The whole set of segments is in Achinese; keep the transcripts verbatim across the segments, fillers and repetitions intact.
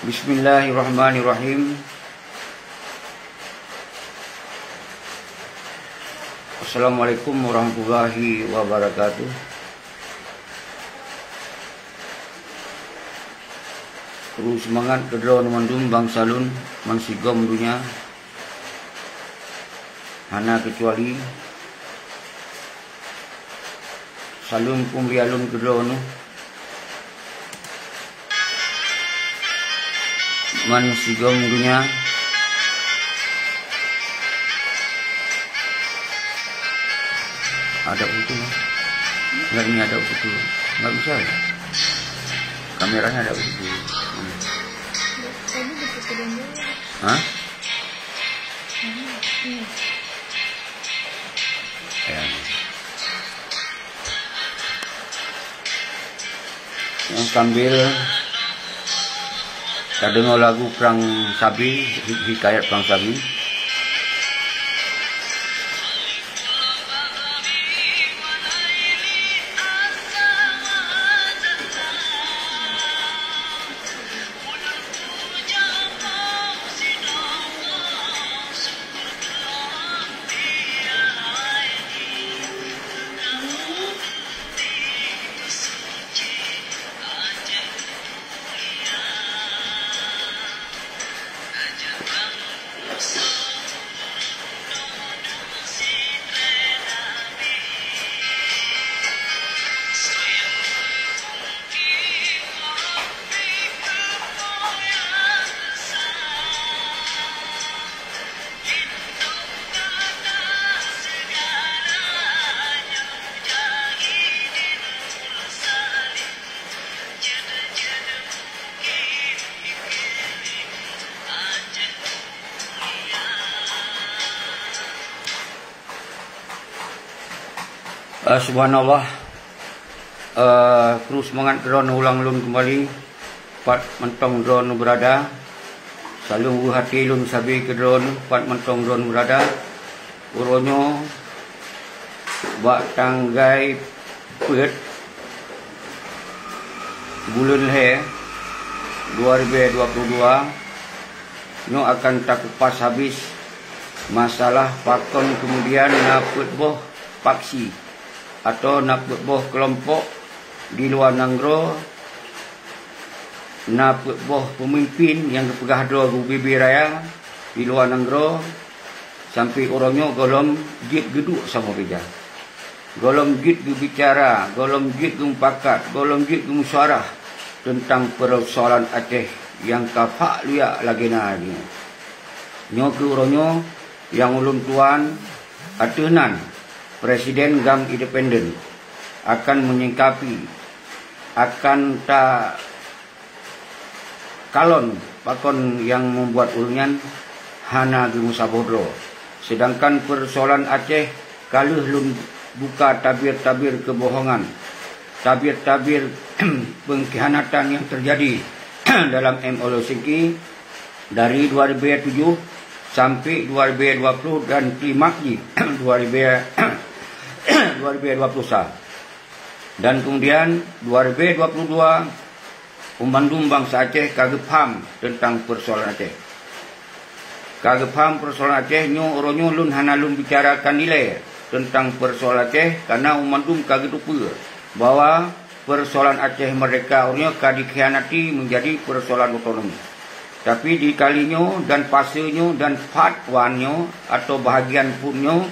Bismillahirrahmanirrahim. Assalamualaikum warahmatullahi wabarakatuh. Kru seumangat keudroe mandum bansa lôn bansigom donya, hana keucuali. Saleuem peumulia lôn keudroe bansigom donya. Ada itu. Enggak, ini ada itu. Enggak bisa ya? Kameranya ada itu. Hah? Ya. Sambil tadeungoe lagu Prang Sabi, hi-, hikayat Prang Sabi. Eh, subhanallah. Eh, kru seumangat droeneuh ulang lôn keumbali, pat mantong droeneuh beurada. Saleuem weueh até lôn sabe keu droeneuh, pat mantong droeneuh beurada. Uroe nyoe bak tanggai peuet buleuen lhèe dua ribèe dua puluh dua, nyoe akan takupas habéh masalah pakon keumudian na peuet boh faksi atau na peuet boh keulompok di luwa nanggroe, na peuet boh peumimpin nyang geupeugah droe geubi-bi raya di luwa nanggroe, sampoe uroe nyoe gohlom jeuet geuduek saboh meuja. Gohlom jeuet geubicara, gohlom jeuet geumupakat, gohlom jeuet geumusyawarah teuntang peusoalan Aceh nyang ka fak luyak lagèe na nyoe. Nyoe keuh uroe nyoe nyang ulôn tuan ateueh nan Presiden GAM Independen akan menyingkapi, akan ta kalon pakon nyang membuat ureueng nyan hana geumeusaboh droe. Sedangkan peusoalan Aceh ka lheueh lôn buka tabir-tabir keubohongan, tabir-tabir peungkhianatan nyang teujadi dalam M O U Helsinki dari dua ribèe tujoh sampoe dua ribèe dua puluh dan klimak jih dua ribèe, dua ribèe dua puluh sa. Dan keumudian dua ribèe dua puluh dua, banmandum bansa Aceh ka geupham teuntang peusoalan Aceh. Ka geupham peusoalan Aceh nyoe, uroe nyoe lôn hana lôn bicarakan ilèe teuntang peusoalan Aceh, kareuna banmandum ka geuteupeue bahwa peusoalan Aceh Merdeka uroe nyoe ka dikhianati meujadi peusoalan otonomi. Tapi di kali nyoe dan fase nyoe dan part one nyoe atau bahagian pun nyoe,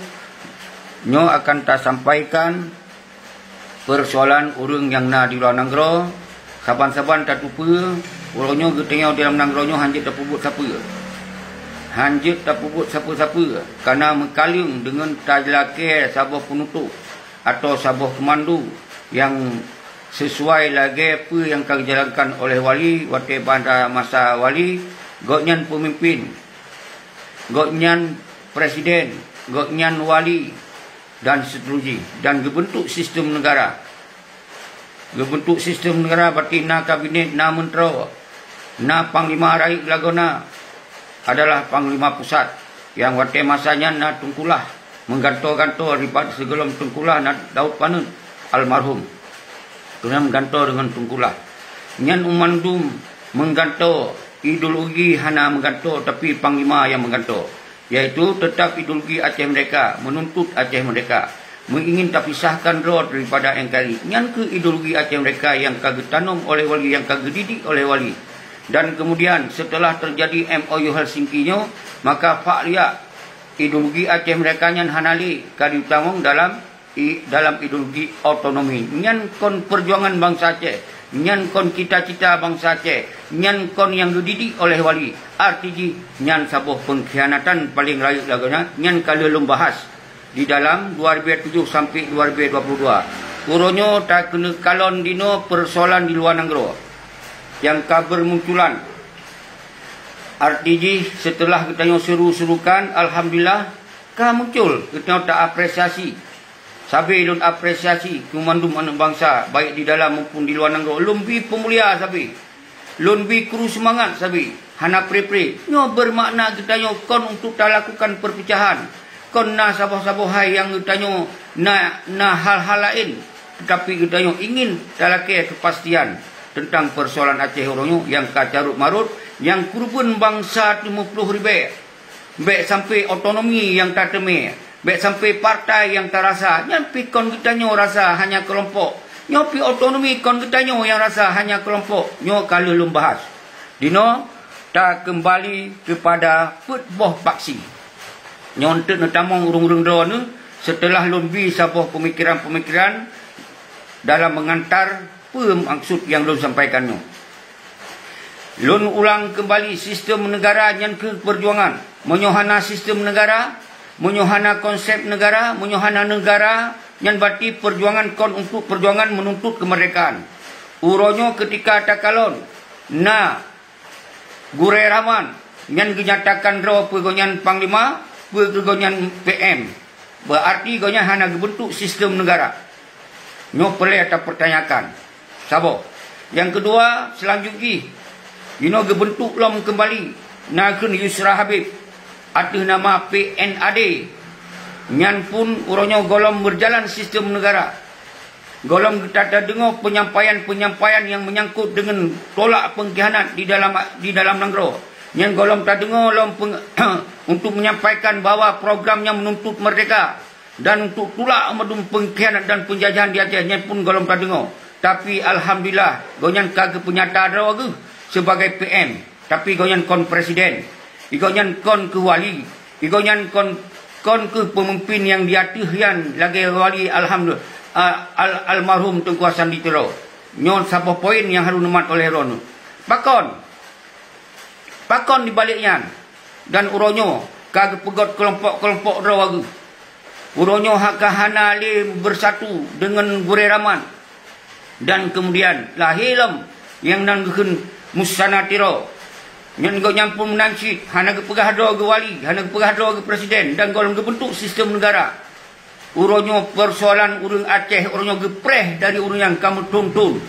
nyoe akan tasampaikan peusoalan ureueng nyang na di luwa nanggroe, saban-saban tateupeue, uroe nyoe geutanyoe di dalam nanggroe nyoe hanjeuet tapeubuet sapeue. Hanjeuet tapeubuet sapeue-sapeue, kareuna meukaleueng deungon talakèe saboh peunutôk atau saboh keumandu nyang sisuai lagèe peue nyang ka geujalankan oleh wali watèe banda masa wali, gobnyan peumimpin, gobnyan presiden, gobnyan wali, dan seuteurujih, dan geubeuntuk sistem neugara. Geubeuntuk sistem neugara, berarti na kabinet, na meuntroe, na panglima rayeuk lagoena adalah panglima pusat, nyang watèe masa nyan na Teungku Lah meugantoe-gantoe, dipat sigohlom Teungku Lah na Daud Paneut almarhum. Keunan meugantoe deungon Teungku Lah. Nyan banmandum meugantoe ideologi hana meugantoe, tapi panglima nyang meugantoe, yaitu tetap ideologi Aceh Merdeka, menuntut Aceh Merdeka, meuingin tapisahkan droe daripada N K R I. Nyan keuh ideologi Aceh Merdeka nyang ka geutanom oleh wali, nyang ka geudidik oleh wali. Dan kemudian, setelah terjadi M O U Helsinki nyoe, maka fak liak ideologi Aceh Merdeka nyan hana lé ka ditamong dalam i-, dalam ideologi otonomi. Nyan kon perjuangan bansa Aceh, nyan kon cita-cita bansa Aceh, nyan kon nyang geudidik oleh wali. Arti jih, nyan saboh pengkhianatan paleng rayeuk lagoe nyan, nyan ka lheueh lôn bahas di dalam dua ribu tujuh sampai dua ribu dua puluh dua. Uroe nyoe takeuneuk kalon dinoe persoalan di luwa nanggroe nyang ka bermunculan. Arti jih, setelah geutanyoe seru-serukan, alhamdulillah, ka muncul geutanyoe ta-apresiasi. Sabe lôn apresiasi keu mandum aneuk bansa, baik di dalam maupun di luwa nanggroe. Lôn bi peumulia sabe. Lôn bi kru seumangat sabe. Hana pre-pre. Nyoe beumakna geutanyoe kon untuk talakukan perpecahan. Kon na saboh-saboh hai nyang geutanyoe na, na hal-hal laén. Tetapi geutanyoe ingin talakée keupastian teuntang peusoalan Aceh uroe nyoe nyang ka carôt-marôt, nyang keureubeuen bansa teumeuplôh ribée. Bék sampoe otonomi nyang tateumé, bék sampoe partai nyang tarasa, nyan pih kon geutanyoe rasa hanya keulompok. Nyoe pih otonomi kon geutanyoe nyang rasa hanya keulompok. Nyoe ka lheueh lôn bahas. Dinoe, takeumbali keupada peuet boh paksi. Nyoe eunteuk neutamong ureuëng-ureuëng droeneuh, seuteulah lôn bi saboh peumikeran-peumikeran dalam meungantar peue maksud nyang lôn sampaikan nyoe. Lôn ulang keumbali, sistem neugara nyan keuh peujuangan. Meunyoe hana sistem neugara, meunyoe hana konsep neugara, meunyoe hana neugara, nyan berarti peujuangan kon untuk peujuangan meununtut keumeurdekaan. Uroe nyoe keutika takalon na Gurée Rahman, nyan geunyatakan droe peue gobnyan panglima, peue keu gobnyan P M. Berarti gobnyan hana geubeuntuk sistem neugara. Nyoe peureulée tapeurtanyakan. Saboh. Nyang keudua, seulanjut jih, jinoe geubeuntuk lom keumbali, na kheun Yusra Habib ateueh nama P N A D. Nyan pun uroe nyoe gohlom meujalan sistem neugara. Gohlom geuta tadeungoe peunyampaian-peunyampaian nyang meunyangkot deungon tolak peungkhianat di dalam, di dalam nanggroe. Nyan gohlom tadeungoe lom peung-, untuk menyampaikan bahwa program nyang meununtut meurdehka dan untuk tulak mandum peungkhianat dan peunjajahan di Aceh, nyan pun gohlom tadeungoe. Tapi alhamdulillah, gobnyan ka geupeunyata droe geuh sibagai P M. Tapi gobnyan kon presiden, i gobnyan kon keuh wali, i gobnyan kon, kon keuh peumimpin nyang di ateueh nyan lagée wali alhamdu-, a-, al-, almarhum Teungku Hasan di Tiro. Nyoe saboh poin nyang harôh neumat oleh droeneuh. Pakon? Pakon di balek nyan? Dan uroe nyoe ka geupeugot keulompok-keulompok droe geuh. Uroe nyoe ha-, ka hana lé beusatu deungon Gurée Rahman. Dan keumudian lahé lom nyang nan geukheun Musana Tiro. Nyan gobnyan pun meunan cit hana geupeugah droe geuh wali, hana geupeugah droe geuh presiden, dan gohlom geubeuntuk sistem neugara. Uroe nyoe peusoalan ureuëng Aceh uroe nyoe geupreh dari ureuëng nyang ka meuthon-thon,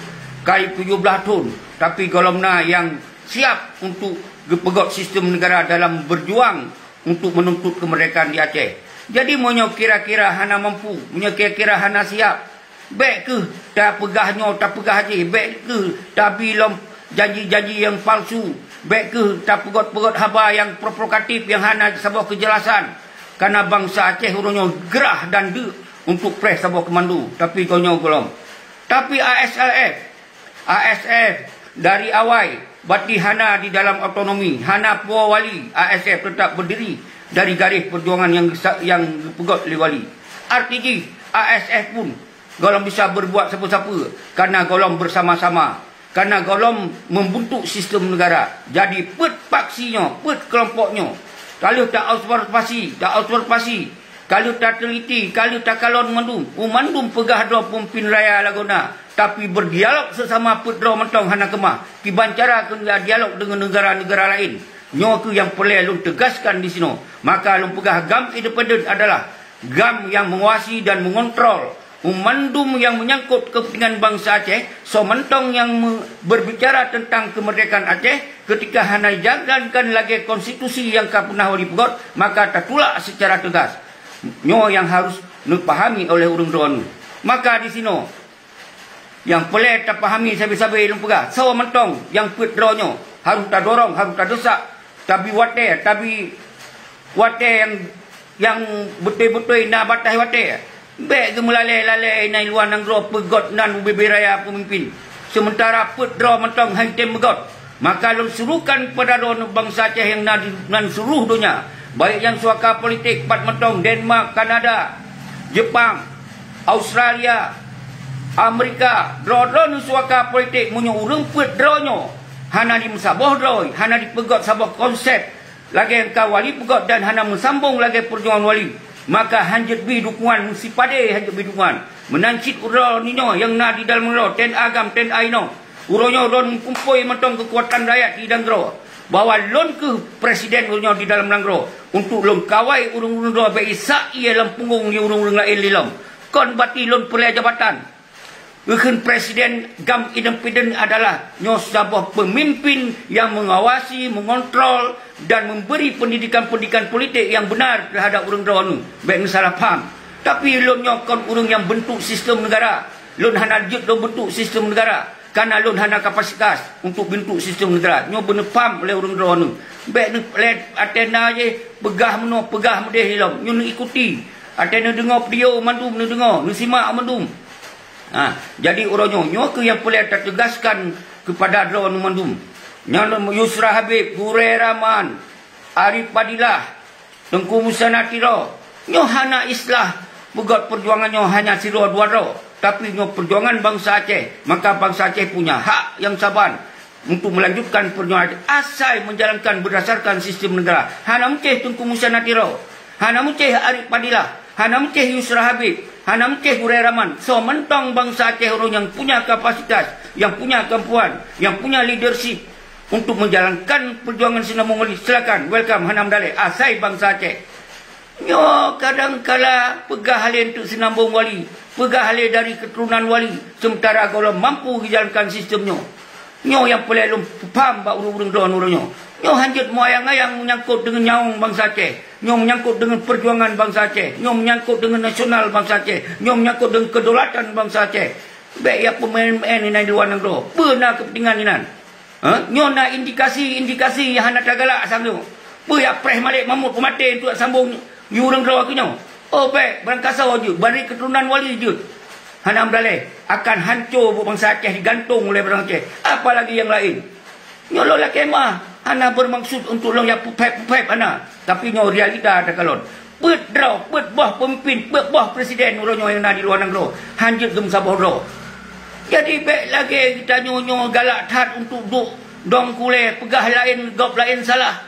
ka tujoh blaih thon, tapi gohlom na nyang siab untuk geupeugot sistem neugara dalam beujuang untuk meununtut keumeurdehkaan di Aceh. Jadi, meunyoe kira-kira hana mampu, meunyoe kira-kira hana siab, bék kheueh tapeugah nyoe, tapeugah jih, bék kheueh tabi lom janji-janji nyang palsu, bék kheueh tapeugot-peugot haba nyang provokatif nyang hana saboh keujelasan. Karena bansa Aceh uroe nyoe grah dan deuk untuk preh saboh keumandu, tapi gobnyoe gohlom. Tapi A S L F, A S F dari awai bati hana di dalam otonomi, hana po wali, A S F teutap beudiri dari garéh peujuangan nyang geusa-, nyang geupeugot lé wali. Arti jih, A S F pun gohlom bisa beureubuat sapeue-sapeue, karena gohlom beusama-sama, karena gohlom meubeuntuk sistem neugara. Jadi, peuet paksi nyoe, peuet keulompok nyoe, ka lheueh ta-observasi, ta-observasi, ka lheueh tateliti, ka lheueh takalon mandum, u mandum peugah droe peumimpin raya lagoena, tapi berdialog sesama peuet droe mantong hana keumah. Kiban cara keu dialog deungon neugara-neugara laén. Nyoe kheueh nyang peureulée lôn teugaskan disinoe. Maka lôn peugah GAM independen adalah GAM nyang meuwasi dan meungontrol u mandum nyang meunyangkot keupeuntingan bansa Aceh, soe mantong nyang meu-, berbicara teuntang keumeurdehkaan Aceh, keutika hana jijalankan lagée konstitusi nyang ka peunah wali peugot, maka tatulak seucara teugas. Nyoe nyang harôh neupahami oleh ureuëng droeneuh. Maka disinoe, nyang peureulée tapahami sabe-sabe lôn peugah, soe mantong nyang peuet droe nyoe, Harôh tadorong, harôh tadesak, tabi watée, tabi watée nyang, nyang beutôi-beutôi na bataih watée. Bék geumeulalée-lalée inan luwa nanggroe peugét nan ubé-bé raya peumimpin, seumeutara peuet droe mantong han tem beugét. Maka lôn suruhkan keupada droeneuh bansa Aceh nyang na di nan seuluruh donya, baik nyang suaka politik pat mantong, Denmark, Kanada, Jepang, Australia, Amerika, droe-droeneuh suaka politik, meunyoe ureuëng peuet droe nyoe hana jimeusaboh droe, hana jipeugét saboh konsep lagée nyang ka Wali peugét dan hana meusambong lagée peujuangan Wali, maka han jeuet bi dukungan, meusipadé han jeuet bi dukungan. Meunan cit uroe nyoe nyang na di dalam nanggroe, TNA GAM, TNA inoe, uroe nyoe lôn meukumpôi mantong keukuatan rakyat di nanggroe, bahwa lôn kheueh presiden uroe nyoe di dalam nanggroe untuk lôn kawai ureuëng-ureuëng droe bék jisak ié lam punggong di ureuëng-ureuëng laén lilom. Kon bati lôn peureulée jabatan. Geukheun presiden GAM independen adalah nyoe saboh peumimpin nyang meungawasi, meungontrol, dan memberi pendidikan-pendidikan politik nyang benar terhadap ureuëng droeneuh. Bék neusalah paham. Tapi lôn nyoe kon ureuëng nyang bentuk sistem negara. Lôn hana jeuet lôn bentuk sistem negara, karena lôn hana kapasitas untuk bentuk sistem negara. Nyoe beuneupaham lé ureuëng droeneuh. Bék neupeulét ateueh na jih, peugah meunoe, peugah meudeh ilom. Nyoe neuikuti. Ateueh neudeungoe video mandum, neudeungoe, neusimak mandum. Ha, jadi uroe nyoe, nyoe kheueh nyang peureulée tatugaskan keupada droeneuh mandum. Nyan Yusra Habib, Gurée Rahman, Arif Fadilah, Teungku Musa Natiro, nyoe hana islah peugét peujuangan nyoe hanya sidroe dua droe, tapi nyoe peujuangan bansa Aceh, maka bansa Aceh punya hak nyang saban untuk melanjutkan peujuangan Aceh asai menjalankan berdasarkan sistem negara. Hana meucéh Teungku Musa Natiro, hana meucéh Arif Fadilah, hana meucéh Yusra Habib, hana meucéh Gurée Rahman, soe mantong bansa Aceh ureuëng nyang punya kapasitas, nyang punya kemampuan, nyang punya leadership, untuk menjalankan perjuangan Seunambong Wali, silakan, welcome, hana meudaleh, asai bansa Aceh. Nyoe kadang kala peugah lé untuk Seunambong Wali, peugah lé dari keturunan Wali, sementara gohlom mampu geujalankan sistem nyoe. Nyoe nyang peureulée lôn paham bak ureuëng-ureuëng droeneuh nyoe. Nyoe hanjeuet meuayang-ayang menyangkut deungon nyawöng bansa Aceh. Nyoe menyangkut deungon perjuangan bansa Aceh. Nyoe menyangkut deungon nasional bansa Aceh. Nyoe menyangkut deungon kedaulatan bansa Aceh. Bék ya peumain-main inan di luwa nanggroe. Peue na keupeuntengan inan? Ha? Nyoe na indikasi-indikasi nyang hana tagalak sang nyoe. Peue ya preh malek mamut peumaté untuk sambong yue ureuëng droe keu nyoe? Oh bék, barangkasoe jeuet, bari keuturonan Wali jeuet. Hana meudaleh, akan hanco buet bansa Aceh digantong ulée barang Aceh, apalagi nyang laén. Nyoe lôn lakée meuah, hana beurmaksud untuk lôn ya peuphép-peuphép hana, tapi nyoe realita takalon. Peuet droe, peuet boh peumimpin, peuet boh presiden uroe nyoe nyang na di luwa nanggroe, hanjeuet geumeusaboh droe. Jadi bék lagée geutanyoe nyoe galak that untuk duek dong kulée peugah laén gob laén salah,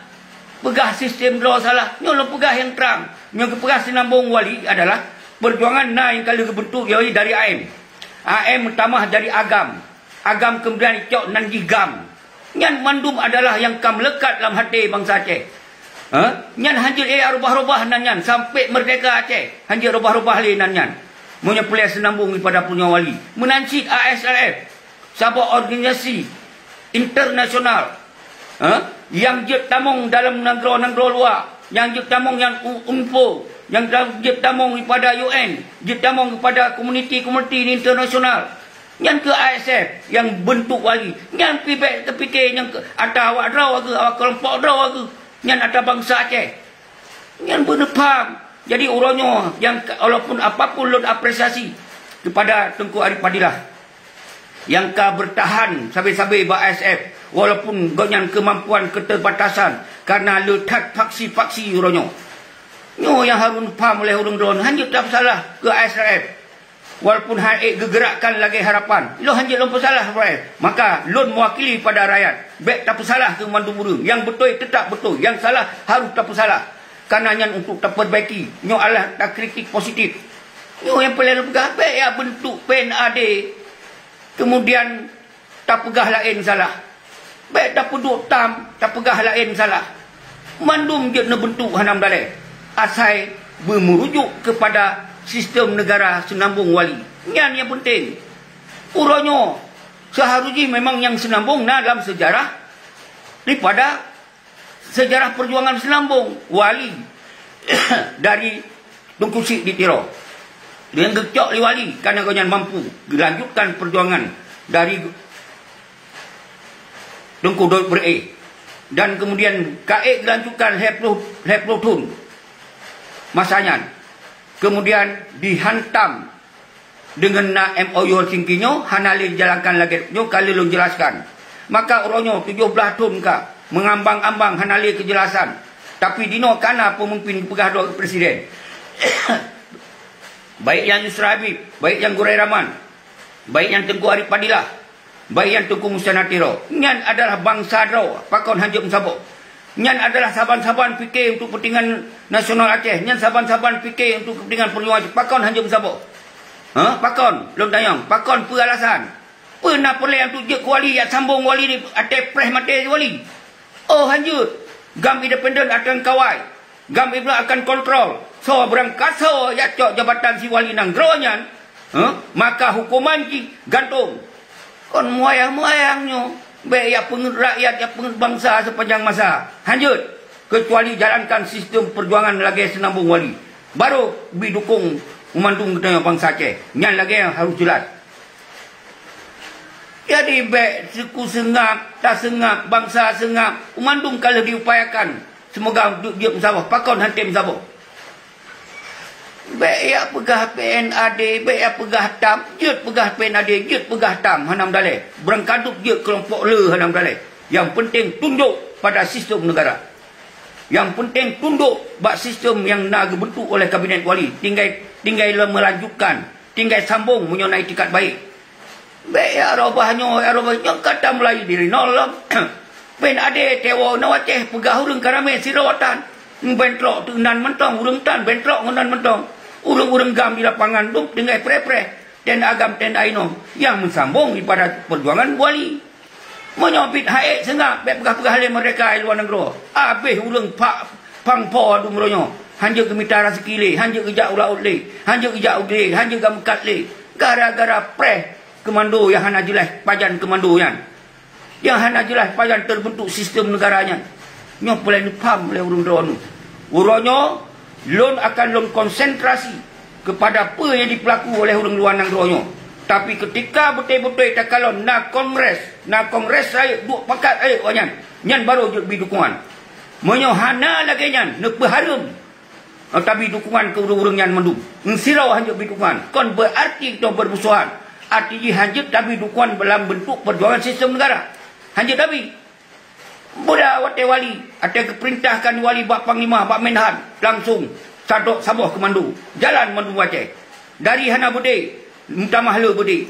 peugah sistem droe salah. Nyoe lôn peugah nyang trang, nyoe geupeugah Seunambong Wali adalah perjuangan na nyang ka lheueh geubeuntuk yaitu dari A M. A M meutamah jadi AGAM. AGAM keumudian icok nan jih GAM. Nyan mandum adalah nyang ka meulekat lam até bansa Aceh. Ha? Nyan hanjeuet éh rubah-rubah nan nyan sampai meurdeka Aceh. Hanjeuet rubah-rubah lé nan nyan. Meunyoe peureulée Seunambong daripada Peujuangan Wali. Meunan cit A S R F, saboh organisasi internasional, ha? Nyang jeuet tamong dalam nanggroe-nanggroe luwa, nyang jeuet tamong nyang u-, UNFO, nyang da-, jeuet tamong daripada U N, jeuet tamong daripada komuniti-komuniti internasional. Nyan keuh A S F nyang beuntuk Wali. Nyan pih bék teupike nyang keu ata awak droe keuh, awak keulompok droe keuh. Nyan ata bansa Aceh. Nyan beuneupham. Jadi uroe nyoe nyang ka, walaupun apapun lôn apresiasi kepada Teungku Arif Fadilah nyang ka beurtahan sabe-sabe bak A S F, walaupun gobnyan keumampuan keuteubatasan karena le that faksi-faksi uroe nyoe. Nyoe nyang harôh neupham oleh ureuëng droe, hana jeuet tapeusalah keu A S R F. Walaupun han ék geugerakkan lagée harapan, lôn hanjeuet lôn peusalah, maka lôn meuwakili pada rakyat. Bék tapeusalah keu mandum ureuëng. Nyang beutôi teutab beutôi, nyang salah harôh tapeusalah. Karena nyan untuk tapeurbaiki. Nyoe adalah takritik positif. Nyoe nyang peureulée lôn peugah, bék ya beuntuk P N A D, keumudian tapeugah laén salah. Bék tapeuduek tam, tapeugah laén salah. Mandum jeuet neubeuntuk hana meudaleh, asai beumeurujuk keupada sistem neugara Seunambong Wali. Nyan nyang peunteng. Uroe nyoe, seuharôh jih memang nyang Seunambong na lam seujarah daripada seujarah peujuangan Seunambong, Wali dari Teungku Chik di Tiro. Nyang geucok lé Wali, karena gobnyan mampu geulanjutkan peujuangan dari Teungku Daud Beureue, dan kemudian ka ék geulanjutkan lhèe ploh, lhèe ploh thon masa nyan, kemudian dihantam deungon na M O U Helsinki nyoe, hana lé dijalankan lagèe nyoe ka lheueh lôn jelaskan. Maka uroe nyoe tujoh blaih thon ka meungambang-ambang hana lé keujelasan, tapi dinoe ka na peumimpin geupeugah droe keu presiden. Baik nyan Yusra Habib, baik nyan Gurèe Rahman, baik nyan Teungku Arief Fadilah, baik nyan Teungku Musa Natiro, nyan adalah bansa droe, pakon hanjeuet meusaboh. Nyan adalah saban-saban pike untuk kepentingan nasional Aceh, nyan saban-saban pike untuk kepentingan peujuangan Aceh, pakon hanjeuet meusaboh. Ha? Pakon? Lôn tanyong, pakon peue alasan? Peue na peureulèe untuk jeuet keu wali, jak sambong wali di ateueh preh maté wali? Oh, hanjeuet. GAM independen akan kawai. GAM Ibra akan kontrol. Soe beurangkasoe jak cok jabatan si wali nanggroe nyan, huh? Maka hukuman jih gantong. Kon meuyang-meuyang nyoe. Bèk jak peungeut rakyat, jak peungeut bansa sepanjang masa. Hanjeuet. Keucuali jalankan sistem peujuangan lagèe seunambong wali. Barô bri dukong meumandum geutanyoe bansa Aceh. Nyan lagèe nyan harôh jeulaih. Jadi bèk suku seungab, taseungab, bansa seungab, meumandum ka lheueh diupayakan. Seumoga jeuet meusaboh, pakon han tém meusaboh. Bèk jak peugah P N A D, bèk jak peugah tam, jeuet peugah P N A D, jeuet peugah tam, hana meudalèh. Beurangkadub jeuet keulompok le, hana meudalèh. Nyang peunteng tundok pada sistem neugara. Nyang peunteng tundok bak sistem nyang na geubeuntuk oleh kabinet wali, tinggai, tinggai le-, meulanjutkan, tinggai sambong meunyoe na itikad baik. Bèk jak robah nyoe, jak robah nyoe, ka tamulai dari nol lom. Pen adé tewoe na watèe peugah ureueng ka ramé sidroe tan. Bentrok teuk nan mantong, ureueng tan bentrok ngon nan mantong. Ureueng-ureueng GAM di lapangan dum tinggai preh-preh. Tenda GAM, tenda inong nyang meusambong ibadat peujuangan wali. Meunyoe bit ha'ék seungab, bèk peugah-peugah lé meurdeka i luwa nanggroe. Abéh ureueng pak pang po dum uroe nyoe. Hanjeuet geumita raseuki lé, hanjeuet geujak u laôt lé, hanjeuet geujak u glé, hanjeuet geumeukat lé. Gara-gara preh keumando nyang hana jeulaih pajan keumando nyan. Nyang hana jeulaih pajan teubeuntuk sistem neugara nyan. Nyoe peureulèe neupham lé ureueng droeneuh. Uroe nyoe lôn akan lôn konsentrasi keupada peue nyang jipeulaku oleh ureueng luwa nanggroe nyoe. Tapi keutika beutôi-beutôi takalon na kongres, na kongres rayeuk duek pakat rayeuk awaknyan, nyan barô jeuet bri dukungan. Meunyoe hana lagèe nyan neupeuhareuem, tabi dukungan keu ureueng-ureueng nyan mandum. Sidroe han jeuet bri dukungan, kon beuarti geutanyoe beurmusohan. Arti jih han jeuet tabi dukungan lam beuntuk peujuangan sistem neugara. Han jeuet tabi. Beuda watèe wali, watèe geupeurintahkan wali bak panglima, bak menhan, langsong sadok saboh keumando. Jalan mandum watèe. Dari hana beudé, meutamah le beudé.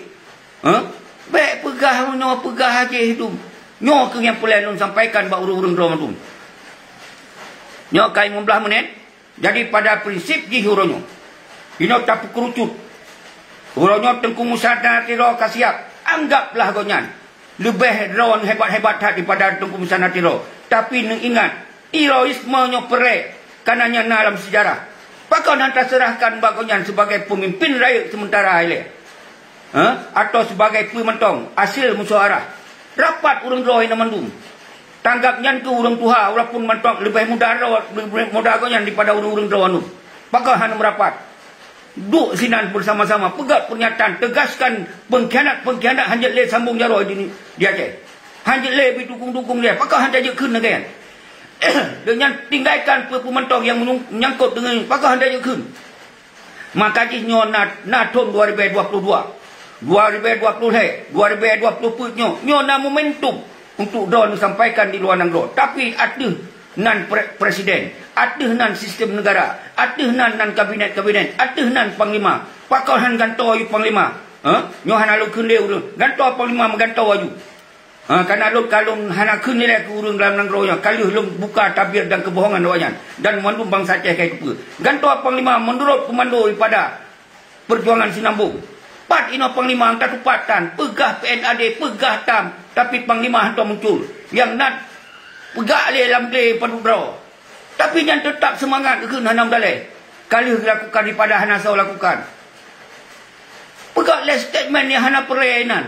Huh? Bèk peugah nyoe, peugah jéh dum. Nyoe keuh nyang peureulèe lôn sampaikan bak ureueng-ureueng droe mandum. Nyoe ka limong blaih menit. Jadi pada prinsip jih uroe nyoe, inoe tapeukeurucut. Uroe nyoe Teungku Musa Natiro ka siap, anggaplah gobnyan leubeh droe hebat-hebat that daripada Teungku Musa Natiro. Tapi neuingat, heroisme nyoe peureulèe, kareuna nyan na lam seujarah. Pakon han taseurahkan bak gobnyan sibagai peumimpin rayeuk seumeutara ilèe? Ha? Atawa sibagai peue mantong, hasil musyawarah rapat ureueng droe na mandum. Tanggap nyan keu ureueng tuha, walaupun mantong leubeh muda droe, leubeh muda gobnyan daripada ureueng-ureueng droe nyoe. Pakon hana meurapat? Duek sinan beusama-sama peugöt peunyataan, teugaskan peungkhianat-peungkhianat han jeuet lé sambong jaroe di, di Aceh. Han jeuet lé bri dukong-dukong lé, pakon han tajeuet kheun lagèe nyan? Deungon tinggalkan peue-peue mantong nyang menyang-, menyangkot deungon, pakon han tajeuet kheun? Maka jih nyoe na, na thon dua ribèe dua ploh dua, dua ribèe dua ploh lhèe, dua ribèe dua ploh peuet nyoe, nyoe na momentum untuk droeneuh sampaikan di luwa nanggroe. Tapi ateueh nan pre-, presiden, ateueh nan sistem neugara, ateueh nan, nan kabinet-kabinet, ateueh nan panglima. Pakon han gantoe aju panglima? Hah? Nyoe hana lôn kheun lé ureueng, gantoe panglima meugantoe aju. Ha, kareuna lôn ka lôn hana kheun ilèe keu ureueng lam nanggroe nyoe, ka lheueh lôn buka tabir dan keubohongan awaknyan dan mandum bansa Aceh ka jiteupeue. Gantoe panglima meunurot keumando daripada peujuangan Sinambong. Pat inoe panglima nyang tatupat tan, peugah P N A D, peugah tam, tapi panglima hana muncul. Nyang na peugah lé lam glé padub droe. Tapi nyan teutap seumangat geukheun hana meudalèh. Ka lheueh geulakukan daripada hana soe lakukan. Peugah lé statement nyang hana peureulèe inan.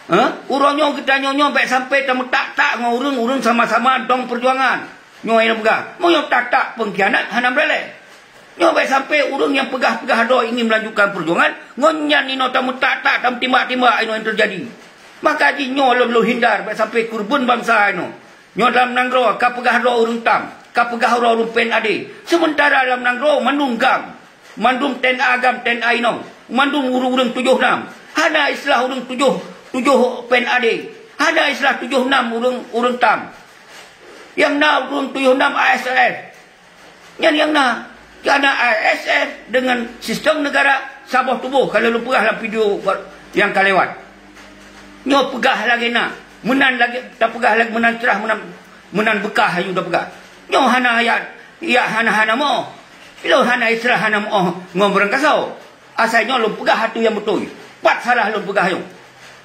Hah? Uroe nyoe geutanyoe nyoe bèk sampai tameutak-tak ngon ureueng-ureueng sama-sama dong peujuangan. Nyoe nyang peugah, meunyoe tatak peungkhianat hana meuralèe. Nyoe bèk sampai ureueng nyang peugah-peugah droe ingin melanjutkan peujuangan, ngon nyan inoe tameutak-tak, tameutimba-timba inoe nyang teujadi. Maka jih nyoe lôn, lôn hindar bék sampai keureubeuen bansa inoe. Nyoe lam nanggroe ka peugah droe ureuëng tam, ka peugah droe ureuëng P N A D. Sementara lam nanggroe mandum GAM, mandum T N A GAM, T N A inong, mandum ureuëng-ureuëng tujoh nam. Hana istilah ureuëng tujoh, tujoh P N A D. Hana istilah tujoh nam ureuëng, ureuëng tam. Nyang na ureuëng tujoh nam A S F. Nyan nyang na. Karena A S F dengan sistem negara saboh tuboh, kalau lôn peugah lam video nyang ka lewat. Nyoe peugah lagée na, meunan lagée tapeugah lagée meunan cerah, meunan, meunan beukah ayue tapeugah. Nyoe hana ayat, ya hana-hana moh. Lôn hana istilah hana moh ngon beurangkasoe. Asai nyoe lôn peugah atu nyang beutôi. Pat salah lôn peugah nyoe.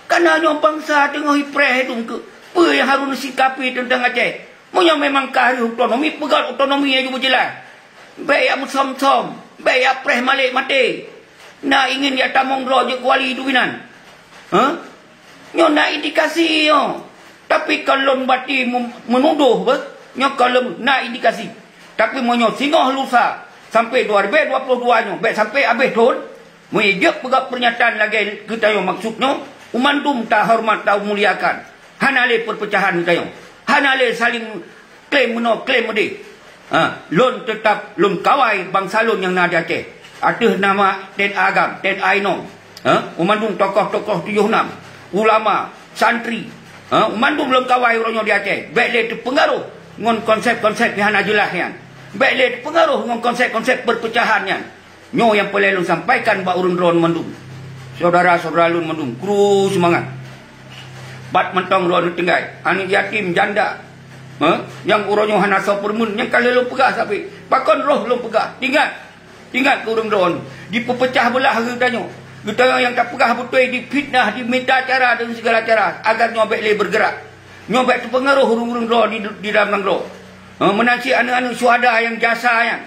Karena nyoe bansa teungoh ipreh dum keu peue nyang harôh neusikapi teuntang Aceh. Meunyoe memang ka harôh otonomi, peugah otonomi aju beujeulaih. Bék jak meusom-som, bék jak preh malek maté. Na ingin jak tamong droe jeuet keu wali dubinan. Hah? Nyoe na indikasi nyoe. Tapi kon lôn bati mem-, menudoh beh, nyoe kon lôn na indikasi. Tapi meunyoe singoh lusa sampai dua ribu dua puluh dua nyoe, bék sampai abéh thon, meunyoe jeuet peugah pernyataan lagée geutanyoe maksud nyoe, u mandum tahoreumat, tamuliakan. Hana lé perpecahan geutanyoe. Hana lé saling klaim meunoe, klaim meudeh. Ha, lôn teutab lôn kawai bansa lôn nyang na di Aceh. Ateueh nama T N A GAM, T N A inong. Ha, u mandum tokoh-tokoh tujoh nam, ulama, santri. Ha, u mandum lôn kawai uroe nyoe di Aceh. Bék lé teupeungaroh ngon konsep-konsep nyang hana jeulaih nyan. Bék lé teupeungaroh ngon konsep-konsep perpecahan nyan. Nyoe nyang peureulée lôn sampaikan bak ureuëng droe mandum. Syedara-syedara lôn mandum, kru seumangat. Pat mantong droe tinggai, aneuëk yatim, janda. Ha? Nyang uroe nyoe hana soe peureumeun, nyang ka lheueh lôn peugah sabe. Pakon roh lôn peugah. Ingat, ingat keu ureuëng droe. Dipeupeucah beulah geutanyoe. Geutanyoe nyang tapeugah beutôi difitnah, dimita cara dan segala cara agar nyoe bék lé bergerak. Nyoe bék teupeungaroh ureuëng-ureuëng droe di, di dalam nanggroe. Ha, meunan cit aneuëk-aneuëk syuhada nyang jasa nyan.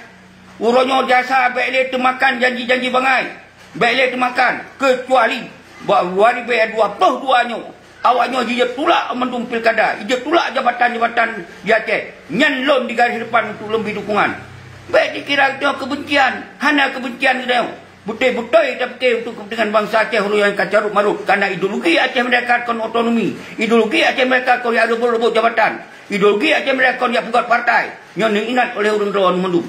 Uroe nyoe jasa bék lé teumakan janji-janji bangai. Bék lé teumakan, keucuali bak dua ribu dua puluh dua nyoe, awak nyoe jijeuet tulak mandum pilkada, jijeuet tulak jabatan-jabatan di Aceh. Nyan lôn di garis depan untuk lôn bri dukungan. Bék dikira geutanyoe keubencian, hana keubencian geutanyoe. Beutôi-beutôi tapike untuk keupeuntengan bansa Aceh uroe nyoe ka carôt marôt, karena ideologi Aceh Merdeka kon otonomi, ideologi Aceh Merdeka kon jak reubot-reubot jabatan, ideologi Aceh Merdeka kon jak peugét partai. Nyoe neuingat oleh ureuëng droe mandum.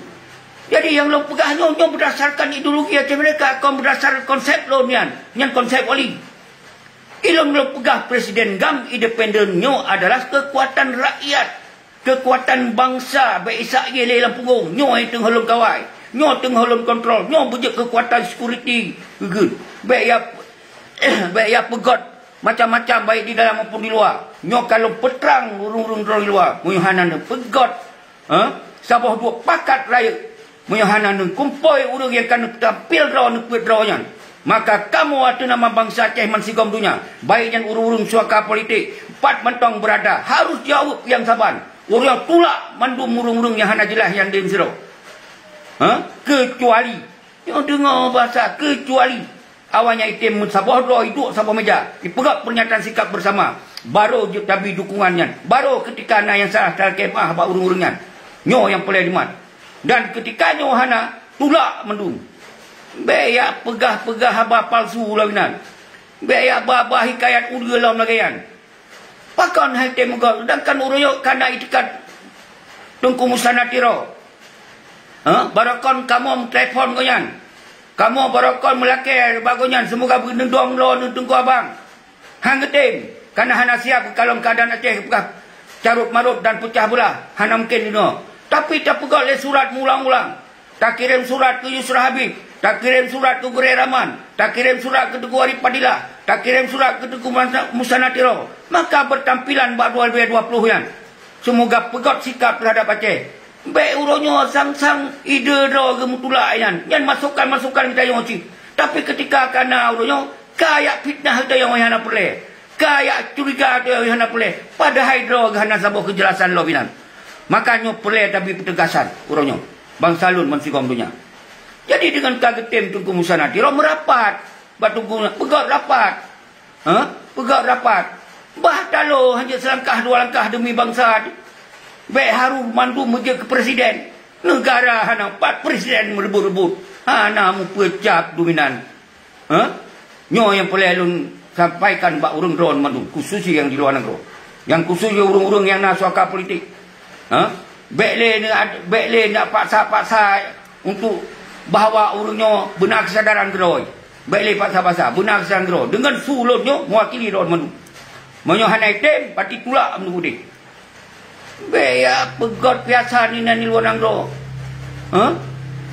Jadi, nyang lôn peugah nyoe, nyoe berdasarkan ideologi Aceh Merdeka, kon berdasarkan konsep lôn nyan, nyan konsep Wali. Ilôn lôn peugah Presiden GAM independen nyoe adalah kekuatan rakyat, kekuatan bansa, bék isak ié lé lam punggong, nyoe teungoh lôn kawai, nyoe teungoh lôn kontrol, nyoe beujeuet kekuatan security geugeut. Bék ya, bék ya peugét macam-macam baik di dalam maupun di luar. Nyoe ka lôn peutrang ureuëng-ureuëng droe di luar, meunyoe hana neupeugét Ha? Saboh duek pakat rayeuk. Meunyoe hana neukumpôi ureuëng nyang ka neutampil droe neupeuet droe nyan, maka kamoe ateueh nama bansa Aceh bansigom donya, baik nyan ureuëng-ureuëng suaka politik, pat mantong beurada, harôh jaweueb nyang saban. Ureuëng tulak mandum ureuëng-ureuëng nyang hana jeulaih nyan deuh sidroe. Ha? Keucuali, nyoe deungoe basa, keucuali Awaknyan item meusaboh droe iduek saboh meja, ipeugét pernyataan sikap bersama. Barô jeuet tabri dukungan nyan. Barô keutika na nyang salah talakée meuáh bak ureuëng-ureuëng nyan. Nyoe nyang peureulée jimat. Dan keutika nyoe hana, tulak mandum. Bék jak peugah-peugah haba palsu lom inan. Bék jak ba-ba hikayat uleue lom lagée nyan. Pakon hai tém meugét, sedangkan ureuëng nyoe ka na itikad Teungku Musa Natiro? Ha? Barokon kamoe meutelepon gobnyan. Kamoe barokon meulakée bak gobnyan, seumoga beuneudong droeneuh Teungku Abang. Han geutem, kana hana siab geukalon keuadaan Aceh geupeugah carôt marôt dan peucah beulah, hana mungken jinoe. Tapi tapeugét lé surat meuulang-ulang. Takirém surat keu Yusra Habib, takirém surat keu Gurée Rahman, takirém surat keu Teungku Arif Fadilah, takirém surat keu Teungku Musa, Musa Natiro. Maka beutampilan bak dua ribu dua puluh nyan. Seumoga peugét sikap teuhadap Aceh. Bék uroe nyoe sang-sang ide droe geumeutulak nyan. Nyan masukan-masukan geutanyoe cit. Tapi keutika kana uroe nyoe, ka jak fitnah geutanyoe nyang hana peureulée. Ka jak curiga geutanyoe nyang hana peureulée. Padahai droe geuh hana saboh keujelasan lom inan. Maka nyoe peureulée tabri peuteugasan uroe nyoe. Bansa lôn bansigom donya. Jadi deungon ka geutem Teungku Musa Natiro meurapat bak Teungku, peugét rapat. Ha? Peugét rapat. Bah talo hana seulangkah dua langkah deumi bansa. Bék harôh mandum meujeuet keu presiden. Neugara hana pat presiden meureubot-reubot. Hana meupeucap dominan. Ha? Nyoe nyang peureulée lôn Sampaikan bak ureuëng droe mandum, khusus nyang di luwa nanggroe. Nyang khusus ureuëng-ureuëng nyang na suaka politik. Ha? Bék lé neu-, bék lé nak paksa-paksa untuk bahwa ureuëng nyoe beuna keusadaran keudroe. Bék lé paksa-paksa, beuna keusadaran keudroe. Deungon su lôn nyoe meuwakili droe mandum. Meunyoe hana item, pati tulak meunurot udeh. Bék ya peugöt piasa inan di luwa nanggroe. Ha?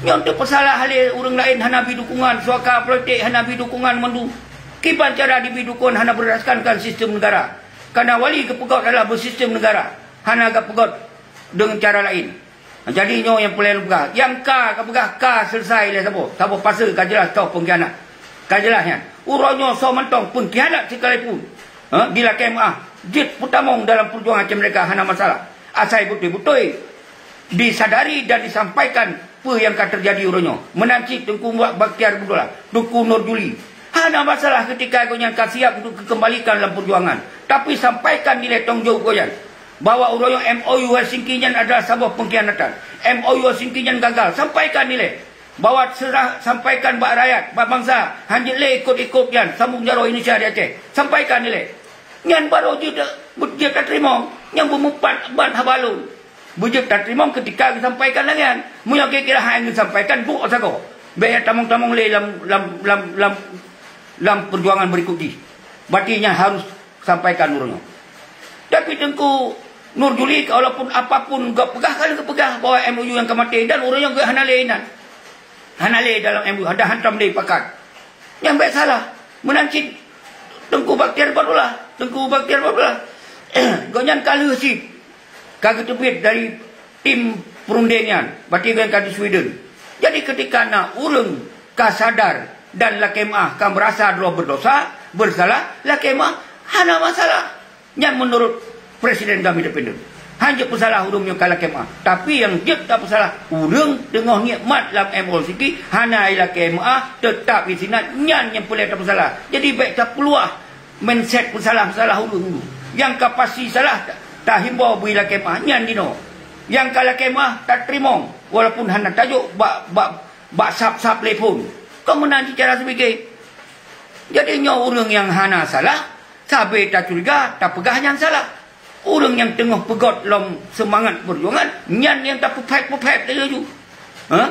Nyoe teupeusalah lé ureuëng laén hana bi dukungan, suaka politik hana bi dukungan mandum. Kiban cara dibi dukungan hana berdasarkan sistem negara. Karena wali geupeugöt adalah bersistem negara. Hana geupeugöt deungon cara laén. Jadi nyoe nyang peureulée lôn peugah. Nyang ka, ka peugah ka selesai lé saboh. Saboh pase ka jeulaih toh pengkhianat. Ka jeulaih nyan. Uroe nyoe soe mantong pengkhianat sekalipun, ha, di lakée meuáh, jeuet peutamong dalam perjuangan Aceh Merdeka hana masalah. Asai beutôi-beutôi disadari dan disampaikan peue nyang ka teujadi uroe nyoe. Meunan cit Teungku Muhammad Bakhtiar Abdullah, Teungku Nur Juli. Hana masalah ketika gobnyan ka siap untuk geukeumbalikan lam perjuangan. Tapi sampaikan nilai tanggung jaweueb gobnyan. Bahwa uroe nyoe M O U Helsinki nyan adalah saboh pengkhianatan. M O U Helsinki nyan gagal. Sampaikan nilai. Bahwa serah, sampaikan bak rakyat, bak bansa, hanjeuet lé ikot-ikot nyan sambung jaroe Indonesia di Aceh. Sampaikan nilai. Nyan barô jeuet, jeuet tateurimong. Nyang beumeupat ban haba lôn. Beujeuet tateurimong ketika geusampaikan lagée nyan. Meunyoe kira-kira hai geusampaikan, buet sagoe. Bék tamong-tamong lé lam, lam, lam, lam, lam perjuangan berikut jih. Berarti nyan harus sampaikan uroe nyoe. Tapi Teungku Nur Juli, walaupun apapun geupeugah, kan geupeugah bahwa M O U nyang ka maté dan uroe nyoe geuh hana lé inan. Hana lé dalam M O U, ada hantom lé pakat. Nyang bék salah. Meunan cit Teungku Bakhtiar Abdullah, Teungku Bakhtiar Abdullah. Gobnyan ka lheueh cit ka geuteubiet dari tim perunding nyan, berarti gobnyan ka di Sweden. Jadi ketika na ureuëng ka sadar dan lakée meuáh ka meurasa droe berdosa, bersalah, lakée meuáh, hana masalah. Nyan meunurot Presiden GAM Independen. Hanjeuet peusalah ureuëng nyang ka lakée meuáh. Tapi nyang jeuet tapeusalah, ureuëng teungoh nikmat lam M O U Helsinki, hana ilakée meuáh, teutap isinan, nyan nyang peureulée tapeusalah. Jadi bék tapeuluah mindset peusalah-peusalah ureuëng dulu. Nyang ka pasti salah, ta-, tahimbau bri lakée meuáh, nyan dinoe. Nyang ka lakée meuáh, tateurimong, walaupun hana tajok bak, bak, bak sab-sab lé phon. Kon meunan cit cara seubiké. Jadi nyoe ureuëng nyang hana salah, sabe tacuriga, tapeugah nyan salah. Ureuëng nyang teungoh peugöt lom seumangat peujuangan, nyan nyang tapeuphet-peuphet laju. Ha?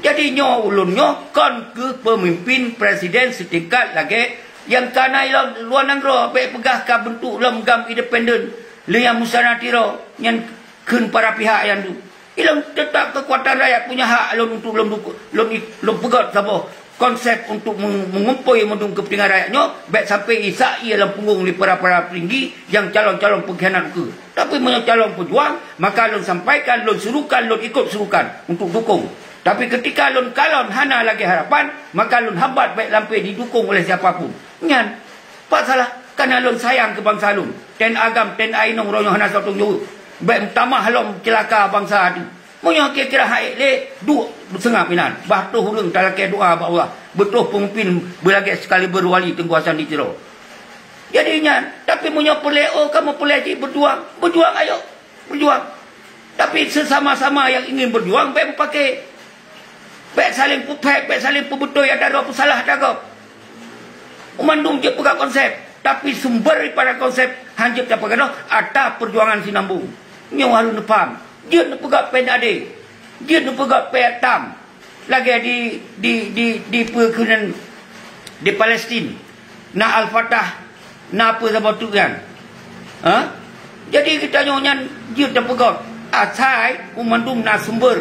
Jadi nyoe ulôn nyoe kon keuh peumimpin presiden seutingkat lagée nyang ka na ilom luwa nanggroe, bék peugah ka beuntuk lom GAM Independen, lé nyang musana tiro, nyan kheun para pihak nyan tu. Ilôn teutap keukuatan rakyat punya hak lôn untuk lôn duku-, lôn i-, lôn peugöt saboh konsep untuk meng-, mengumpui mandum kepentingan rakyat nyoe, bék sampai isa ie lam punggong lé para-para petinggi nyang calon-calon pengkhianat ukeue. Tapi meunyoe calon peujuang, maka lôn sampaikan, lôn suruhkan, lôn ikot suruhkan untuk dukung. Tapi ketika lôn kalon hana lagée harapan, maka lôn hambat bék lampé didukung oleh siapa pun. Nyan, pat salah, kana lôn sayang keu bansa lôn. Ten agam, ten ainong roh nyoe hana soe tong jaweueb. Bék meutamah lom ceulaka bansa tu. Meunyoe kira-kira hai lé, duek beuseungab inan. Bah toh ureuëng talakée doa bak Allah. Beutoh peumimpin beulagée sekaliber wali Teungku Hasan di Tiro. Jadi nyan, tapi meunyoe peureulée, oh, kamoe peureulée jih beujuang. Beujuang, ayo. Beujuang. Tapi sesama-sama yang ingin berjuang, bék meupaké. Bék saléng peuphet, bék saléng peubeutôi, ata droe peusalah ata gob. Mandum jeuet peugah konsep, tapi sumber daripada konsep hanjeuet tapeugah atra perjuangan sinambong. Nyoe harôh neupaham. Jeuet neupeugah péng adé. Jeuet neupeugah péng tam. Lagée di, di, di, di peue keunan di Palestin. Na Al-Fatah, na peue saboh teuk nyan. Ha? Jadi geutanyoe nyan jeuet tapeugöt, asai mandum na sumber,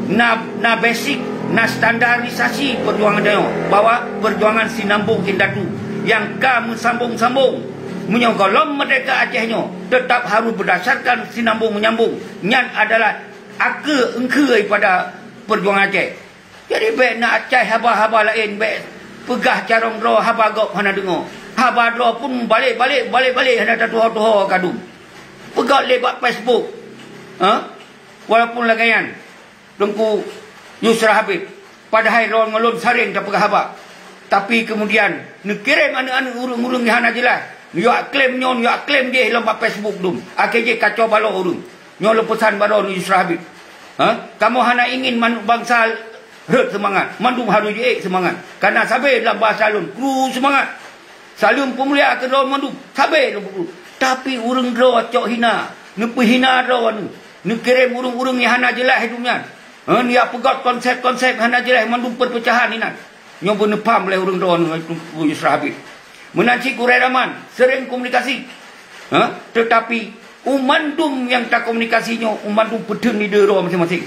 na, na basic, na standarisasi perjuangan tanyoe, bahwa perjuangan sinambong indatu nyang ka meusambong-sambong. Meunyoe gohlom merdeka Aceh nyoe, teutap harôh berdasarkan sinambong menyambong. Nyan adalah akeue eungkeue daripada perjuangan Aceh. Jadi bék na acai haba-haba laén, bék peugah carông droe haba gob hana deungoe. Haba droe pun balek-balek, balek-balek hana tatuho-tuho kadum. Peugah lé bak Facebook. Ha? Walaupun lagée nyan, Teungku Yusra Habib, padahai droe ngon lôn saréng tapeugah haba. Tapi kemudian neukirém aneuëk-aneuëk ureuëng-ureuëng nyang hana jeulaih, neuyue klaim nyoe, neuyue klaim jéh lom bak Facebook dum. Akhé jih kacau baloe ureuëng. Nyoe lôn peusan bak droeneuh Yusra Habib. Ha? Kamoe hana ingin manök bansa rhot seumangat. Mandum harôh jiék seumangat. Kana sabe lam bahasa lôn, kru seumangat. Saleuem peumulia keu droe mandum, sabe lôn peugah. Tapi ureuëng droe cok hina, neupeuhina droe nyoe, neukirém ureuëng-ureuëng nyang hana jeulaih hidup nyan. Hana peugét konsep-konsep hana jeulaih mandum peurpeucahan inan. Nyoe beuneupaham lé ureuëng droe nyoe Teungku Yusra Habib. Meunan cit Gurée Rahman sering komunikasi. Ha? Teutapi u mandum nyang takomunikasi nyoe, u mandum peutheun leader droe maséng-maséng.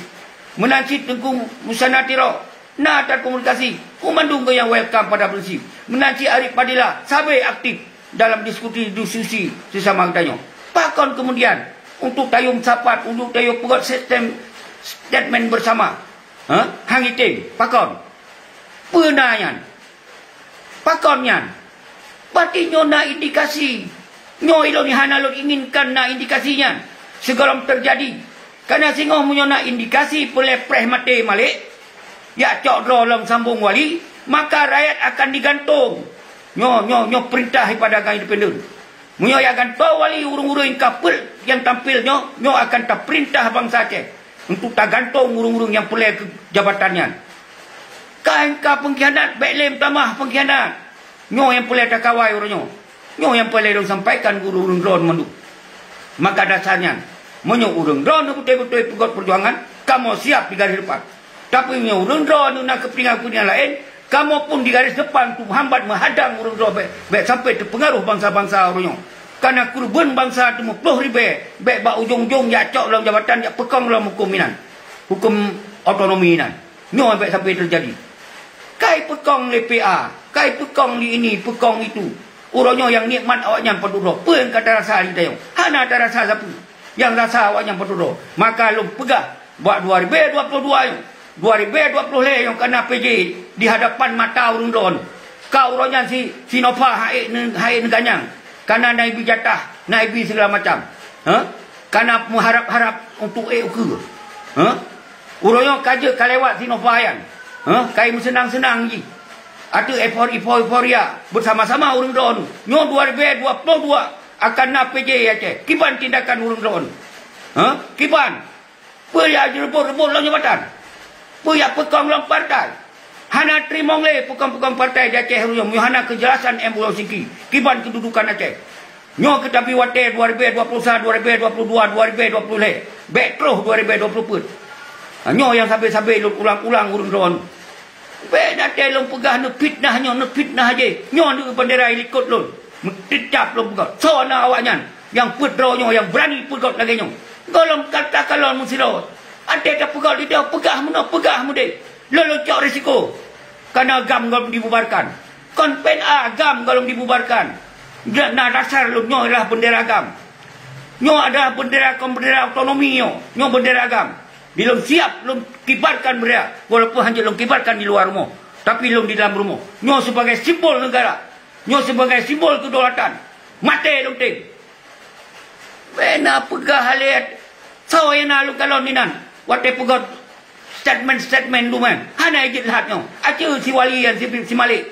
Meunan cit Teungku Musanna Tiro, na takomunikasi, u mandum geuh nyang welcome pada prinsip. Meunan cit Arif Fadila, sabe aktif dalam diskusi-diskusi sesama geutanyoe. Pakon kemudian untuk tayue sapat, untuk tayue peugét sistem statement bersama? Ha? Hang item, pakon? Peue na nyan? Pakon nyan? Berarti nyoe na indikasi. Nyoe ilôn hana lôn inginkan na indikasi nyan. Sigohlom teujadi. Kareuna singoh meunyoe na indikasi peureulée preh maté malek, jak cok droe lom sambong wali, maka rakyat akan digantong. Nyoe, nyoe, nyoe peurintah daripada agama independen. Meunyoe jak gantong wali ureuëng-ureuëng nyang ka peuet nyang tampil nyoe, nyoe akan tapeurintah bansa Aceh untuk tagantong ureuëng-ureuëng nyang peureulée keu jabatan nyan. Ka, ka peungkhianat, bék lé meutamah peungkhianat. Nyoe nyang peureulée takawai uroe nyoe. Nyoe nyang peureulée lôn sampaikan keu ureuëng droe mandum. Maka dasar nyan, meunyoe ureuëng droe beutôi-beutôi peugét peujuangan, kamoe siap di garis depan. Tapi meunyoe ureuëng droe na keupeuntengan-keupeuntengan laén, kamoe pun di garis depan untuk meuhambat meuhadang ureuëng droe bék, bék sampai teupeungaroh bansa-bansa uroe nyoe. Kareuna keureubeuen bansa teumeuplôh ribée, bék bak ujong-ujong jak cok lom jabatan, jak peukong lom huköm inan. Huköm otonomi inan. Nyoe bék sampai teujadi. Kai peukong lé P A, kai peukong lé ini, peukong itu. Uroe nyoe nyang nikmat awaknyan padub droe. Peue nyang ka tarasa di tanyoe? Hana tarasa sapeue. Nyang rasa awaknyan padub droe. Maka lôn peugah, bak dua ribée dua ploh dua nyoe, dua ribée dua ploh lhée nyoe ka na P J di hadapan mata ureuëng droe. Ka uroe nyan si, si Nova hase neu-, hase neuganyang. Kareuna na ibi jatah, na ibi segala macam. Ha? Kareuna meuharab-harab untuk ék ukeue. Ha? Uroe nyoe ka jeuet ka lewat si Nova nyan. Ha? Kai meuseunang-seunang jih. Ateueh eufor-, eufor-, euforia beusama-sama ureuëng droe. Nyoe dua ribée dua ploh dua akan na P J Aceh. Kiban tindakan ureuëng droe? Ha? Kiban. Peue jak rebot-rebot lom jabatan? Peue jak peukong lom partai? Hana teurimong lé peukong-peukong partai di Aceh uroe nyoe, meunyoe hana keujelasan M O L Singki kiban keududukan Aceh. Nyoe keutabri watée dua ribée dua ploh sa, dua ribée dua ploh dua, dua ribée dua ploh lhée, bék troh dua ribée dua ploh peuet. Ha, nyoe nyang sabe-sabe lôn ulang-ulang ureuëng droe. Bék na teuh lôn peugah neufitnah nyoe, neufitnah jéh. Nyoe neu beundera ilikot lôn. Meuteucap lôn peugah. Soe na awaknyan nyang peuet droe nyoe, nyang beurani peugét lagée nyoe? Gohlom ka takalon meusidroe. Até tapeugét lideh, peugah meunoe, peugah meudeh. Lôn, lôn cok risiko. Kareuna GAM gohlom dibubarkan. Kon P N A, GAM gohlom dibubarkan. Na dasar lôn, nyoe adalah beundera GAM. Nyoe adalah beundera, kon beundera otonomi nyoe. Nyoe beundera GAM. Di lôn siap lôn kibarkan beundera, walaupun hana lôn kibarkan di luwa rumoh, tapi lôn di dalam rumoh. Nyoe sibagai simbol neugara. Nyoe sibagai simbol keudaulatan. Maté lôn tem. Bék na peugah lé soe nyang na lôn kalon inan. Watée peugét statement-statement dumai, hana jeuet that nyoe. Aci si wali nyan si, si Malik.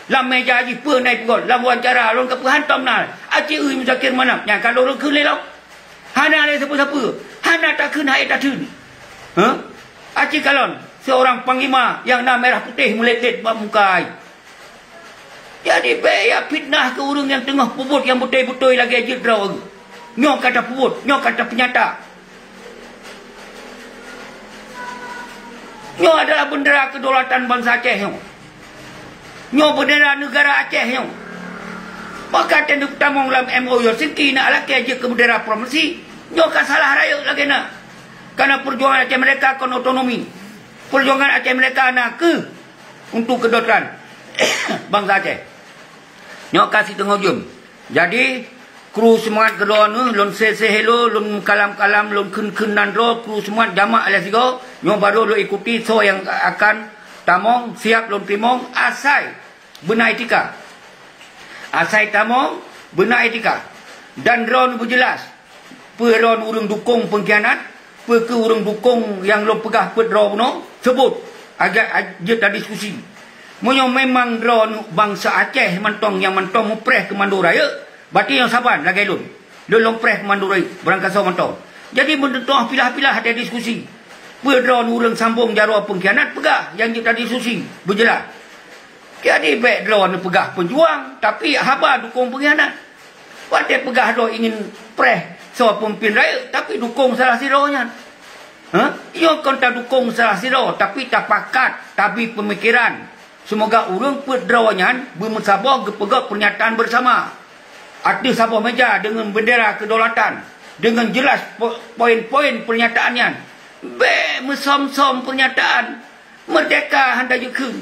Lam méja jih peue na peugét, lam wawancara lôn ka peuhantom na. Aci Muzakir Manaf, nyan ka lôn kheun lé lom. Hana lé sapeue-sapeue, hana takheun hai tatheun. Hah? Aci kalon, seurang panglima nyang na merah putéh meulet-let bak muka ai. Jadi, bék jak fitnah keu ureuëng nyang teungoh peubuet nyang beutôi-beutôi lagée jeuet droe. Nyoe ka tapeubuet, nyoe ka tapeunyata. Nyoe adalah beundera keudaulatan bansa Aceh nyoe. Nyoe beundera neugara Aceh nyoe. Maka teuneuk tamong lam M O U Helsinki na lakée jeuet keu beundera provinsi, nyoe ka salah rayeuk lagée na. Kareuna peujuangan Aceh Merdeka kon otonomi. Peujuangan Aceh Merdeka na keuh untuk keudaulatan bansa Aceh. Nyoe ka siteungoh jeuem. Jadi, kru seumangat keudroe neuh, lôn seuhé-seuhé lôn, lôn kalam-kalam, lôn kheun-kheun nan droe, kru seumangat jamak lé sigoe, nyoe barô lôn ikuti soe nyang akan tamong, siab lôn teurimong, asai beuna etika. Asai tamong, beuna etika. Dan droe neuh beujeulaih. Peue droe ureuëng dukong peungkhianat, peue kheueh ureuëng dukong nyang lôn peugah peuet droe bunoe, seubut, agak jeuet tadiskusi. Meunyoe memang droe bansa Aceh mantong nyang mantong mupreh keu mandum rayeuk, berarti nyoe saban lagée lôn. Lôn lôn preh keu mandum rayeuk, beurangkasoe mantong. Jadi, meunyoe pilah-pilah tadiskusi, peue droe ureuëng sambong jaroe peungkhianat peugah nyang jeuet tadiskusi, beujeulaih. Jadi bék droe neupeugah peujuang, tapi haba dukong peunghianat. Watée peugah droe ingin preh soe peumimpin rayeuk, tapi dukong salah sidroe nyan. Hah? Nyoe kon tadukong salah sidroe, tapi tapakat, tabi peumikiran. Seumoga ureuëng peuet droe nyan beumeusaboh geupeugét peurnyataan beusama ateueh saboh meja deungon beundera keudaulatan, deungon jeulaih po-, poin-poin peurnyataan nyan. Bék meusöm-söm peurnyataan. Meurdehka hana jeuet kheun.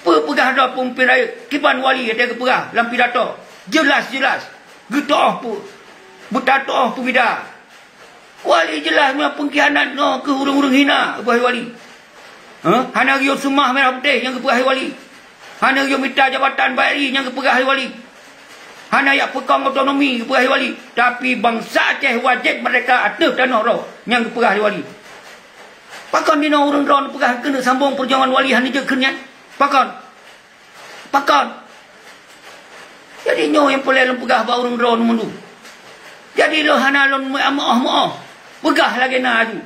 Peue peugah droe peumimpin rayeuk, kiban wali watée geupeugah lam pidato, jeulaih-jeulaih geutuoh peu-, beutatuoh peubida. Wali jeulaih nyoe peungkhianat nyoe keu ureuëng-ureuëng hina geupeugah wali. Hah? Hana geuyue seumah merah putéh nyang geupeugah wali. Hana geuyue mita jabatan bak ri nyang geupeugah wali. Hana jak peukong otonomi geupeugah wali. Tapi bansa Aceh wajéb meurdehka ateueh tanoh droe nyang geupeugah wali. Pakon dinoe ureuëng droe neupeugah keuneuk sambong peujuangan wali hana jeuet kheun nyan? Pakon? Pakon? Jadi nyoe nyang peureulée lôn peugah bak ureuëng droe mandum. Jadi lôn hana lôn meu'oh-meu'oh. Peugah lagée na aju.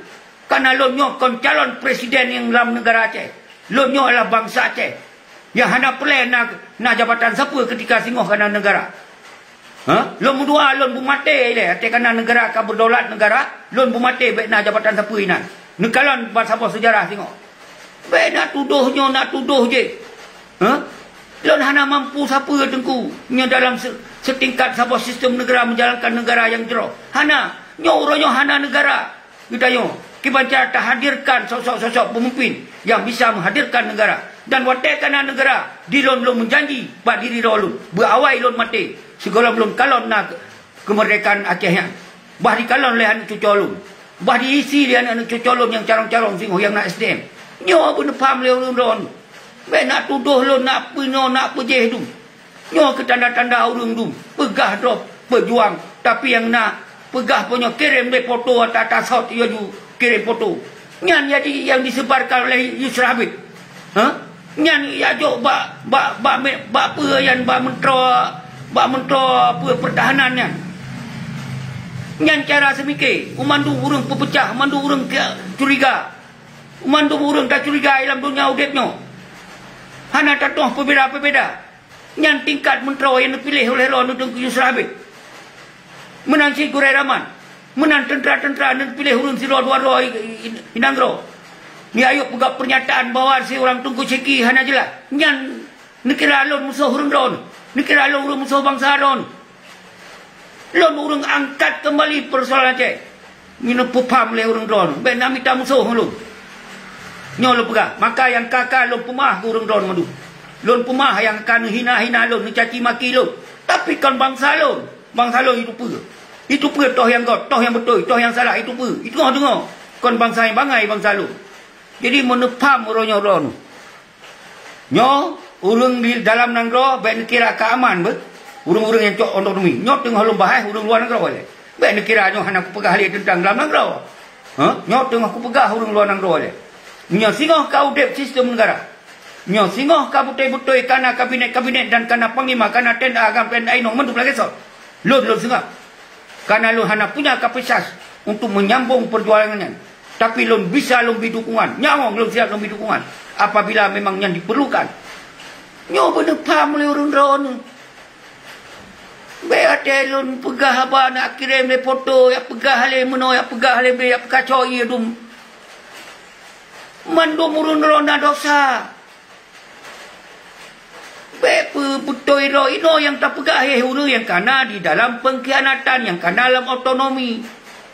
Karena lôn nyoe kon calon presiden nyang lam neugara Aceh. Lôn nyoe adalah bansa Aceh. Nyang hana peureulée na, na jabatan sapeue keutika singoh kana neugara. Ha? Lôn meudoa lôn beumaté ilée, watée kana neugara ka beudaulat neugara, lôn beumaté bék na jabatan sapeue inan. Neukalon bansaboh seujarah singoh. Bék na tudoh nyoe, na tudoh jih. Ha? Lôn hana mampu sapeue Teungku, nyoe dalam se-, seutingkat saboh sistem neugara meujalankan neugara nyang jroh. Hana. Nyoe uroe nyoe hana neugara. Geutanyoe, kiban cara tahadirkan sosok-sosok peumimpin nyang bisa meuhadirkan neugara. Dan watée kana neugara, di lôn lôn meujanji bak diri droe lôn, beuawai lôn maté, sigohlom lôn kalon na keumeurdekaan Aceh nyan. Bah dikalon lé aneuëk cucoe lôn. Bah diisi lé aneuëk-aneuëk cucoe lôn nyang carông-carông singoh nyang na S D M. Nyoe beuneupham lé ureuëng droe. Bék na tudoh lôn, na peunoe, na peujéh dum. Nyoe keuh tanda-tanda ureuëng dum peugah droe peujuang, tapi nyang na peugah peunoe kirém lé foto ata-ata sot laju kirém foto. Nyan jadi nyang disebarkan oleh Yusra Habib. Ha? Nyan jak jok bak, bak, bak me-, bak peue nyan, bak meuntroe, bak meuntroe peue peurtahanan nyan. Nyan cara seumike, mandum ureuëng peupeucah, mandum ureuëng ke-, curiga. Mandum ureuëng tacuriga lam donya udeb nyoe. Hana tatuoh peubeda-peubeda. Nyan tingkat meuntroe nyang neupiléh uleh droe Teungku Yusra Habib. Meunan cit gurée raman. Meunan teuntra-teuntra neupiléh ureuëng sidroe dua droe i, i, inong droe. Ni ayok peugah peurnyataan bahwa si ureuëng Teungku Syeki hana jeulaih. Nyan neukira lôn musoh ureuëng droe. Neukira lôn ureuëng musoh bansa droe. Lôn ureuëng angkat keumbali peusoalan Aceh. Meunyoe peupham lé ureuëng droe, bék na mita musoh ngon lôn. Nyoe lôn peugah, maka nyang ka-ka lôn peumah keu ureuëng droe mandum. Lôn peumah nyang ka neuhina-hina lôn, neucaci maki lôn. Tapi kon bansa lôn. Bansa lôn itu peue? Itu peue toh nyang göt, toh nyang beutôi, toh nyang salah, itu peue? Itu teungoh deungoe. Kon bansa nyang bangai bansa lôn. Jadi meuneupham uroe nyoe droe. Nyoe, ureuëng di dalam nanggroe bék neukira ka aman beuh. Ureuëng-ureuëng nyang cok otonomi. Nyoe teungoh lôn bahas ureuëng luwa nanggroe lé. Bék neukira nyoe hana kupeugah lé teuntang dalam nanggroe. Ha? Nyoe teungoh kupeugah ureuëng luwa nanggroe lé. Nyoe singoh ka udeb sistem neugara. Nyoe singoh ka beutôi-beutôi kana kabinet-kabinet dan kana panglima, kana T N A, agam T N A inong mandum lagée soe. Lôn, lôn seungab. Karena lôn hana punya kapasitas untuk menyambung perjuangan nyan. Tapi lôn bisa lôn bi dukungan. Nyawöng lôn siap lôn bi dukungan. Apabila memang nyan diperlukan. Nyoe beuneupham lé ureuëng droeneuh. Bék watée lôn peugah haba na kirém lé foto, jak peugah lé meunoe, jak peugah lé bée, jak peukaco ié dum. Mandum ureuëng droeneuh na dosa. Bék peubeutôi droe inoe nyang tapeugah, hé ureuëng nyang kana di dalam peungkhianatan, nyang kana lam otonomi.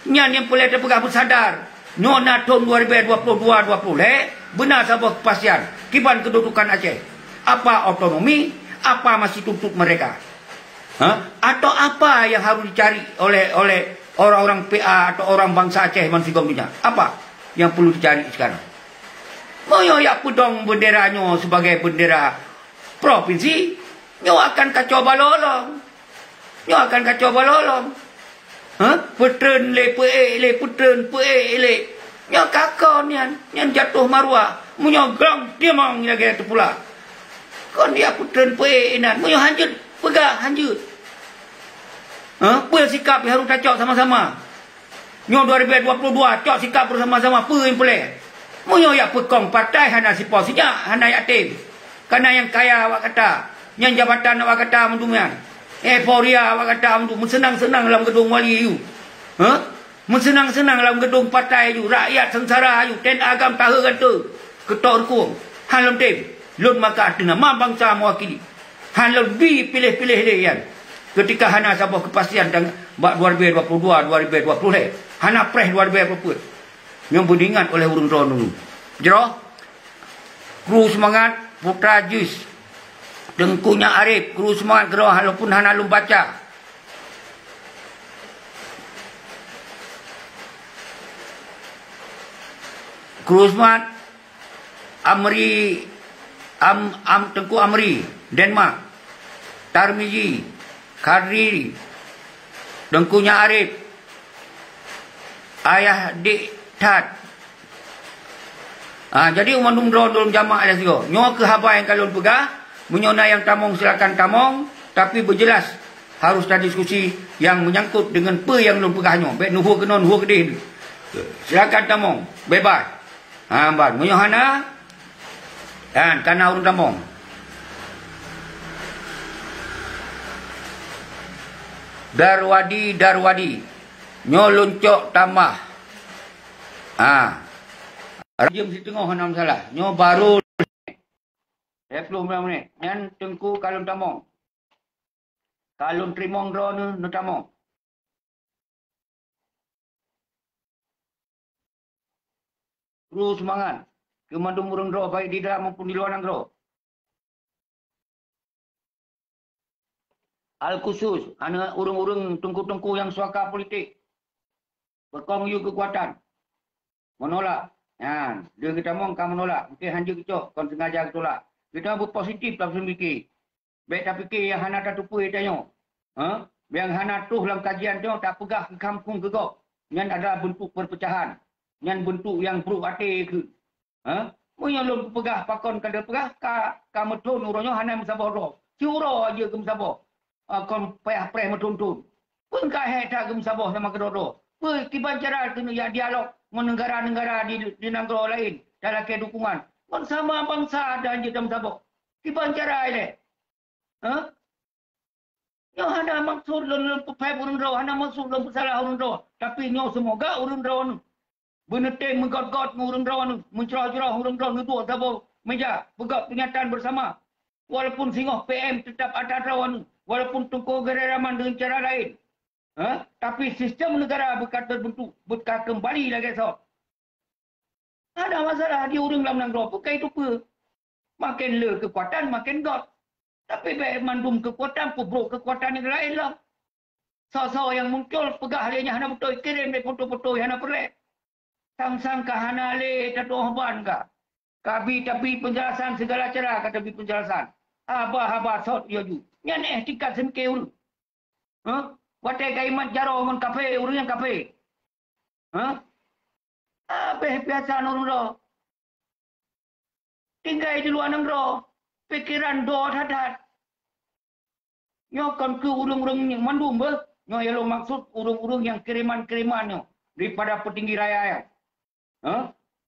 Nyan nyang peureulée tapeugah beusadar. Nyoe na thon dua ribée dua puluh dua dua puluh lhée, beuna saboh keupastian kiban keududukan Aceh. Apa otonomi, apa masih tuntut merdeka? Ha? Atau apa yang harus dicari oleh, oleh orang-orang P A atau orang bangsa Aceh bansigom dunia? Apa yang perlu dicari sekarang? Meunyoe jak peudong beundera nyoe sibagai beundera propinsi, nyoe akan kacau balau lom. Nyoe akan kacau balau lom. Ha? Peutreun lé peuék lé, peutreun peuék lé. Nyoe ka kon nyan, nyan jatuh maruah. Meunyoe glong timong lagée teupula. Kon jak peutreun peuék inan. Meunyoe hanjeuet, peugah hanjeuet. Ha? Peue sikap nyang harôh tacok sama-sama? Nyoe dua ribée dua puluh dua, cok sikap beusama-sama peue nyang peureulée. Meunyoe jak peukong partai hana sipo sinyak, hana jak tem. Kana nyang kaya awak gata, nyang jabatan awak gata mandum nyan. Euforia awak gata mandum, meuseunang-seunang lam geudong wali aju. Hah? Meuseunang-seunang lam geudong partai aju, rakyat seungsara aju, ten agam tahe gata. Keutok rukong. Han lôn tem. Lôn maka ateueh nama bansa mewakili. Han lôn bi piléh-piléh lé nyan. Keutika hana saboh keupastian dan bak dua ribu dua puluh dua, dua ribu dua puluh lhèe. Hana preh dua ribu dua puluh. Nyang beuingat oleh ureuëng droeneuh. Jroh. Kru seumangat, Putra Jus. Teungku Nyak Arif, kru seumangat keudroe walaupun hana lôn baca. Kru seumangat, Amri, Am, Am, Teungku Amri, Denmark. Tarmizi, Khadri, Teungku Nyak Arif, Ayah Dik That. Ha, jadi, mandum droe lôn jamak lé sigoe. Nyoe keuh haba nyang ka lôn peugah. Meunyoe na nyang tamong, silakan tamong. Tapi beujeulaih harus tadiskusi nyang meunyangkot deungon peue nyang lôn peugah nyoe. Bék neuhue keunoe, neuhue keudeh. Silakan tamong. Bebas. Ha, ban. Meunyoe hana, kan, kana ureuëng tamong. Darwadi, Darwadi. Nyoe lôn cok tamah. Ha. Jeuem siteungoh hana masalah. Nyoe barô lhèe plôh menit. Nyan Teungku ka lôn tamong. Ka lôn teurimong droeneuh neutamong. Kru seumangat keu mandum ureuëng droe, baik di dalam maupun di luwa nanggroe. Al khusus, aneuk ureuëng-ureuëng teungku-teungku nyang suaka politik. Beukong yue keukuatan. Meunolak. Nyan, deuh geutamong ka meunolak. Mungken han jeuet geucok, kon sengaja geutulak. Geutanyoe beupositif lam seumiki. Bék tapike nyang hana tateupeue tanyoe. Ha? Nyang hana troh lam kajian tanyoe tapeugah keu kampung keu gob. Nyan adalah beuntuk perpecahan. Nyan beuntuk nyang brok até keuh. Ha? Meunyoe lôn peugah pakon ka lheueh peugah, ka, ka meuthon uroe nyoe hana meusaboh droe. Siuroe jeuet keu meusaboh. Ha, kon payah preh meuthon-thon. Peue ka hék that keu meusaboh sama keudroe-droe? Peue kiban cara keuneuk jak dialog ngon neugara-neugara di, di nanggroe laén, talakée dukungan? Ngon sama bansa dan jeuet meusaboh. Kiban cara ilée? Ha? Nyoe hana maksud lôn, lôn peupéb ureuëng droe, hana maksud lôn peusalah ureuëng droe. Tapi nyoe seumoga ureuëng droe nyoe beuneutem meugöt-göt ngon ureuëng droe nyoe, meucroh-croh ureuëng droe nyoe duek saboh meja, peugöt peunyataan beusama. Walaupun singoh P M teutap atra droe nyoe, walaupun Teungku Geuriraman deungon cara laén. Ha? Tapi sistem neugara beuka teubeuntuk, beuka keumbali lagée soe. Hana masalah di ureuëng lam nanggroe, peue ka jiteupeue. Maken le keukuatan, maken göt. Tapi bék mandum keukuatan peubrok keukuatan nyang laén lom. Soe-soe nyang muncul peugah lé nyan hana beutôi, kirém lé foto-foto nyang hana peureulée. Sang-sang ka hana lé tatuoh ban ka. Ka bi tabi peunjelasan sigala cara ka tabi peunjelasan. Haba-haba sot yoju. Nyan eh tingkat seumike ureuëng. Hah? Watée ka imat jaroe ngon kafé, ureuëng nyang kafé. Hah? Habéh biasa ureuëng droe. Tinggai di luwa nanggroe, pikeran do that-that. Nyoe kon keu ureuëng-ureuëng nyang mandum beuh. Nyoe nyang lôn maksud ureuëng-ureuëng nyang kiriman-kiriman nyoe daripada peutinggi raya nyan. Ha?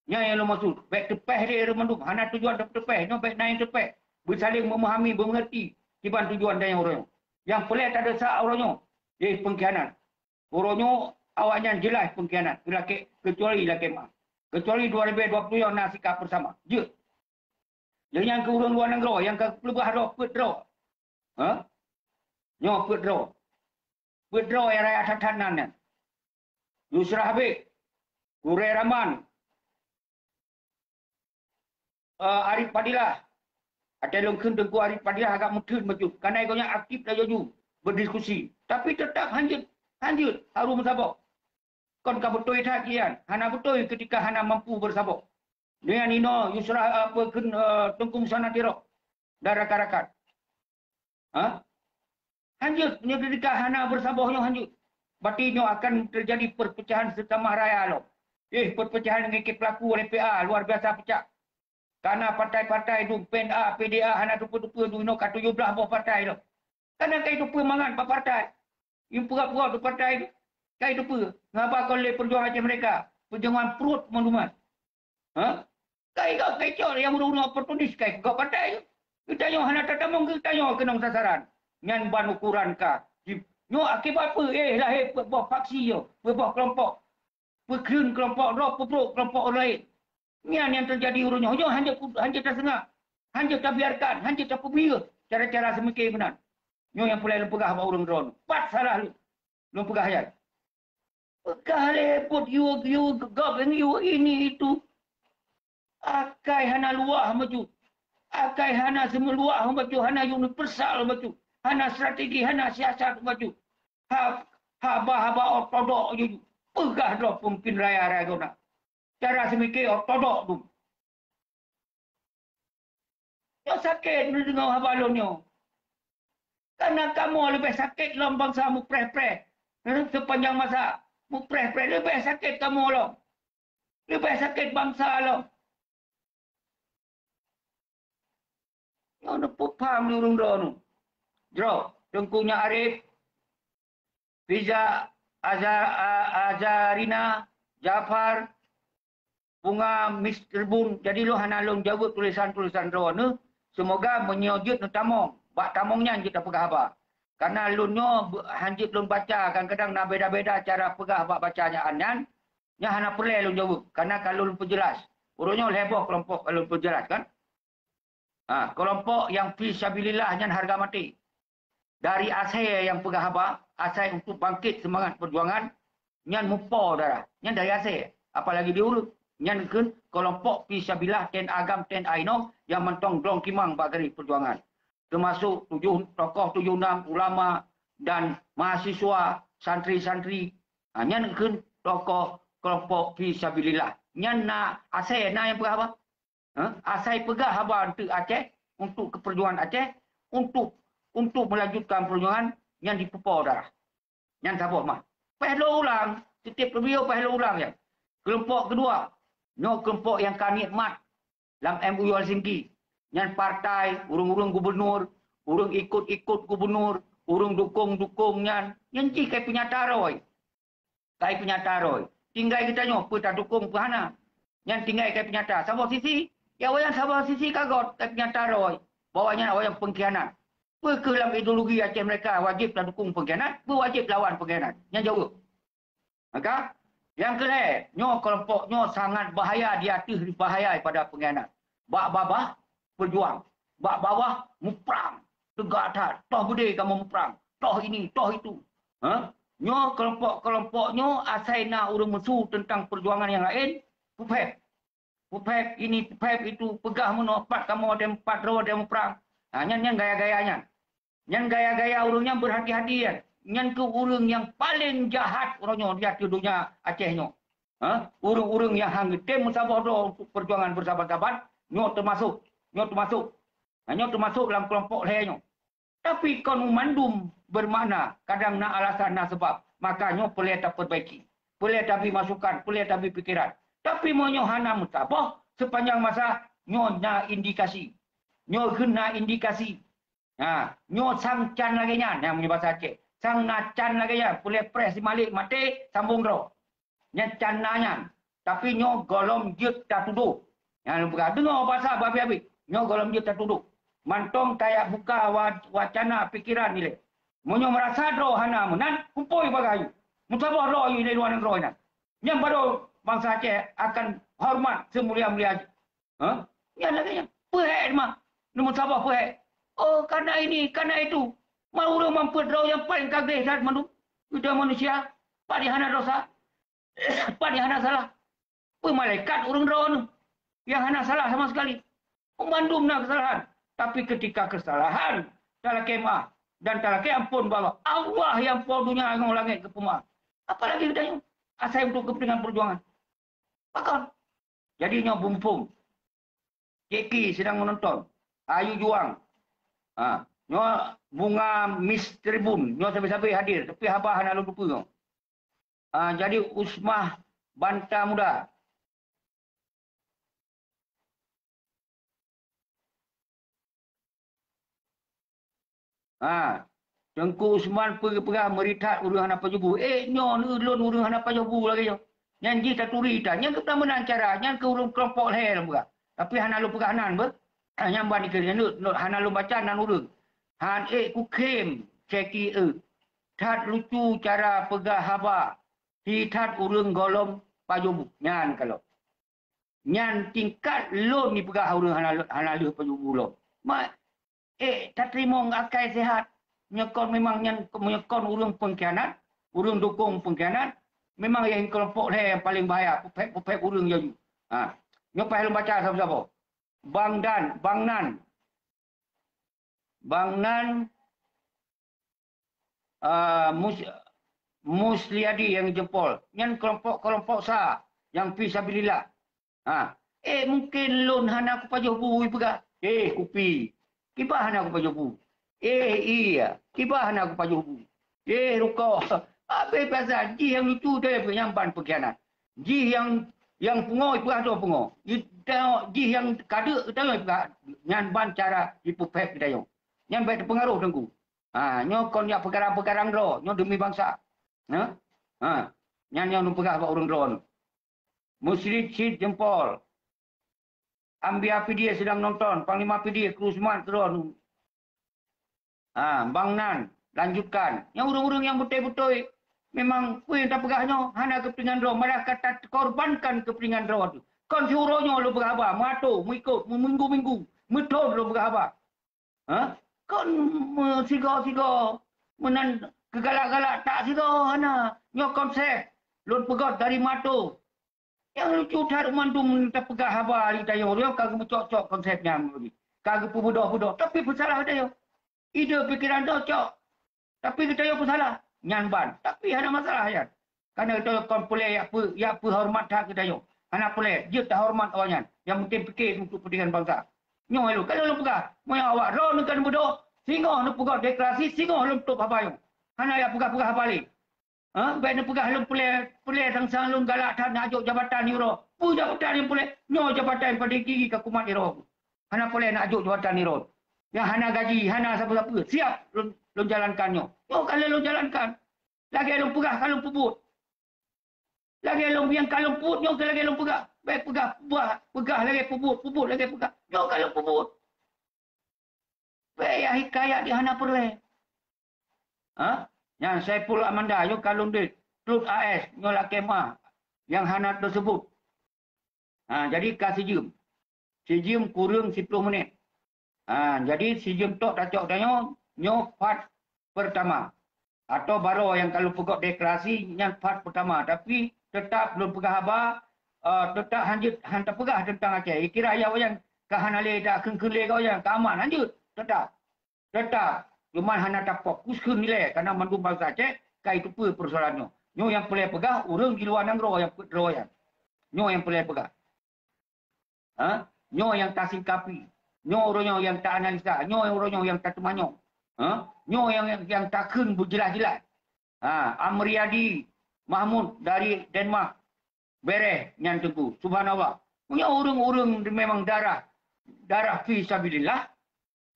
Nyan nyang lôn maksud. Bék teupéh lé ureuëng mandum. Hana tujuan teupéh. Nyoe bék na nyang teupéh. Beusaléng meumahami, beumeungerti kiban tujuan dan nyang uroe nyoe. Nyang peureulée tadeusak uroe nyoe, yaitu peungkhianat. Uroe nyoe awaknyan jeulaih peungkhianat, lakée, keucuali lakée meu'ah. Keucuali dua ribu dua puluh nyoe na sikap beusama. Jeuet. Lheueh nyan keu ureuëng luwa nanggroe nyang ka peuleubeubah droe, peuet droe. Ha? Nyoe peuet droe. Peuet droe nyang raya that-that nan nyan. Yusra Habib, Gurée Raman, eh, Arif Fadilah. Até lôn kheun Teungku Arif Fadilah agak meutheun bacut. Karena gobnyan aktif laju berdiskusi. Tapi tetap hanjeuet, hanjeuet harus meusaboh. Kon ka beutôi that nyan, hana beutôi keutika hana mampu beusaboh. Nyan inoe Yusra, apa, kheun, eh, Teungku Musa Nadhiro dan rakan-rakan. Ha? Hanjeuet, nyoe keutika hana beusaboh nyoe hanjeuet. Berarti nyoe akan terjadi perpecahan seutamah raya lom. Eh, perpecahan nyang ka pelaku oleh P A luar biasa peucah. Karena partai-partai dum, P N A, P D A hana teupeue-teupeue dum inoe ka tujoh blaih boh partai lom. Karena ka jiteupeue mangat bak partai. Nyang peugah-peugah tu partai tu. Ka jiteupeue. Ngapa kon lé Perjuangan Aceh Merdeka? Perjuangan pruet mandum nyan. Ha? Kai gak kecok nyang ureuëng-ureuëng oportunis kai gak partai tu. Geutanyoe hana tatamong geutanyoe keunong sasaran. Nyan ban ukuran ka. Nyoe akibat peue? Eh, lahé peuet boh faksi nyoe, peuet boh keulompok. Peukheun keulompok droe, peubrok keulompok laén. Nyan nyang teujadi uroe nyoe. Nyoe hanjeuet, hanjeuet taseungab, hanjeuet tabiarkan, hanjeuet tapeubiyeu cara-cara seumike meunan. Nyoe nyang peureulée lôn peugah bak ureuëng droeneuh. Pat salah lôn, lôn peugah nyan. Peugah lé buet yue, yue gop, yue ini itu. Akai hana luwah maju. Akai hana seumeuluwah maju, hana universal maju, hana strategi, hana siasat maju. Ha, haba-haba ortodok juju. Peugah droe peumimpin raya-raya guna. Cara seumike ortodok dum. Nyoe sakét neudeungoe haba lôn nyoe. Kareuna kamoe leubeh sakét lom bansa mupreh-preh. Seupanjang masa mupreh-preh leubeh sakét kamoe lom. Leubeh sakét bansa lom. Nyoe neupeupham lé ureuëng droeneuh. Jroh, Teungku Nyak Arif, Fiza, Aza-, A-, Azarina, Jafar, Bunga, Mister Bun. Jadi lôn hana lôn jaweueb tulésan-tulésan droeneuh. Seumoga meunyoe jeuet neutamong, bak tamong nyan jeuet tapeugah haba. Kareuna lôn nyoe be-, hanjeuet lôn baca, kadang-kadang na beda-beda cara peugah bak baca nyan, nyan hana peureulée lôn jaweueb, kareuna ka lôn peujeulaih. Uroe nyoe lhée boh keulompok ka lôn peujeulaih kan. Ha, keulompok nyang fi sabilillah nyan hareuga maté. Dari asée nyang peugah haba, asai untuk bangkét seumangat peujuangan, nyan mupo darah. Nyan dari asée, apalagi di ureuëng. Nyan kheun keulompok fi sabilillah, ten agam, ten ainong nyang mantong glong kimang bak garéh peujuangan. Teumasuk tujoh, tokoh tujoh nam, ulama dan mahasiswa, santri-santri. Ha, nyan kheun tokoh keulompok fi sabilillah. Nyan na asée, na nyang peugah haba. Ha? Asai peugah haba untuk Aceh, untuk keupeurjuangan Aceh, untuk, untuk melanjutkan perjuangan nyang dipupo darah. Nyan saboh mah. Peuh lôn ulang, setiap video peuh lôn ulang nyan. Keulompok keudua, nyoe keulompok nyang ka nikmat lam M O U Helsinki. Nyan partai, ureuëng-ureuëng gubunur, ureuëng ikot-ikot gubunur, ureuëng dukong-dukong nyan, nyan jih kai peunyata roi. Kai peunyata roi. Tinggai geutanyoe, peue tadukong, peue hana. Nyan tinggai kai peunyata. Saboh sisi, ya awaknyan saboh sisi ka göt, kai peunyata roi. Bahwa nyan awaknyan pengkhianat. Peue keuh lam ideologi Aceh merdeka wajéb tadukong pengkhianat, peue wajéb lawan pengkhianat. Nyan jaweueb. Maka, nyang keulhée, nyoe keulompok nyoe sangat bahaya di ateueh bahaya pada pengkhianat. Bak babah, peujuang. Bak bawah, muprang. Teuga that, toh beudé kamoe muprang. Toh ini, toh itu. Ha? Nyoe keulompok-keulompok nyoe asai na ureuëng meusu teuntang peujuangan nyang laén, peuphét. Peuphét ini, peuphét itu, peugah meunoe, pat kamoe watée, pat droe watée muprang. Ha, nyan, nyan gaya-gaya nyan. Nyan gaya-gaya ureuëng nyang beurhati-hati nyan. Nyan keuh ureuëng nyang paleng jahat uroe nyoe di ateueh donya Aceh nyoe. Ha? Ureuëng-ureuëng nyang han geutem meusaboh droe untuk peujuangan beusabat-sabat, nyoe teumasok, nyoe teumasok. Ha, nyoe teumasok lam keulompok lhée nyoe. Tapi kon mandum beumakna, kadang na alasan, na sabab. Maka nyoe peureulée tapeubaiki. Peureulée tabri masukan, peureulée tabri pikeran. Tapi meunyoe hana meusaboh, seupanjang masa nyoe na indikasi. Nyoe kheun na indikasi. Ha, nyoe sang can lagée nyan, nyang meunyoe basa Aceh. Sang na can lagée nyan, peureulée preh si Malik maté, sambong droe. Nyan can na nyan. Tapi nyoe gohlom jeuet tatudoh. Nyang lôn peugah, deungoe basa babi-abi. Nyoe gohlom jeuet tatudoh. Mantong tajak buka wa-, wacana pikeran ilée. Meunyoe meurasa droe hana meunan, kumpôi bagaih ayue. Meusaboh droe ayue di luwa nanggroe nyan. Nyan baru bansa Aceh akan horeumat seumulia-mulia jih. Ha? Nyan lagée nyan. Peuhék mah. Neumeusaboh peuhék. Oh, karena ini, karena itu. Ma ureuëng mampeue droe nyang paleng ka gleh that mandum. Geutanyoe manusia, pat nyang hana desya, pat nyang hana salah. Peue malaikat ureuëng droeneuh nyang hana salah sama sekali. Mandum na keusalahan. Tapi ketika keusalahan talakée maáh dan talakée amphon bak Allah, Allah nyang po donya ngon langét geupeumeuáh. Apalagi geutanyoe, asai untuk keupeuntengan peujuangan. Pakon? Jadi nyoe beumpung. Jeki sedang menonton. Ayu Juang. Ha, nyoe Bunga Miss Tribun. Nyoe sabe-sabe hadir. Tapi haba hana lôn tupeue nyoe. Ha, jadi Usmah Banta Muda. Ha, Teungku Usman peugah meurit that ureuëng hana pajoh bu. Eh, nyoe ulôn ureuëng hana pajoh bu lagée nyoe. Nyan jih taturi that. Nyan keuh meunan cara. Nyan keuh ureuëng keulompok lhée lôn peugah. Tapi hana lôn peugah nan beuh. Nyang ban dikeu, nyoe hana lôn baca nan ureuëng. Han ék kukhém, ceti eu. That lucu cara peugah haba. Hi that ureuëng gohlom pajoh bu. Nyan kalon. Nyan tingkat lôn jipeugah ureuëng hana, hana lheueh pajoh bu lom. Ma, ék tateurimong akai seuhat. Meunyoe kon memang nyan, meunyoe kon ureuëng pengkhianat, ureuëng dukong pengkhianat, memang nyang keulompok lhée nyang paleng bahaya, peuphét-peuphét ureuëng jaju. Ha. Nyoe paih lôn baca saboh-saboh. Bang Dan, Bang Nan. Bang Nan, ah, Mus-, Musliadi nyang jempol. Nyan keulompok-keulompok sa nyang fi sabilillah. Ha. Eh, mungkin lôn hana kupajoh bu, ipeugah. Eh, kupi. Kiban hana kupajoh bu. Eh, iya. Kiban hana kupajoh bu. Eh, rukok. Habéh pasal jih nyang lucu tu nyang ban pengkhianat. Jih nyang, nyang pungo, ipeugah tu pungo. Jih nyang kadeuk tu ipeugah. Nyan ban cara jipeuphét geutanyoe. Nyan bék teupeungaroh Teungku. Ha, nyoe kon jak peukarang-peukarang droe, nyoe demi bansa. Ha? Ha. Nyan nyang lôn peugah bak ureuëng droe. Musrid cit jempol. Ambia Pidie sedang nonton, Panglima Pidie, kru semangat keudroe. Ha, Bang Nan, lanjutkan. Nyang ureuëng-ureuëng nyang beutôi-beutôi, memang peue nyang tapeugah nyoe hana keupeungan droe, malah ka takorbankan keupeungan droe tu. Kon siuroe nyoe lôn peugah haba, meuato, meuikot, meuminggu-minggu, meuthon lôn peugah haba. Ha? Kon meusigoe-sigoe, meunan keugalak-galak tak sigoe hana. Nyoe konsep lôn peugöt dari meuato. Nyang lucu that mandum tapeugah haba di tanyoe nyoe ka geumeucok-cok konsep nyan tadi. Ka geupeubeudôh-beudôh, tapi peusalah tanyoe. Ide pikiran droe cok, tapi geutanyoe peusalah. Nyan ban, tapi hana masalah nyan. Karena geutanyoe kon peureulée jak peu-, jak peuhoreumat that geutanyoe. Hana peureulée, jeuet tahoreumat awaknyan. Nyang penting pike untuk kepentingan bansa. Nyoe lôn, ka lôn peugah, meunyoe awak droe neuka neubeudôh, singoh neupeugah deklarasi, singoh lôn tôb haba nyoe. Hana jak peugah-peugah haba lé. Ha? Bék neupeugah lôn peureulée, peureulée sang-sang lôn galak that nak jok jabatan uroe. Peue jabatan nyang peureulée? Nyoe jabatan paling tinggi ka kumat uroe. Hana peureulée nak jok jabatan uroe. Nyang hana gaji, hana sapeue-sapeue. Siap lôn, lôn jalankan nyoe. Nyoe ka lheueh lôn jalankan. Lagée lôn peugah ka lôn peubuet. Lagée lôn nyang ka lôn peubuet nyoe ka lagée lôn peugah. Bék peugah, peugah, peugah lagée peubuet, peubuet lagée peugah. Nyoe ka lôn peubuet. Bék jak hikayat di hana peureulée. Ha? Nyan Saiful Amanda, nyoe ka lôn deuek. Truth A S, nyoe lakée meuah nyang hana teuseubut. Ha, jadi ka sijeuem. Sijeuem kureueng siploh menit. Ha, jadi sijeuem tok tacok tanyoe, nyoe part pertama. Atau baroe nyang ka lôn peugöt deklarasi nyan part pertama. Tapi teutap lôn peugah haba, eh, teutap hanjeuet han tapeugah teuntang Aceh. Kira ya awaknyan ka hana lé dak kheun-kheun lé keu awaknyan, ka aman hanjeuet. Teutap. Teutap, cuman hana tafokus kheun ilée, karena mandum bansa Aceh ka jiteupeue peusoalan nyoe. Nyoe nyang peureulée peugah ureuëng di luwa nanggroe nyang peuet droe nyan. Nyoe nyang peureulée peugah. Ha? Nyoe nyang tasingkapi. Nyoe uroe nyoe nyang ta-analisa. Nyoe uroe nyoe nyang tateumanyong. Ha? Nyoe nyang, nyang, nyang takheun beujeulaih-jeulaih. Ha, Amriadi Mahmud dari Denmark. Bereh nyan Teungku. Subhanallah. Nyoe ureuëng-ureuëng memang darah, darah fi sabilillah.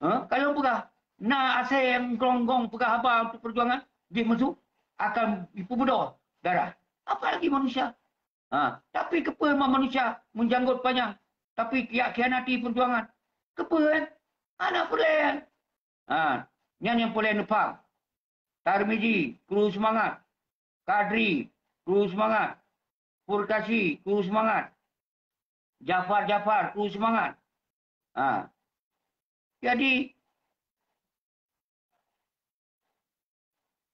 Ha? Kalau peugah, na asée nyang gong-gong peugah haba untuk perjuangan, jih meusu akan jipeubeudôh darah. Apalagi manusia. Ha, tapi keupeue ma-, manusia meujanggot panyang, tapi jak khianati perjuangan? Keupeue, eh? Hana peureulée, eh? Ha, nyan nyang peureulée neupaham. Tarmizi, kru seumangat. Kadri, kru seumangat. Furkasi, kru seumangat. Jafar, Jafar, kru seumangat. Ha. Jadi,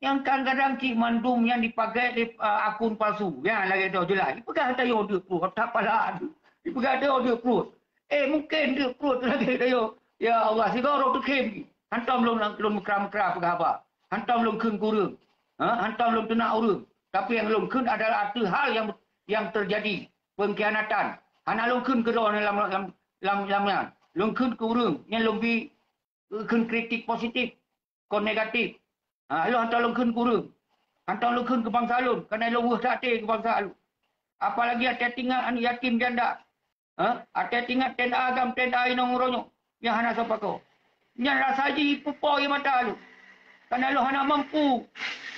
nyang kadang-kadang cit mandum nyan dipakai lé, ah, akun palsu. Nyan lagée tu jeulaih. Ipeugah tanyoe deuek pruet, otak pala tu. Ipeugah tanyoe deuek pruet. Eh, mungken deuek pruet lagée tanyoe. Ya Allah, sigoe roh teukhém. Hantom lôn, lôn meukra-meukra peugah haba. Hantom lôn kheun keu ureuëng. Ha, hantom lôn teunak ureuëng. Tapi nyang lôn kheun adalah ateueh hal nyang, nyang teujadi, peungkhianatan. Hana lôn kheun keu droe lam, lam, lam, lam nyan. Lôn kheun keu ureuëng, nyan lôn bi kheun kritik positif, kon negatif. Ha, lôn hantom lôn kheun keu ureuëng. Hantom lôn kheun keu bansa lôn, karena lôn weueh that até keu bansa lôn. Apalagi até tingat aneuk yatim janda. Ha? Até tingat ten agam, ten inong uroe nyoe nyang hana soe pakoe. Nyan rasa jih peupo ie mata lôn. Karena lôn hana mampu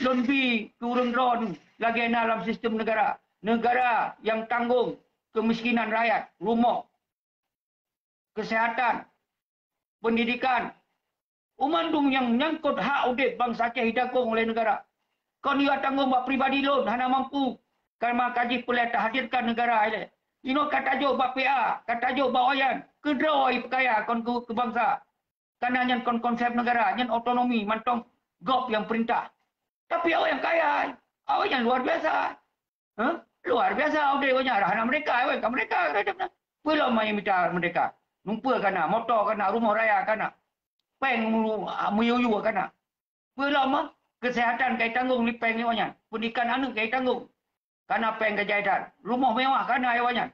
lôn bi keu ureuëng droe lagée na lam sistem negara. Negara nyang tanggong keumiskinan rakyat, rumoh, kesehatan, pendidikan, u mandum nyang nyangkot hak udeb bansa Aceh jitanggung lé neugara. Kon yue tanggong bak pribadi lôn hana mampu, karma ka jih peureulée tahadirkan neugara ilée. Inoe ka tajok bak P A, ka tajok bak awaknyan, keudroe jipeukaya kon keu, keu bansa. Kana nyan kon konsep neugara, nyan otonomi mantong gob nyang peurintah. Tapi awaknyan kaya, awaknyan luar biasa. Hah? Luar biasa udeb awaknyan, hana merdeka, awaknyan ka merdeka, ka merdeka. Peue lom nyang mita merdeka? Numpue kana, moto kana, rumoh raya kana. Péng mu-, meuyue-yue kana. Peue lom, kesehatan ka jitanggong lé péng awaknyan. Pendidikan aneuk ka jitanggong. Kana péng ka jai that. Rumoh mewah kana awaknyan.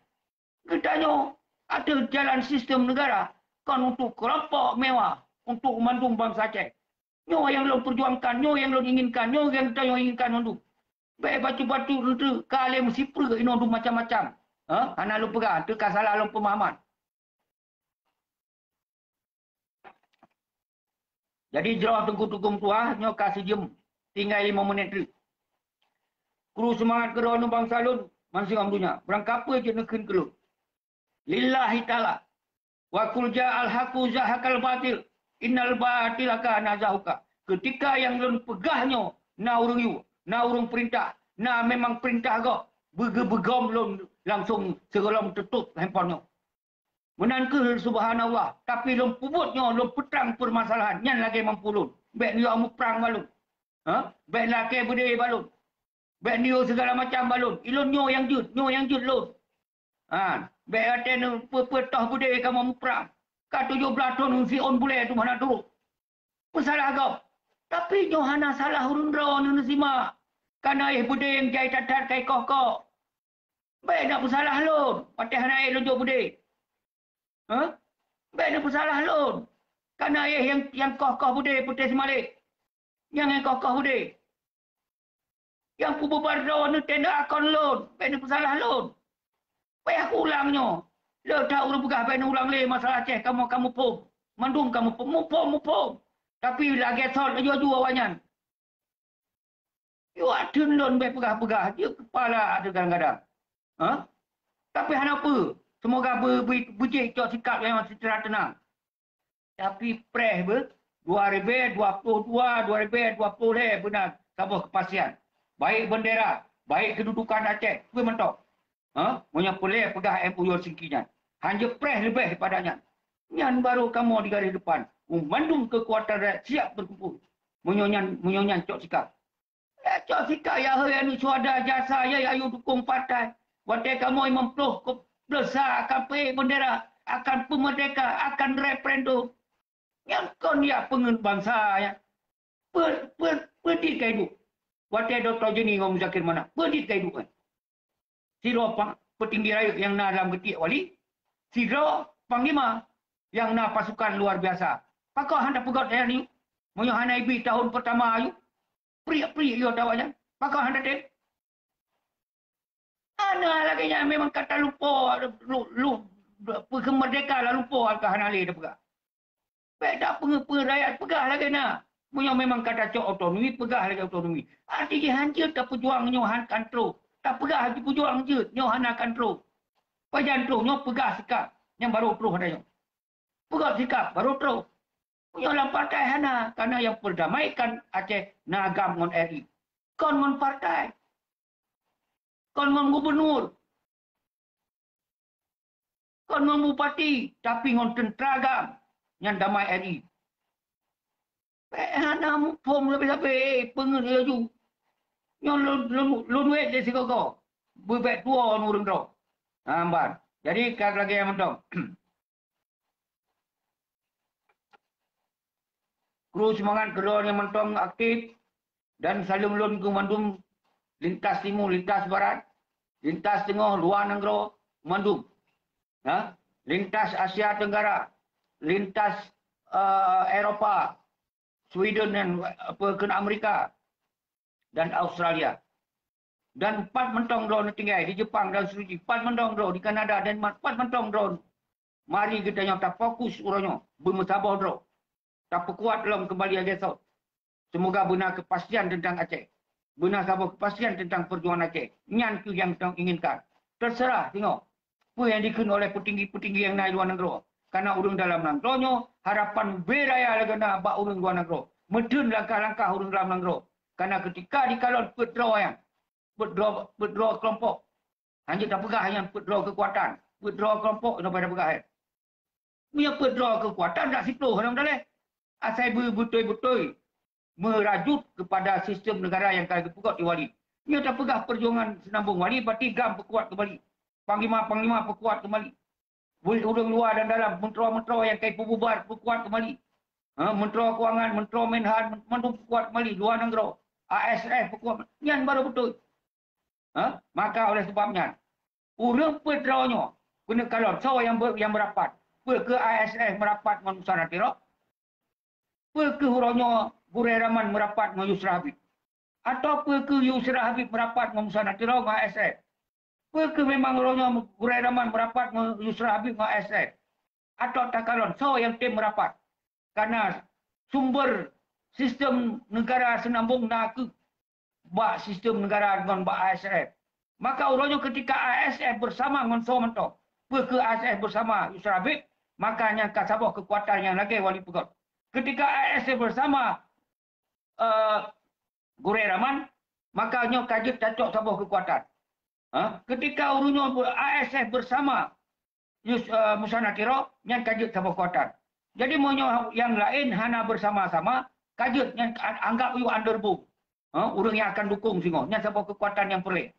Geutanyoe ateueh jalan sistem neugara, kon untuk keulompok mewah, untuk mandum bansa Aceh. Nyoe nyang lôn peujuangkan, nyoe nyang lôn inginkan, nyoe nyang geutanyoe inginkan mandum. Bék bacut-bacut reuteuek ka lé meusipreuk inoe dum macam-macam. Ha? Hana lôn peugah, teuka salah lôn peumahaman. Jadi jroh Teungku Teungku Meutuah nyoe ka sijeuem tinggai limong menit teuk. Kru seumangat keudroe bansa lôn bansigom donya. Beurangkapeue jeuet neukheun keu lôn. Lillahi ta'ala. Wa qul ja'al haqqu zahaqal batil. Innal batila kana zahuqa. Keutika nyang lôn peugah nyoe na ureuëng yue, na ureuëng peurintah, na memang peurintah gob, beugeu-beugom lôn langsong sigohlom teutôp handphone nyoe. Meunan kheueh subhanallah, tapi lôn peubuet nyoe lôn peutrang peumasalahan nyan lagée mampu lôn. Bék neuyue muprang bak lôn. Ha? Bék lakée beudé bak lôn. Bék neuyue sigala macam bak lôn. Ilôn nyoe nyang jeuet, nyoe nyang jeuet lôn. Ha, bék watée neupeue-peue toh beudé kamoe muprang. Ka tujoh blaih thon siôn bulée teuma hana turot. Peusalah gob. Tapi nyoe hana salah ureuëng droe neusimak. Kana éh beudé nyang jai that-that ka jikoh-koh. Bék na peusalah lôn, watée hana éh lôn jok beudé. Hah? Bék na peusalah lôn. Kana éh nyang, nyang koh-koh beudé putéh simalek. Nyang nyang koh-koh beudé. Nyang peubeubar droe neutenda kon lôn, bék neupeusalah lôn. Payah kuulang nyoe. Le that ureuëng peugah bék neuulang lé masalah Aceh, kamoe ka muphom. Mandum ka muphom, muphom, muphom. Tapi lagée sot laju-laju awaknyan. Yue ateun lôn bék peugah-peugah, jeuet keupala ateun kadang-kadang. Ha? Tapi hana peue, seumoga beu-, beu-, beujeuet cok sikap nyang seucara teunang. Tapi preh beu, dua ribée dua ploh dua, dua ribée dua ploh lhée beuna saboh keupastian. Baik bendera, baik keududukan Aceh, peue mantong. Ha? Meunyoe peureulée peugah M O U Helsinki nyan. Hanjeuet preh leubeh daripada nyan. Nyan barô kamoe di garéh depan. Mandum keukuatan rakyat siap beukumpul. Meunyoe nyan, meunyoe nyan cok sikap. Ya, cok sikap ya, hei aneuk syuhada jasa ya, ya, ayo dukung partai. Watée kamoe limong ploh ke-, ploh sa akan peuék bendera, akan peumeurdeka, akan referendum. Nyang kon ya peungeut bansa ya. Pe-, pe-, peudit ka iduek. Watée Dokto Joni ngon Muzakir Manaf, peudit ka iduek kan. Sidroe pang-, peutinggi rayeuk nyang na lam geutiek wali, sidroe panglima nyang na pasukan luar biasa. Pakon hana peugét ayah nyoe? Meunyoe hana ibi tahun pertama ayue, priek-priek yue tawa nyan. Pakon hana tem? Hana lagée nyan memang ka talupo, lu, lu, peue keu merdeka lah lupo ka hana lé tapeugah. Bék tapeungeuh-peungeuh rakyat peugah lagée na. Meunyoe memang ka tacok otonomi, peugah lagée otonomi. Arti jih hanjeuet tapeujuang nyoe han kan troh. Tapeugah jipeujuang jeuet nyoe hana kan troh. Pajan troh nyoe peugah sikap nyang barô troh ata nyoe. Peugah sikap barô troh. Meunyoe lam partai hana, karena nyang peudamaikan Aceh na GAM ngon R I. Kon ngon partai. Kon ngon gubernur. Kon ngon bupati, tapi ngon teuntra GAM nyang damai R I. Bék hana muphom sabe-sabe, eh, peungeut laju. Nyoe lôn, lôn, lôn wét lé sigoe-goe. Beubék tuwoe ureuëng droe. Ha, ban. Jadi, ka lagée mantong. Kru seumangat keudroe nyang mantong aktif dan saleuem lôn keu mandum lintas timu, lintas barat, lintas teungoh, luwa nanggroe, mandum. Ha? Lintas Asia Tenggara, lintas, eh, Eropa, Sweden dan apa, keu Amerika dan Australia. Dan pat mantong droe neutinggai di Jepang dan seterusnya. Pat mantong droe di Kanada, Denmark, pat mantong droe. Mari geutanyoe tafokus uroe nyoe, beumeusaboh droe. Tapeukuat lom keumbali lagée sot. Seumoga beuna keupastian teuntang Aceh. Beuna saboh keupastian teuntang peujuangan Aceh. Nyan kheueh nyang tanyoe inginkan. Teuseurah singoh peue nyang dikheun oleh peutinggi-peutinggi nyang na i luwa nanggroe. Karena ureuëng dalam nanggroe nyoe harapan ubé raya lagée na bak ureuëng luwa nanggroe. Meutheun langkah-langkah ureuëng dalam nanggroe. Karena keutika jikalon peuet droe nyan, peuet droe, peuet droe keulompok. Hana tapeugah nyan peuet droe keukuatan, peuet droe keulompok, nyoe pada peugah, eh. Meunyoe peuet droe keukuatan dak siplôh lam daleh. Asai beu-, beutôi-beutôi meurajut keupada sistem negara nyang ka geupeugét di Wali. Nyoe tapeugah peujuangan Seunambong Wali, berarti GAM peukuat keumbali. Panglima-panglima peukuat keumbali. Ureuëng luwa dan dalam, meuntro-meuntro nyang ka ipeububar peukuat keumbali. Ha, meuntro keuangan, meuntro Menhan, mandum peukuat keumbali, luwa nanggroe. A S F peukuat, nyan baru beutôi. Ha? Maka oleh sebab nyan, ureuëng peuet droe nyoe keuneuk kalon soe nyang ber-, nyang meurapat. Peu kheueh A S F meurapat ngon Musa Nasiro? Peu kheueh uroe nyoe Gurée Rahman meurapat ngon Yusra Habib? Atawa peu kheueh Yusra Habib meurapat ngon Musa Nasiro ngon A S F? Peu kheueh memang uroe nyoe Gurée Rahman meurapat ngon Yusra Habib ngon A S F? Atawa takalon soe nyang tem meurapat? Karena sumber sistem negara Seunambong na kheueh bak sistem negara ngon bak A S F. Maka uroe nyoe keutika A S F beusama ngon soe mantong, peu kheueh A S F beusama Yusra Habib, maka nyan ka saboh keukuatan nyang lagée Wali peugét. Keutika A S F beusama, eh, Gurée Rahman, maka nyoe ka jeuet tacok saboh keukuatan. Ha? Keutika ureuëng nyoe be-, A S F beusama Yus-, eh, Musa Nasiro, nyan ka jeuet saboh keukuatan. Jadi, meunyoe nyang laén hana beusama-sama, ka jeuet nyan a-, anggap yue underbone. Ha? Ureuëng nyang akan dukong singoh, nyan saboh keukuatan nyang peureulée.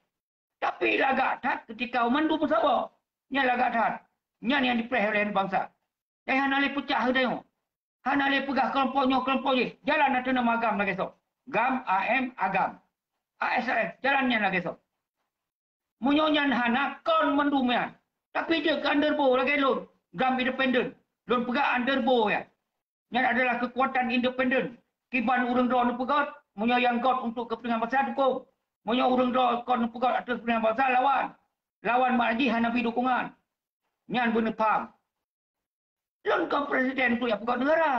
Tapi lagak that keutika mandum meusaboh, nyan lagak that. Nyan nyang jipreh oleh bansa. Nyang hana lé peucah geutanyoe. Hana lé peugah keulompok nyoe, keulompok jih. Jalan ateueh nama GAM lagée soe. GAM, A M, AGAM. A S F, jalan nyan lagée soe. Meunyoe nyan hana, kon mandum nyan. Tapi jeuet keu underbone lagée lôn. GAM independen. Lôn peugah underbone nyan. Nyan adalah keukuatan independen. Kiban ureuëng droe neupeugét, meunyoe nyang gét untuk keupeuntengan bansa dukong. Meunyoe ureuëng droe kon neupeugét ateueh keupeuntengan bansa, lawan. Lawan makna jih hana bri dukungan. Nyan beuneupham. Lôn kon presiden untuk nyang peugét negara.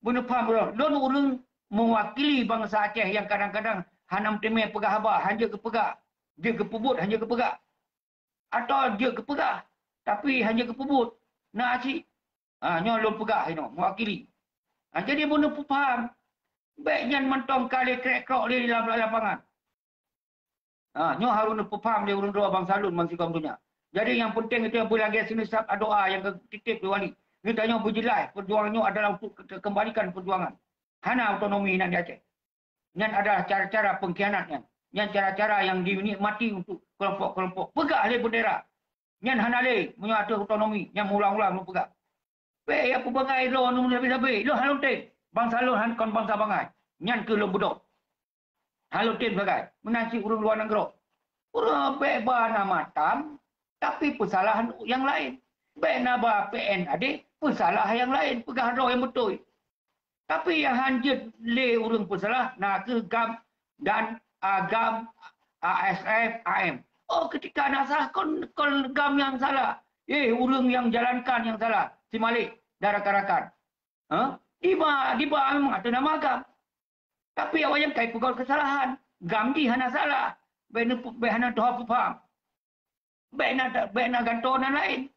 Beuneupham lôn, lôn ureuëng meuwakili bansa Aceh nyang kadang-kadang hana meuteumé peugah haba, hana jeuet geupeugah, jeuet geupeubuet, hana jeuet geupeugah. Atawa jeuet geupeugah, tapi hana jeuet geupeubuet. Na cit. Ha, nyoe lôn peugah inoe, meuwakili. Ha, jadi beuneupham. Bék nyan mantong ka lé krek-krok lé lam lapangan. Ha, nyoe harôh neupeupaham lé ureuëng droe bansa lôn bansigom donya. Jadi, nyang peunteng itu nyang beulagée seuneusab doa nyang geutitép lé wali. Geutanyoe beujeulaih, peujuangan nyoe adalah untuk ke-, kembalikan peujuangan. Hana otonomi nan di Aceh. Nyan adalah cara-cara pengkhianat nyan. Nyan cara-cara nyang dinikmati untuk kelompok-kelompok. Peugah lé bendera. Nyan hana lé, meunyoe ateueh otonomi, nyan meulang-ulang lôn peugah. Bék ya peubangai droe nyoe leubeh-leubeh. Lôn hana lôn tem. Bansa lôn han kon bansa bangai. Nyan keuh lôn beudôh. Hana lôn tem sagai. Meunan cit ureuëng luwa nanggroe. Ureuëng bék ba nama tam, tapi peusalah nyang laén. Bék na ba P N A D, peusalah nyang laén. Peugah droe nyang beutôi. Tapi nyang han jeuet lé ureuëng peusalah na kheueh GAM dan AGAM, A S F, A M. Oh, keutika na salah, kon, kon GAM nyang salah. Eh, ureuëng nyang jalankan nyang salah. Si Malik dan rakan-rakan. Ha? Diba, diba memang ateueh nama GAM. Tapi awaknyan ka ipeugét keusalahan. GAM jih hana salah. Bék neupe-, bék hana tuha peupaham. Bék na, bék na gantoe nan laén.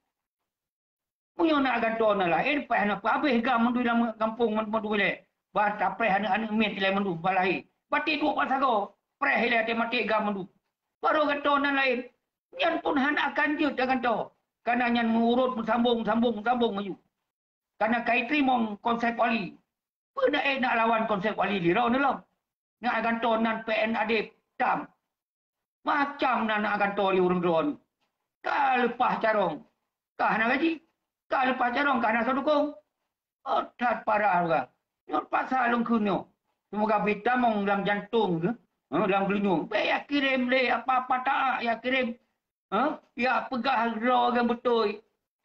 Meunyoe na gantoe nan laén, paih na peuhabéh GAM mandum lam gampông mandum ilée. Bah tapreh aneuëk-aneuëk miet ilée mandum bah lahé. Batik duek bak sagoe, preh ilée até maté GAM mandum. Barô gantoe nan laén. Nyan pun hana akan jeuet lam gantoe. Karena nyan meuurot meusambông, meusambông, meusambông laju. Karena ka iteurimong konsep wali. Peue na ék nak lawan konsep wali lirong neulom. Nak gantoe nan P N A D tam. Macam na nak gantoe di ureuëng droe nyoe. Ka leupah carông, ka hana gaji. Ka leupah carông, ka hana soe dukong. Oh, that parah ka. Nyoe paksa lôn kheun nyoe. Semoga beutamong lam jantông keuh, eh, lam geulinyueng. Bék ya kirém lé apa-apa taat ya kirém. Ha? Ya peugah droe nyang beutôi.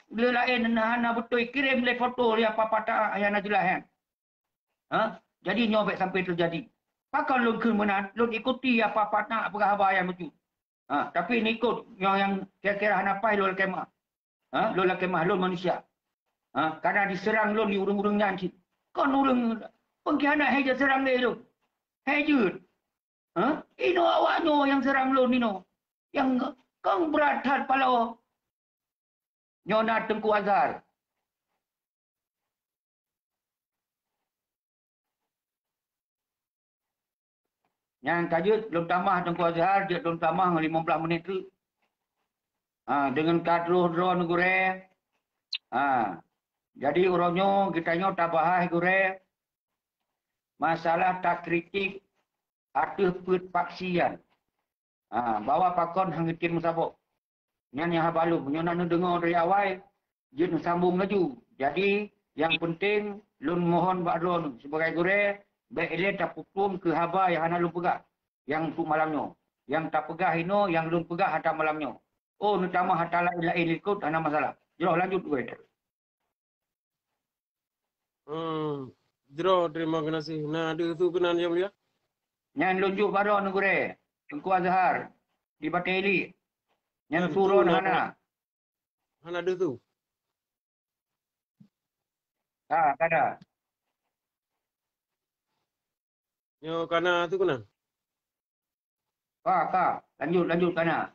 Lé laén hana beutôi, kirém lé foto ya apa-apa taat ya na jeulaih nyan. Ha? Jadi nyoe bék sampai teujadi. Pakon lôn kheun meunan, lôn ikuti apa-apa na peugah haba nyang lucu. Ha, tapi neuikot nyang, nyang kira-kira hana paih lôn lakée meu'ah. Ha, lôn lakée meu'ah, lôn manusia. Ha, karena diseurang lôn di ureuëng-ureuëng nyan cit. Kon ureuëng pengkhianat hai jeuet seurang lé lôn. Hai jeuet. Ha? Inoe awak nyoe nyang seurang lôn inoe. Nyang kong brat that paloe. Nyoe na Teungku Azhar. Nyang ka jeuet lôn tamah Teungku Azhar, jeuet lôn tamah ngon limong blaih menit teuk. Ha, deungon ka troh droeneuh gurée. Ha. Jadi uroe nyoe geutanyoe tabahas gurée masalah takritik ateueh peuet faksi nyan. Ha, bahwa pakon han geutem meusaboh. Nyan nyang haba lôn, meunyoe na neudeungoe dari awai, jeuet neusambong laju. Jadi, nyang peunteng lôn mohon bak droeneuh sibagai gurée, bék ilée tapeuphon keu haba nyang hana lôn peugah, nyang untuk malam nyoe. Nyang tapeugah inoe, nyang lôn peugah ata malam nyoe. Oh, neutamah ata laén-laén likot, hana masalah. Jroh lanjut gurée. Hmm, jroh, terima kasih. Na deuh su keunan, Yang Mulia? Nyan lôn jok bak droeneuh gurée, Teungku Azhar, di Batée Iliek. Nyan su droeneuh hana. Hana deuh su. Ha, ka na. Nyoe ka na su keunan? Ka, ka. Lanjut, lanjut, ka na.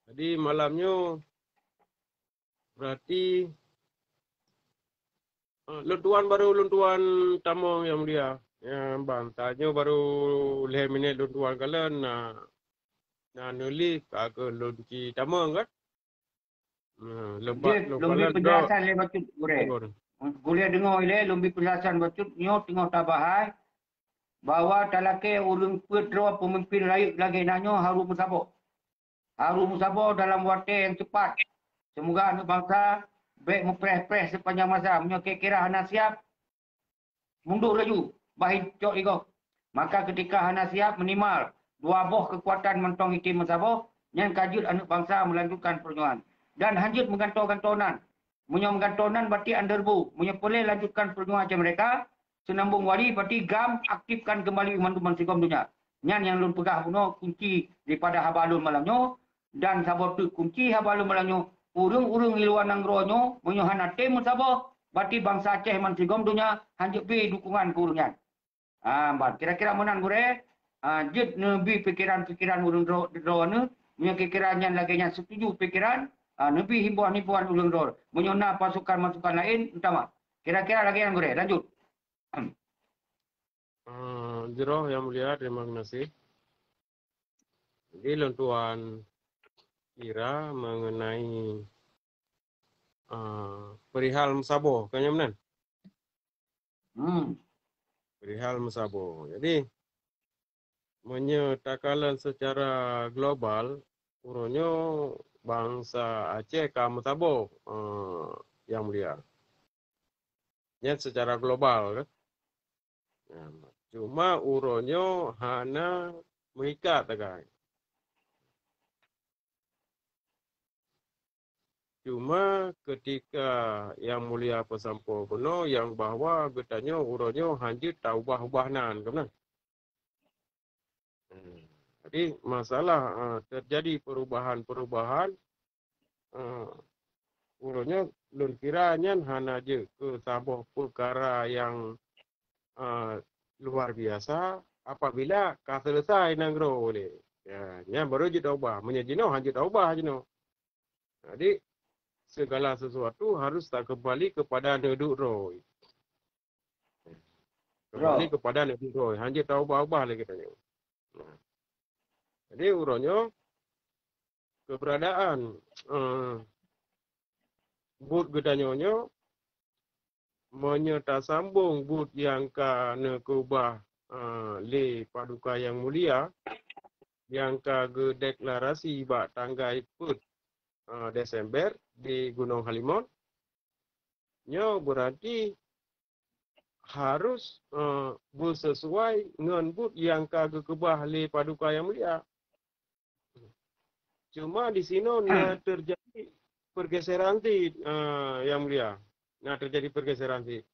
Jadi malam nyoe berarti, eh, lôn tuan baru lôn tuan tamong Yang Mulia. Ya, ban, tanyoe baru lhée minét lôn tuan kalon na, na neuliek ka keu lôn ci tamong kan? Nah, lebat. Jeuet, lôn bri peunjelasan lé bacut gurée. Gurée deungoe ilée, lôn bri peunjelasan bacut, nyoe teungoh tabahai bahwa talakée ureuëng peuet droe peumimpin rayeuk lagée na nyoe harôh meusaboh. Harôh meusaboh dalam watée nyang cepat. Seumoga aneuëk bansa bék meupreh-preh seupanjang masa. Meunyoe kira-kira hana siab, mundur laju, bah cok igob. Maka keutika hana siab, minimal dua boh keukuatan mantong item meusaboh, nyan ka jeuet aneuëk bansa meulanjutkan peujuangan. Dan hanjeuet meugantoe-gantoe nan. Meunyoe meugantoe nan, berarti underbu. Meunyoe peureulée lanjutkan peujuangan cit meureka, seunambong wali, berarti gam aktifkan keumbali mandum bansigom donya. Nyan nyang lôn peugah bunoe kunci daripada haba lôn malam nyoe, dan saboh teuk kunci haba lôn malam nyoe, ureuëng-ureuëng di luwa nanggroe nyoe, meunyoe hana tem meusaboh, berarti bansa Aceh bansigom donya hanjeuet bri dukungan keu ureuëng nyan. Ha, ban. Kira-kira meunan gurée, ha, jeuet neubi pikeran-pikeran ureuëng droe, droe neuh, meunyoe kira-kira nyan lagée nyan setuju pikeran, ha, neubi himbauan-himbauan ureuëng droe. Meunyoe na pasukan-masukan laén, entama. Kira-kira lagée nyan gurée, lanjut. Ah, jroh Yang Mulia, terima kasih. Jadi lôn tuan kira mengenai, ah, perihal meusaboh, kan nyan meunan? Hmm. Perihal meusaboh. Jadi, meunyoe takalon secara global, uroe nyoe bansa Aceh ka meusaboh, eh, Yang Mulia. Nyan secara global, kan. Nah, cuma uroe nyoe hana meuikat sagai. Cuma keutika Yang Mulia peusampoe bunoe nyang bahwa geutanyoe uroe nyoe hanjeuet taubah-ubah nan, kan? Hmm. Jadi masalah, ah, terjadi perubahan-perubahan, ah, uroe nyoe lôn kira nyan hana jeuet keu saboh peukara nyang, ah, luar biasa apabila ka selesai nanggroe lé. Ya, nyan baru jeuet taubah. Meunyoe jinoe hanjeuet taubah jinoe. Jadi segala sesuatu harus takeumbali kepada neuduek droe. Keumbali kepada neuduek droe. Hanjeuet taubah-ubah lé geutanyoe. Nah. Jadi uroe nyoe keberadaan, eh, buet geutanyoe nyoe, meunyoe tasambong buet nyang ka neukeubah, eh, lé Paduka Yang Mulia, nyang ka geudeklarasi bak tanggai peuet, eh, Desember di Gunong Halimon, nyoe berarti harus, eh, beuseusuai ngon buet nyang ka geukeubah lé Paduka Yang Mulia. Cuma di sinoe na terjadi pergeseran cit, eh, Yang Mulia. Na terjadi pergeseran cit.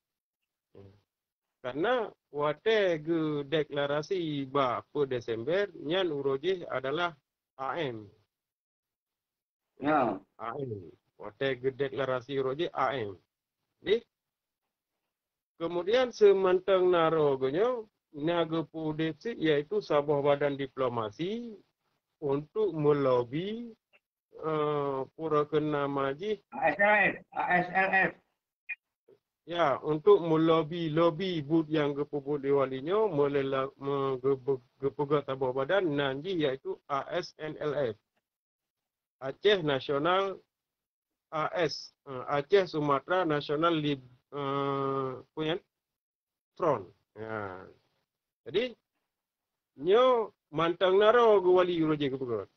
Karena watée geudeklarasi bak peuet Desember, nyan uroe jih adalah A M. Ya. A M. Watée geudeklarasi uroe jih A M. Jadi, kemudian seumantong na roh geuh nyoe, na geupeudeh cit, yaitu saboh badan diplomasi untuk melobi, eh, pura keu nama jih A S L F, A S L F. Ya, untuk melobi, lobi buet nyang geupeubuet lé wali nyoe, meulela-, me-, geupe-, geupeugah saboh badan nan jih, yaitu A S N L F. Aceh Nasional A S, eh, Aceh Sumatera Nasional Lib-, eh, apa nyan? Front. Ya. Jadi, nyoe mantong na droe geuwali uroe jih geupeugah.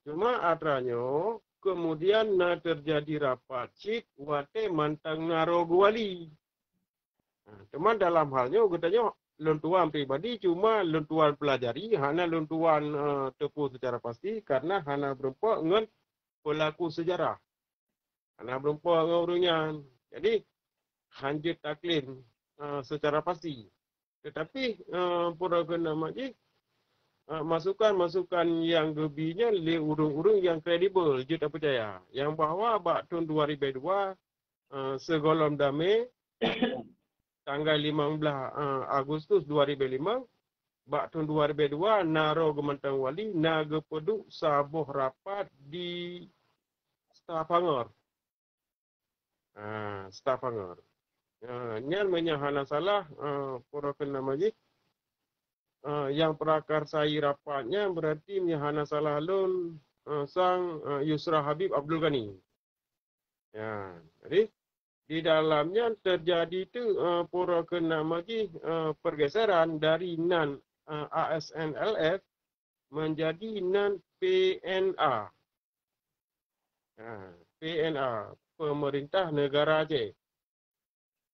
Cuma atra nyoe, kemudian na teujadi rapat cit watée mantong na droe geuwali. Ha, teuma dalam hal nyoe geutanyoe lôn tuan pribadi, cuma lôn tuan pelajari, hana lôn tuan, eh, teupeu secara pasti karena hana beureumpok ngon pelaku sejarah. Hana beureumpok ngon ureuëng nyan. Jadi, hanjeuet taklaim, eh, secara pasti. Tetapi, eh, pura keunan mak jih, eh, masukan-masukan nyang geubi nyan lé ureuëng-ureuëng nyang kredibel jeuet tapeucaya, nyang bahwa bak thon dua ribèe dua, eh, sigohlom damé, tanggai limong blaih, eh, Agustus dua ribèe limong, bak thon dua ribèe dua, na droe geumantong wali na geupeuduek saboh rapat di Stavanger. Ah, Stavanger. Ah, nyan meunyoe hana salah, ah, pura keunan mak jih, ah, nyang prakarsai rapat nyan berarti meunyoe hana salah lôn, ah, sang, ah, Yusra Habib Abdul Ghani. Ya, jadi di dalam nyan teujadi tu, eh, pura keunan mak jih, eh, pergeseran dari nan, eh, A S N L F menjadi nan P N A. Ha, P N A, Pemerintah Negara Aceh.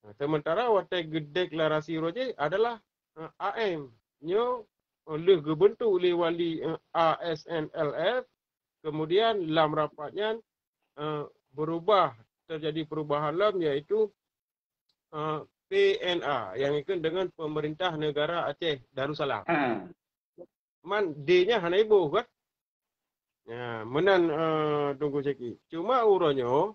Ha, sementara watée geudeklarasi uroe jih adalah, eh, A M. Nyoe, eh, lheueh geubentuk lé wali, eh, A S N L F, kemudian lam rapat nyan, eh, berubah, terjadi perubahan lom, yaitu, eh, P N A, yang ikut dengan Pemerintah Negara Aceh Darussalam. Ha. Man D nya hana iboh kan? Ya, meunan, eh, Teungku Syeki. Cuma uroe nyoe,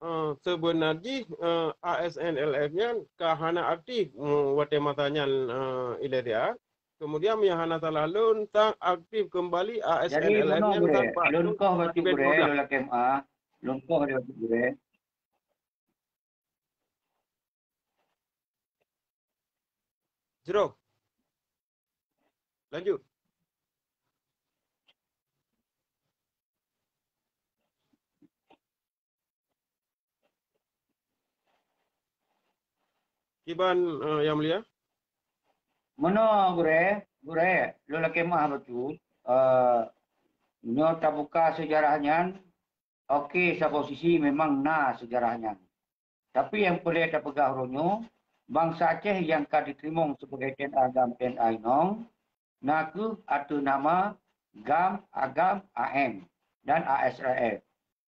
eh, sebenar jih, eh, A S N L F nyan ka hana aktif, eh, watée masa nyan, eh, ilée dia. Kemudian, meunyoe hana salah lôn, sang aktif keumbali Jadi, A S N L F bunoe nyan gurée, sapat lôn koh bacut gurée, lôn lakée meu'ah, lôn koh bacut gurée. Jroh. Lanjut. Kiban, eh, Yang Mulia? Meunoe, gurée, gurée, lôn lakée meu'ah bacut, eh, nyoe tabuka seujarah nyan, oke, saboh sisi memang na seujarah nyan. Tapi nyang peureulée tapeugah uroe nyoe, bansa Aceh nyang ka jiteurimong sibagai T N A GAM T N A inong, na kheueh ateueh nama GAM, AGAM, A M, dan A S R F.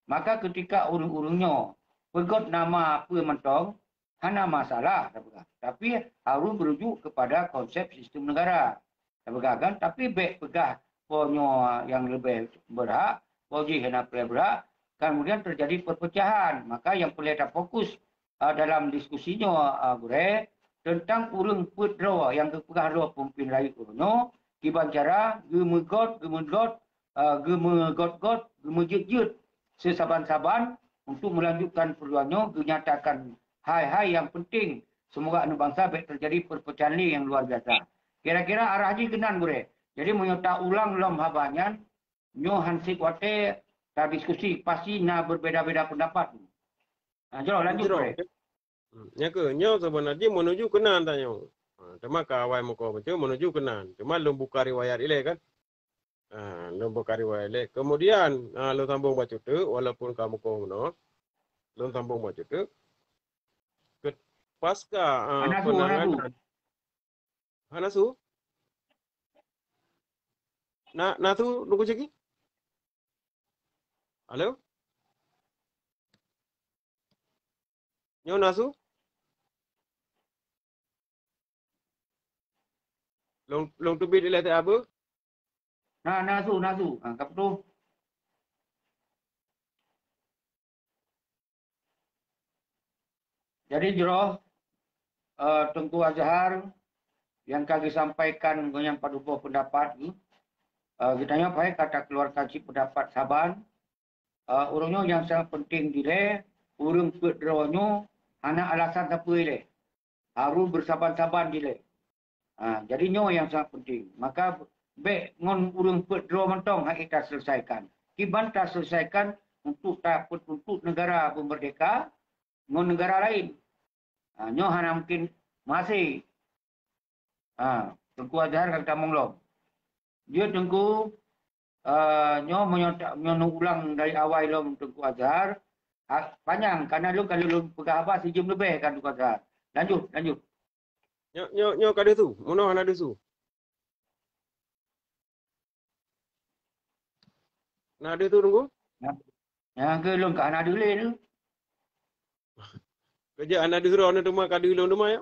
Maka keutika ureuëng-ureuëng nyoe peugét nama peue mantong, hana masalah, tapeugah. Tapi harus merujuk kepada konsep sistem negara. Tapeugah kan, tapi bék peugah po nyoe nyang leubeh berhak, po jih hana peureulée berhak, kemudian terjadi perpecahan. Maka nyang peureulée tafokus, ah, dalam diskusi nyoe, ah, gurée, teuntang ureuëng peuet droe nyang geupeugah droe peumimpin rayeuk uroe nyoe, kiban cara geumeugét, geumeugét, ah, geumeugét-gét, geumeujeuet-jeuet seusaban-saban untuk melanjutkan peurjuangan nyoe, geunyatakan hai-hai nyang penting. Seumoga aneuk bansa bék terjadi perpecahan lé nyang luar biasa. Kira-kira arah jih keunan, gurée. Jadi, meunyoe taulang lom haba nyan, nyoe hansét watée tadiskusi, pasti na berbeda-beda pendapat. Ha, jroh, lanjut, jroh. Gurée. Hmm, nyan keuh, nyoe sebenarnya menuju keunan tanyoe. Ha, teuma ka awai mukoh bacut menuju keunan. Cuma lôn buka riwayat ilée kan. Ha, lôn buka riwayat ilée. Kemudian, ha, lôn sambung bacut teuk, walaupun ka mukoh meunoe. Lôn sambung bacut teuk. Ke-, pasca, ha, hana su, hana su. Keunangan Hana su? Na, na su, Teungku Syeki? Halo? Nyoe na su? Lôn, lôn teubiet ilée teuh, Abu? Na, na su, na su. Ha, ka putôh. Jadi jroh, eh, Teungku Azhar nyang ka geusampaikan ngon nyang padub boh peundapat, eh, geutanyoe payah ka takeuluarkan cit peundapat saban. Eh, uroe nyoe nyang sangat penting dilée, ureuëng peuet droe nyoe Hana alasan sapeue lé. Harus bersaban-saban dilée. Ha, jadi nyoe nyang sangat penting. Maka bék ngon ureuëng peuet droe mantong hana taselesaikan. Kiban taselesaikan untuk tapeutuntuk negara beumerdeka ngon negara lain. Ha, nyoe hana mungkin meuhase. Ha, Teungku Azhar ka tamong lom. Jeuet Teungku, eh, nyoe meunyoe ta-, meunyoe ulang dari awai lom Teungku Azhar, ha, panyang, karena lôn kalau lôn peugah haba sijeuem leubeh kan Teungku Azhar. Lanjut, lanjut. Nyoe, nyoe, nyoe ka deuh su, meunoe hana deuh su. Na deuh su Teungku? Nyang, nyang keu lôn ka hana deuh lé tu. Keujak hana deuh droeneuh teuma ka deuh lôn teuma ya?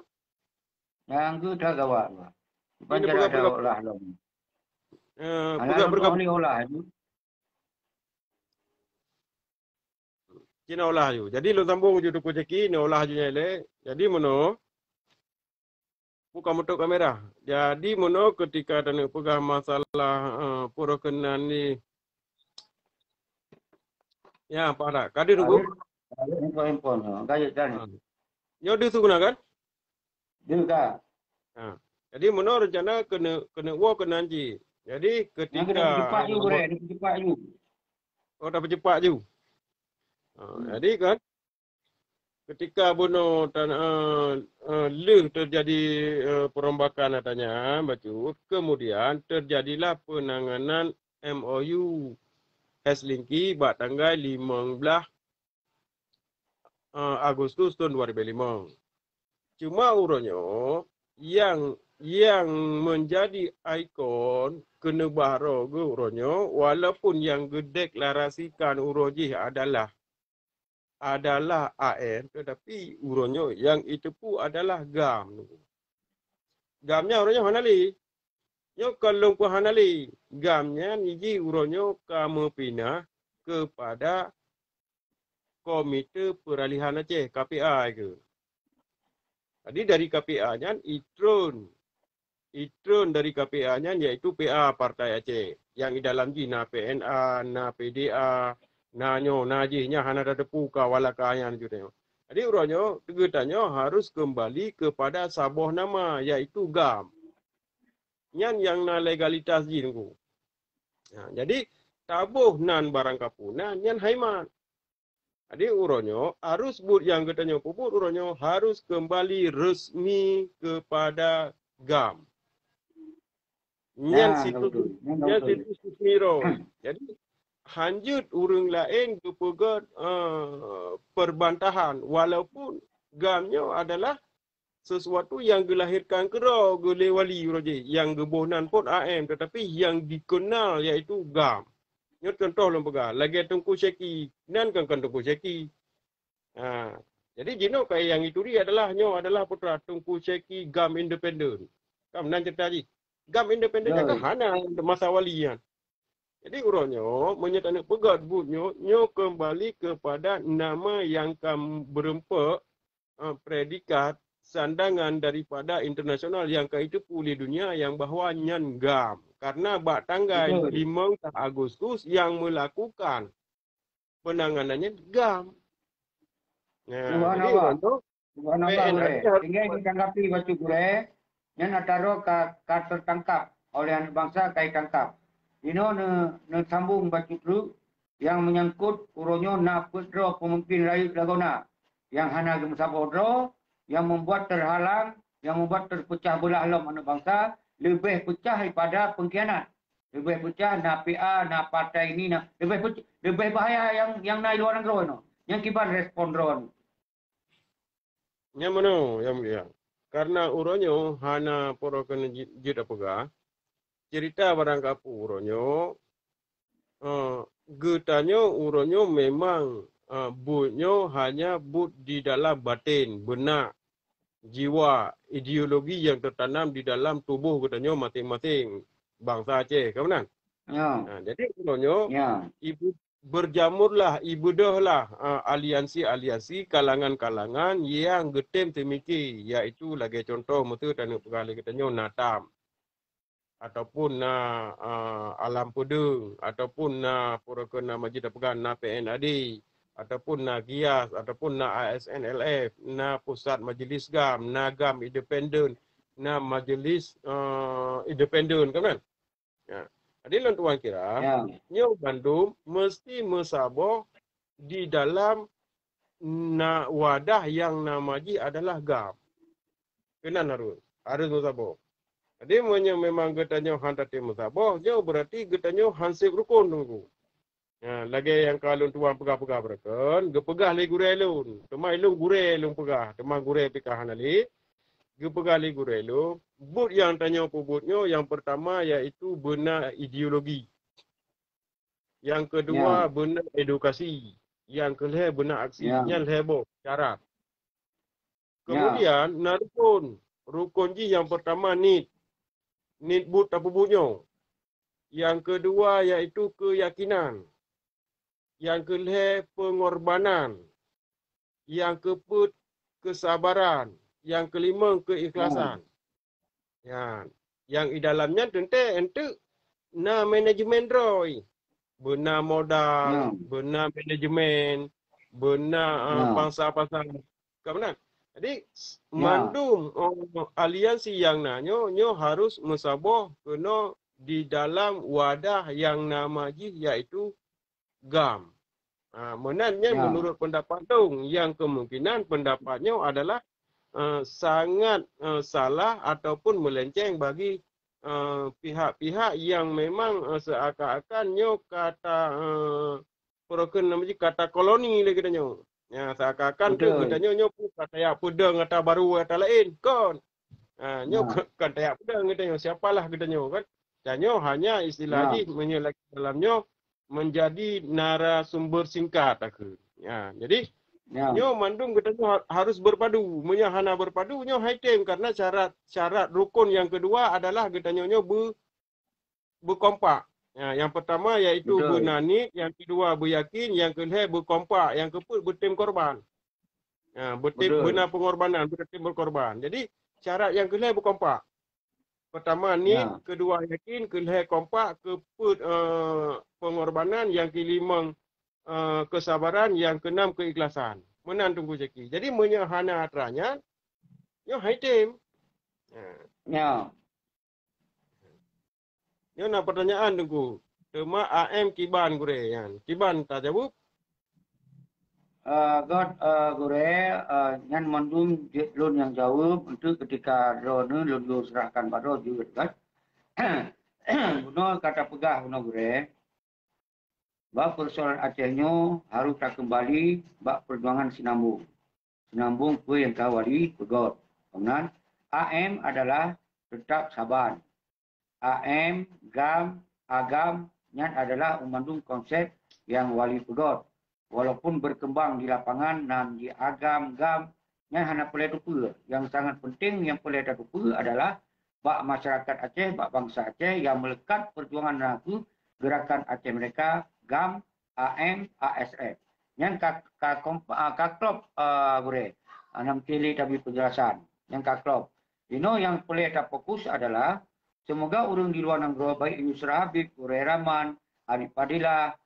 Nyang keu that gawat. Ini peugah-peugah olah lom. Eh, hana peugah-peugah lôn olah tu. Cina olah ju. Jadi lôn sambung ju Teungku Syeki, ni olah ju nyan lé. Jadi meunoe, buka meutok kamera. Jadi meunoe ketika taneuk peugah masalah, eh, peureukenan ni. Ya, Pak Rak. Ka deuh Teungku? Ada, ada handphone, handphone. Ha, gajet kan? Ha. Nyoe deuh su keunan kan? Deuh ka. Ha. Jadi meunoe rencana keuneuk, keuneuk woe keunan cit. Jadi ketika cepat ju, Gurée, cepat ju. Oh, dah peucepat ju. Ha, jadi kan, ketika bunoe tan-, eh, eh, lheueh terjadi, eh, perombakan ata nyan bacut, kemudian terjadilah penanganan M O U Helsinki bak tanggai limong blaih, eh, Agustus tahun dua ribu lima. Cuma uroe nyoe yang, yang menjadi ikon keuneubah droe geuh uroe nyoe, walaupun yang geudeklarasikan uroe jih adalah adalah A M, tetapi uroe nyoe nyang jiteupeue adalah GAM. GAM nyan uroe nyoe hana lé. Nyoe kon lôn peue hana lé. GAM nyan jih uroe nyoe ka meupinah keupada Komite Peuralihan Aceh, K P A keuh. Jadi dari K P A nyan jitreun, jitreun dari K P A nyan yaitu P A Partai Aceh. Nyang di dalam jih na P N A, na P D A, na nyoe, na jih, nyan hana tateupeue ka walaka nyan jih nyoe. Jadi uroe nyoe geutanyoe harus keumbali keupada saboh nama yaitu GAM. Nyan nyang na legalitas jih Teungku. Ha, jadi taboh nan barang kapeue na, nyan hai mat. Jadi uroe nyoe harus buet nyang geutanyoe peubuet uroe nyoe harus keumbali resmi keupada GAM. Nyan situs, nyan situs resmi droe. Jadi hanjeuet ureuëng laén geupeugét, eh, perbantahan walaupun GAM nyoe adalah sesuatu nyang geulahirkan keudroe geuh lé wali uroe jih, nyang geuboh nan phon A M, tetapi nyang dikenal yaitu GAM. Nyoe contoh lôn peugah, lagée Teungku Syeki, nan kan, kan Teungku Syeki. Ha, jadi jinoe ka nyang jituri adalah nyoe adalah putra Teungku Syeki GAM independen. Kan nan cerita jih. GAM independen nyan kan hana masa wali nyan. Jadi uroe nyoe, meunyoe taneuk peugét buet nyoe, nyoe keumbali keupada nama nyang ka beureumpok, eh, predikat sandangan daripada internasional nyang ka jiteupeue lé dunia nyang bahwa nyan GAM. Karena bak tanggai limong Agustus nyang meulakukan penanganan nyan GAM. Nah, jadi uroe nyoe Subhanallah, Gurée. Tinggai ditanggapi bacut Gurée, nyan ata droe ka, ka tertangkap oleh aneuk bansa ka jitangkap. Inoe ne-, neusambong bacut treuk nyang meunyangkot uroe nyoe na peuet droe peumimpin rayeuk lagoena nyang hana geumeusaboh droe, nyang membuat terhalang, nyang membuat terpecah belah lom aneuk bansa, leubeh pecah daripada pengkhianat. Leubeh pecah na P A, na partai ini, na leubeh pec-, leubeh bahaya nyang, nyang na di luwa nanggroe nyoe. Nyang kiban respon droe nyoe. Nyang meunoe, Yang Mulia. Karena uroe nyoe hana poro keuneuk ji-, jeuet peugah. Cerita barang kapeue uroe nyoe, eh, geutanyoe uroe nyoe memang, eh, buet nyoe hanya buet di dalam baten, beunak, jiwa, ideologi nyang teutanam di dalam tuboh geutanyoe maséng-maséng bansa Aceh, ka meunan? Ya. Ha, jadi uroe nyoe, ya, ibu-, berjamurlah, ibeudôhlah, ah, aliansi-aliansi, kalangan-kalangan nyang geutem teumiki, yaitu lagée contoh meuseu taneuk peugah lé geutanyoe NATAM, ataupun na, ah, Alam Peudeueng, ataupun na pura keu na majih tapeugah na P N A D, ataupun na GIAS, ataupun na A S N L F, na pusat majelis GAM, na GAM independen, na majelis, eh, independen, kan, kan? Ya. Jadi lôn tuan kira, ya, nyoe bandum mesti meusaboh di dalam na wadah yang nama jih adalah GAM. Keunan harus, harus meusaboh. Jadi meunyoe memang geutanyoe han tatem meusaboh, nyoe berarti geutanyoe han sép rukon teungku. Ya, lagèe nyang ka lôn tuan peugah-peugah beureukan, geupeugah lé gurèe lôn. Teuma ilôn gurèe lôn peugah, teuma gurèe pih ka hana lé. Geupeugah lé gurèe lôn, buet nyang tanyoe peubuet nyoe nyang peurtama yaitu beuna ideologi. Nyang keudua, ya, beuna edukasi. Nyang keulhèe beuna aksi. Ya. Nyan lhèe boh syarat. Ya. Kemudian na rukon. Rukon jih nyang peurtama niet. Niet buet tapeubuet nyoe. Nyang keudua yaitu keuyakinan. Nyang keulhèe peungorbanan. Nyang keupeuet keusabaran. Nyang keulimong keuikhlasan. Ya. Nyan. Nyang i dalam nyan teuntèe enteuk na manajemen droe. Beuna modal, ya, beuna manajemen, beuna, eh, ya, bansa-bansa. Ka meunan. Jadi, ya, mandum, eh, aliansi nyang na nyoe, nyoe harus meusaboh keunoe di dalam wadah nyang nama jih yaitu GAM. Ha, meunan nyan, ya, menurut pendapat lôn, yang kemungkinan pendapat nyoe adalah, eh, sangat, eh, salah ataupun melenceng bagi, eh, pihak-pihak yang memang, eh, seakan-akan nyoe kata, eh, peurokon nama jih, kata koloni lé geutanyoe. Ya, seakan-akan tu, betul, geutanyoe nyoe pun kata jak peudong ata baru ata laén, kon. Ha, nyoe, ya, kon, kon tajak peudong geutanyoe, siapalah geutanyoe, kan? Tanyoe hanya istilah, ya, jih meunyoe lagèe dalam nyoe menjadi narasumber singkat takheun. Ya, jadi, ya, nyoe mandum geutanyoe ha-, harus beurpadu. Meunyoe hana beurpadu, nyoe han item, karena syarat, syarat rukon nyang keudua adalah geutanyoe nyoe beu-, beukompak. Ya, nyang peurtama yaitu, betul, beuna niet, nyang keudua beuyakin, nyang keulhèe beukompak, nyang keupeuet beutem korban. Ya, beutem, betul, beuna peungorbanan, beutem beukorban. Jadi, syarat nyang keulhèe beukompak. Peurtama niet, ya, keudua yakin, keulhèe kompak, keupeuet, eh, peungorbanan, nyang keulimong, eh, keusabaran, nyang keunam keuikhlasan. Meunan Teungku Zaki. Jadi, meunyoe hana atra nyan, nyoe han item. Ya. Ya. Nyoe na peutanyaan Teungku. Teuma A M kiban gurèe nyan. Kiban tajaweueb? Eh, göt, eh, gurèe, eh, nyan mandum jeuet lôn nyang jaweueb, enteuk keutika droeneuh lôn yue seurahkan bak droe jeuet, kan? Bunoe ka tapeugah bunoe gurèe, bak peusoalan Aceh nyoe harôh takeumbali bak peujuangan Sinambong. Sinambong peue nyang ka Wali peugöt. Meunan, A M adalah teutap saban. A M, GAM, AGAM, nyan adalah mandum konsep nyang Wali peugöt. Walaupun berkembang di lapangan nan di AGAM, GAM, nyan hana peureulèe teupeue. Nyang sangat penting nyang peureulèe tateupeue adalah bak masyarakat Aceh, bak bansa Aceh nyang meulekat peujuangan na kheueh Gerakan Aceh Merdeka, GAM, A M, A S F. Nyan ka, ka komp-, ah, ka klop, ah, gurèe. Ah, nam cili tabi penjelasan. Nyan ka klop. Inoe nyang peureulèe tafokus adalah, semoga ureueng di luwa nanggroe, baik Yusra Habib, Gurèe Rahman, Arif Fadilah,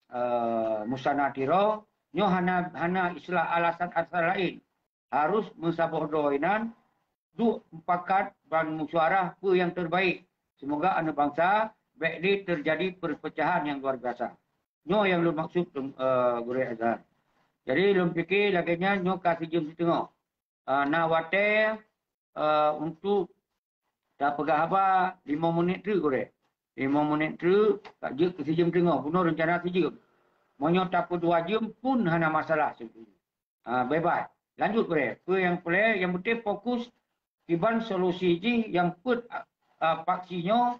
eh, Musanna Tiro, nyoe hana, hana istilah alasan-alasan laén. Harôh meusaboh droe inan duek mupakat ban meusyuarah peue nyang terbaik. Semoga aneuk bansa bèk lé teujadi perpecahan nyang luar biasa. Nyoe nyang lôn maksud, eh, Gurèe Azhar. Jadi, lôn pike lagèe nyan nyoe ka sijeuem siteungoh. Ah, na watèe, eh, untuk tapeugah haba limong menit treuk, Gurèe. Limong menit treuk, ka jeuet keu sijeuem teungoh, bunoe reuncana sijeuem. Meunyoe tapeudua jeuem pun hana masalah sibeutulnya. Ah, bebas. Lanjut, Gurèe. Peue nyang peureulèe, nyang penting fokus kiban solusi jih nyang peuet, ah, ah, faksi nyoe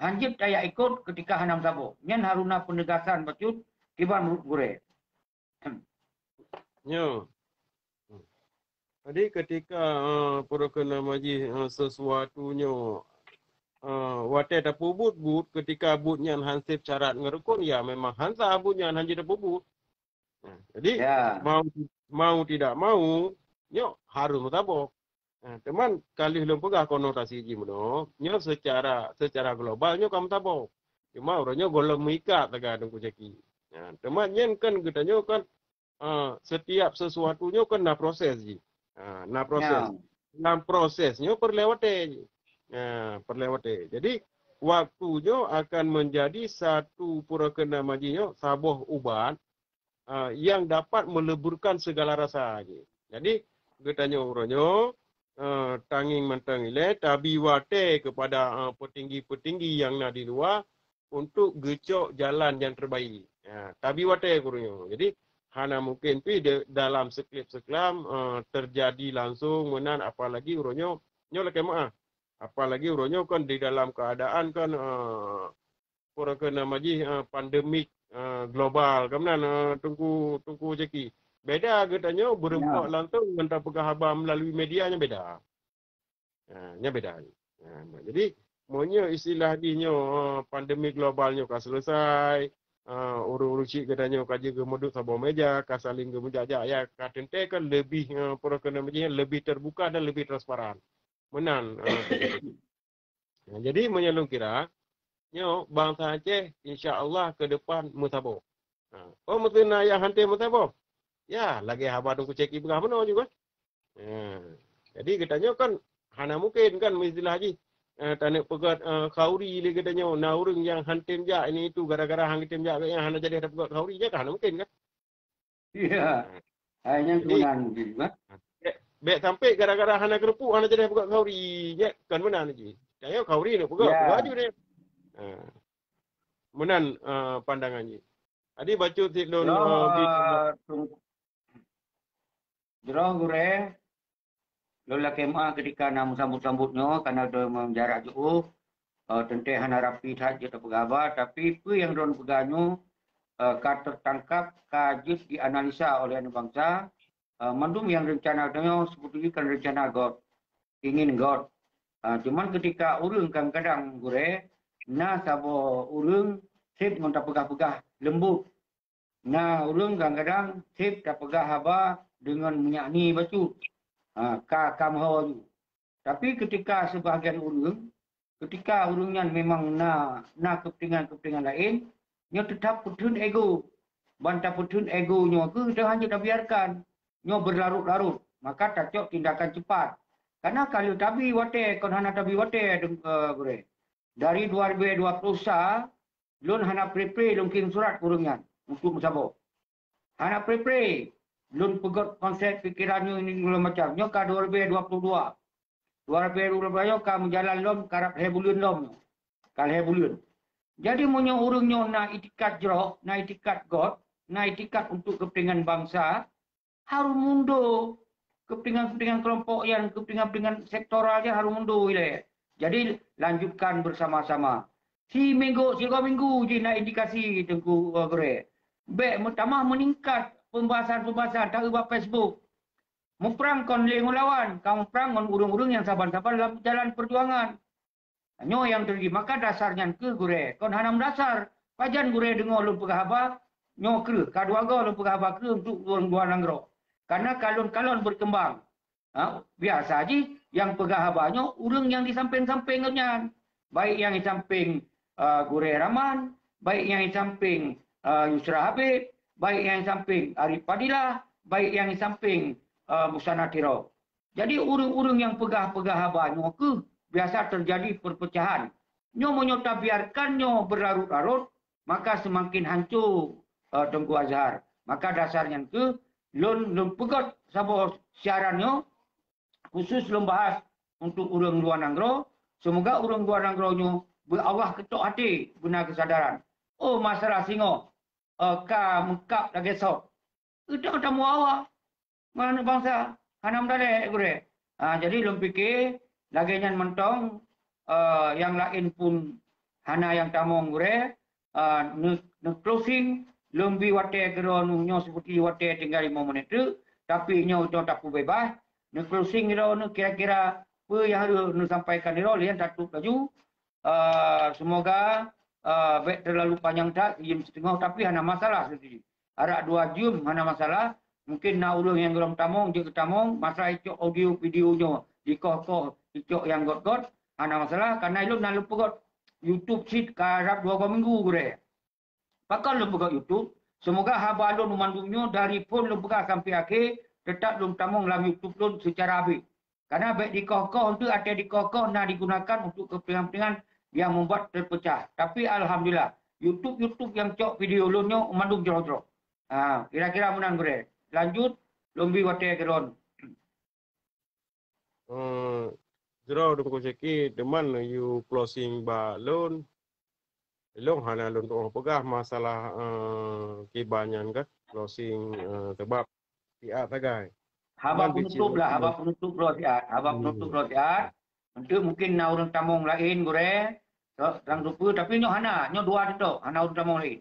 hanjeuet tajak ikot keutika hana meusaboh. Nyan harôh na penegasan bacut kiban Gurèe. Nyoe. Jadi, keutika, eh, peue keunan majih, eh, sesuatu nyoe, eh, watèe tapeubuet buet, keutika buet nyan han sép syarat ngon rukon, ya, memang han sah buet nyan, han jeuet tapeubuet. Nah, jadi, ya, mau, mau tidak mau, nyoe harôh meusaboh. Nah, teuma ka lheueh lôn peugah konotasi jih meunoe, nyoe secara, secara global nyoe ka meusaboh. Cuma uroe nyoe gohlom meuikat sagai Teungku Zaki. Nah, teuma nyan kan geutanyoe kan ah, setiap sesuatu nyoe kan na proses jih. Ah, na proses. Lam proses nyoe peureulée watée jih. Ah, peureulée watée. Jadi, waktu nyoe akan menjadi satu pura keunan majih nyoe saboh ubat, ah, yang dapat meleburkan segala rasa jih. Jadi, geutanyoe uroe nyoe, ah, tangieng mantong ilée, tabi watée kepada, ah, petinggi-petinggi yang na di luwa untuk geucok jalan yang terbaik. Ah, tabi watée uroe nyoe. Jadi, hana mungkin pih de-, dalam seklip-seklam, ah, terjadi langsung meunan, apalagi uroe nyoe, nyoe lakée meuáh. Apalagi uroe nyoe kan di dalam keadaan kan, ah, pura keunan majih, ah, pandemik, ah, global. Ka meunan, ah, Teungku, Teungku Jacky. Beda geutanyoe beureumpok langsung ngon tapeugah haba melalui media nyan beda. Ah, nyan beda. Ah, jadi, meunyoe istilah jih nyoe, ah, pandemik global nyoe ka selesai, ah, ureuëng-ureuëng syiek geutanyoe ka jeuet geumeuduk saboh meja, ka saling geumeujak-jak, ya, ka teuntée kan lebih, ah, pura keunan majih nyan lebih terbuka dan lebih transparan. Meunan, ah, Nah, jadi meunyoe lôn kira, nyoe bansa Aceh insya Allah ke depan meusaboh. Ha, oh, meuteuna nyang hana meusaboh. Ya, lagée haba Teungku Jacky peugah bunoe juga. Ha, jadi geutanyoe kan hana mungkin kan istilah jih, eh, taneuk peugét, eh, khauri lé geutanyoe. Na ureuëng nyang hana jak ini itu gara-gara hana jak, nyang hana jadi tapeugét khauri, nyan kan hana mungkin kan? Ya. Hai nyan jadi, meunan jih, kan? Bèk, bèk sampai gara-gara hana keureupuk, hana jadi peugét khauri, nyan kan meunan jih. Tanyoe khauri nak peugét, ya, peugét aju deh. Ha. Meunan, eh, pandangan jih. Jadi bacut sit lôn, eh, bit. Jroh gurée, lôn lakée meu'ah ketika na meusambot-sambot nyoe, karena droe meujarak jiôh, eh, teuntée hana rapi that jeuet tapeugah haba, tapi peue nyang droe peugah nyoe, eh, ka teutangkab, ka jeuet dianalisa oleh aneuk bansa, eh, mandum nyang reuncana tanyoe seperti kan reuncana göt, ingin göt. Eh, cuman ketika ureuëng kadang-kadang gurée, na saboh ureuëng seb ngon tapeugah-peugah leumbot. Na ureuëng kadang-kadang seb tapeugah haba deungon meunyak ni bacut. Ha, ka, ka meuho aju. Tapi ketika sebahagian ureuëng, ketika ureuëng nyan memang na, na keupeuntengan-keupeuntengan laén, nyoe teutab peutheun ego. Ban tapeutheun ego nyoe keuh teuh hana tabiarkan nyoe berlarut-larut, maka tacok tindakan cepat. Karena kalau tabi watée, kon hana tabi watée, deng-, eh, gurée. Dari dua ribu dua puluh sa, lôn hana pre-pre lôn kirim surat keu ureuëng nyan untuk meusaboh. Hana pre-pre lôn peugét konsep pikeran nyoe ini segala macam. Nyoe ka dua ribu dua puluh dua. Dua ribu dua puluh dua nyoe ka meujalan lom, karab lhée buleuen lom. Ka lhée buleuen. Jadi meunyoe ureuëng nyoe na itikad jroh, na itikad göt, na itikad untuk keupeuntengan bansa, harôh mundur. Keupeuntengan-keupeuntengan keulompok nyan, keupeuntengan-keupeuntengan sektoral nyan harôh mundur ilée. Jadi, lanjutkan bersama-sama. Siminggu, sigoe minggu jih na indikasi Teungku, eh, gurée. Bèk meutamah meuningkat pembahasan-pembahasan taeu bak Facebook. Muprang kon lé ngon lawan, ka muprang ngon ureuëng-ureuëng nyang saban-saban lam jalan perjuangan. Nyoe nyang teujadi, maka dasar nyan keuh gurée, kon hana meudasar. Pajan gurée deungoe lôn peugah haba, nyoe kreueh, ka dua goe lôn peugah haba kreueh untuk ureuëng luwa nanggroe. Karena kalon-kalon berkembang. Ha, biasa jih nyang peugah haba nyoe ureuëng nyang di sampéng-sampéng geuh nyan. Baik nyang di sampéng, ah, gurée Raman, baik nyang di sampéng, ah, Yusra Habib, baik nyang di sampéng Arif Fadilah, baik nyang di sampéng, ah, Musana Tiro. Jadi ureuëng-ureuëng nyang peugah-peugah haba nyoe keuh biasa teujadi perpecahan. Nyoe meunyoe tabiarkan nyoe berlarut-larut, maka seumaken hanco, eh, Teungku Azhar. Maka dasar nyan keuh lôn, lôn peugét saboh siaran nyoe khusus lôn bahas untuk ureuëng luwa nanggroe. Seumoga ureuëng luwa nanggroe nyoe beu Allah keutok até beuna keusadaran. Oh, masalah singoh, eh, ka meukab lagée sot. Udang tamu awak. Mana bansa hana meudalek gurée. Ha, jadi lôn pike lagée nyan mantong, eh, nyang laén pun hana nyang tamong gurée, eh, neu-, neuclosing lôn bi watée keudroe nyoe seperti watée tinggai lima menit teuk, tapi nyoe utoe tapeubeubaih, neuclosing keudroe nyoe kira-kira peue nyang harôh neusampaikan keudroe lheueh nyan tatup laju, eh, semoga, eh, bèk terlalu panyang that, jeuem siteungoh, tapi hana masalah seudeh. Arak dua jeuem hana masalah. Mungkin na ureuëng nyang gohlom tamong, jeuet geutamong, masa icok audio video nyoe, dikoh-koh, icok nyang göt-göt, hana masalah. Karena ilôn na lôn peugét YouTube cit karab dua goe minggu gurée. Pakon lôn peugét YouTube? Seumoga haba lôn mandum nyoe dari phon lôn peugah sampoe akhé, teutap lôn tamong lam YouTube lôn seucara habéh. Karena bék dikoh-koh, untuk até dikoh-koh na digunakan untuk kepentingan-kepentingan yang membuat terpecah. Tapi alhamdulillah, YouTube-YouTube nyang cok video lôn nyoe mandum jroh-jroh. Ha, kira-kira meunan gurée. Lanjut, lôn bi watée keudroe. Eh, jroh Teungku Syeki, teuma neuyue closing bak lôn. Ilong hana lôn tuoh peugah masalah, eh, kiban nyan kan, closing, eh, teubab siat sagai. Haba penutup lah, haba penutup droe siat, haba penutup droe siat. Untuk mungkin na ureuëng tamong laén gurée, so, rang dupeue, tapi nyoe hana, nyoe dua teutap, hana ureuëng tamong laén.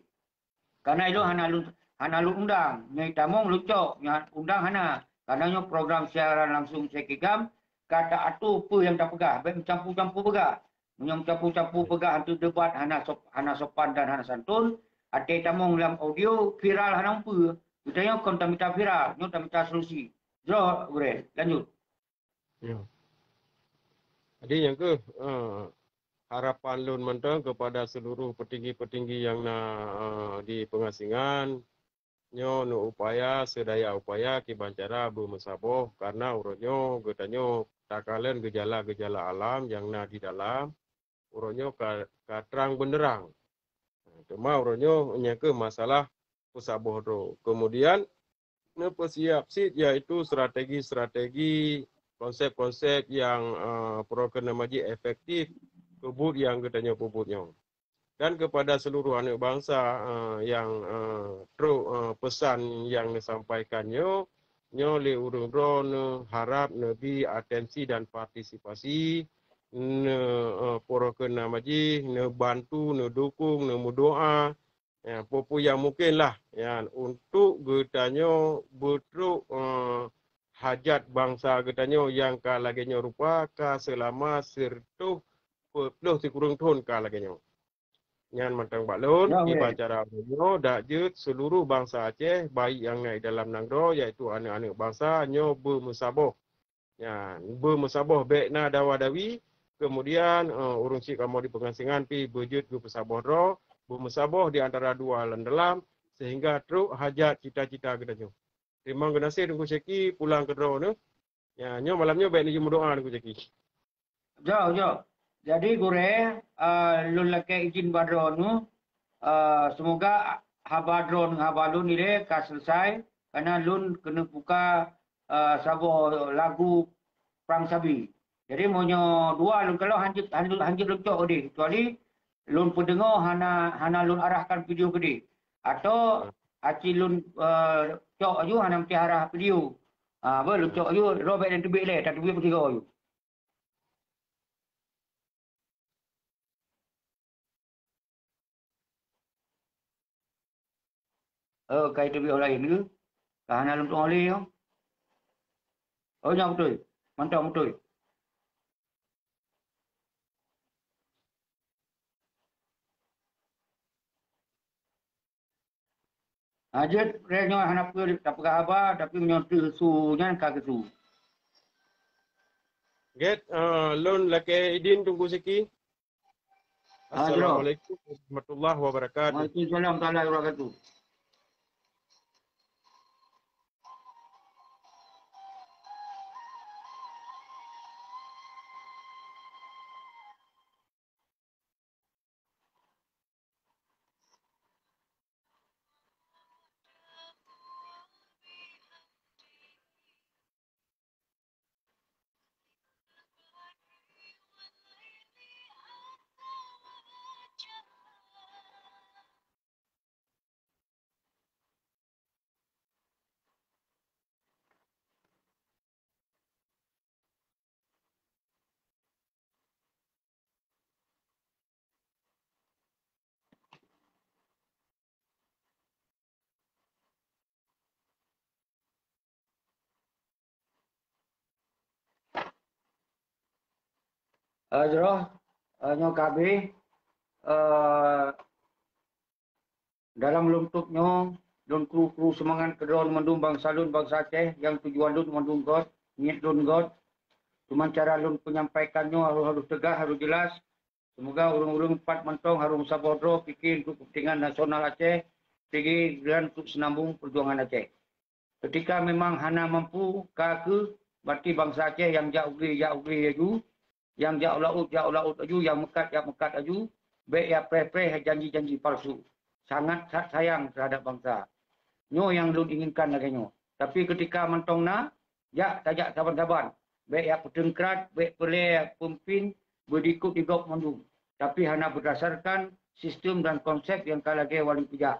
Karena ilong hana lôn, hana lôn undang, nyoe tamong lôn cok, nyoe undang hana. Karena nyoe program siaran langsung Syeki GAM, ka ta atô peue nyang tapeugah, bék meucampur-campur peugah. Meunyoe meucampur-campur peugah, untuk debat hana sop-, hana sopan dan hana santun, até tamong lam audio viral hana peue. Geutanyoe kon tamita viral, nyoe tamita solusi. Jroh gurée, lanjut. Ya. Jadi nyang keuh, eh, harapan lôn mantong kepada seluruh petinggi-petinggi nyang na, eh, di pengasingan, nyoe neuupaya seudaya upaya kiban cara beumeusaboh, karena uroe nyoe geutanyoe takalon geujala-geujala alam nyang na di dalam, uroe nyoe ka, ka trang beunderang. Teuma uroe nyoe nyang keuh masalah peusaboh droe. Kemudian, neupeusiap cit, yaitu strategi-strategi, konsep-konsep nyang, eh, peurokon nama jih efektif keu buet nyang geutanyoe peubuet nyoe. Dan kepada seluruh aneuk bansa, eh, nyang, eh, trok, eh, peusan nyang neusampaikan nyoe, nyoe lé ureuëng droe neuharab neubi atensi dan partisipasi, neu, eh, peurokon nama jih, neubantu, neudukong, neumeudoá, ya, peue-peue nyang mungken lah, ya, untuk geutanyoe beutrok, eh, hajat bansa geutanyoe nyang ka lagée nyoe rupa ka seulama sireutoh peuet ploh sikureueng thon ka lagée nyoe. Nyan mantong bak lôn, ya, kiban cara nyoe dak jeuet seluruh bansa Aceh, baik nyang na di dalam nanggroe, yaitu aneuk-aneuk bansa nyoe beumeusaboh. Nyan, beumeusaboh bék na dawa-dawi, kemudian, eh, ureuëng syiek kamoe di pengasingan pih beujeuet geupeusaboh droe, beumeusaboh di antara dua lam dalam, sehingga trok hajat cita-cita geutanyoe. Teurimong geunaséh Teungku Syeki, pulang keudroe neuh. Ya, nyoe malam nyoe bék neujeuet meudoá Teungku Syeki. Jroh, jroh. Jadi gurée, eh, lôn lakée izin bak droeneuh, eh, seumoga haba droeneuh haba lôn ilée ka seuleusoe, karena lôn keuneuk buka, eh, saboh lagu Prang Sabi. Jadi meunyoe dua lôn kalon hanjeuet, hanjeuet, hanjeuet lôn cok udeh, kecuali lôn peudeungoe hana, hana lôn arahkan video keudeh. Atau aci lôn, eh, cok aju hana meusti arah video. Ah, bah lôn cok aju, roh bék lôn teubiet lé, tateubiet meusigoe aju. Oh, ka itu biôh laén ke? Ka hana lôn tuléh nyoe. Oh, nyoe beutôi. Mantong beutôi. Ha, jeuet, lé nyoe hana peue tapeugah haba, tapi meunyoe teuh su nyan ka geusu. Gét, eh, lôn lakée idin Teungku Syeki. Ah, jroh. Assalamualaikum warahmatullahi wabarakatuh. Waalaikumsalam warahmatullahi wabarakatuh. Eh, jroh, eh, nyoe ka abéh, eh, dalam lôn tôb nyoe, lôn kru-kru seumangat keudroe mandum bansa lôn, bansa Aceh, nyang tujuan lôn mandum göt, niet lôn göt. Cuman cara lôn penyampaikan nyoe harôh, harôh teugas, harôh jeulaih. Seumoga ureuëng-ureuëng pat mantong harôh meusaboh droe pike untuk keupeuntengan nasional Aceh. P G dan untuk senambung perjuangan Aceh. Ketika memang hana mampu, ka kheueh, berarti bansa Aceh nyang jak u glé, jak u glé laju, nyang jak u laôt, jak u laôt laju, nyang meukat, jak meukat laju, bék ya preh-preh janji-janji palsu. Sangat sa-, sayang terhadap bansa. Nyoe nyang lôn inginkan lagée nyoe. Tapi ketika mantong na, jak tajak saban-saban. Bék ya peuteungkrat, bék peureulée peumimpin, beudikut di gob mandum. Tapi hana berdasarkan sistem dan konsep nyang ka lagée wali peujak.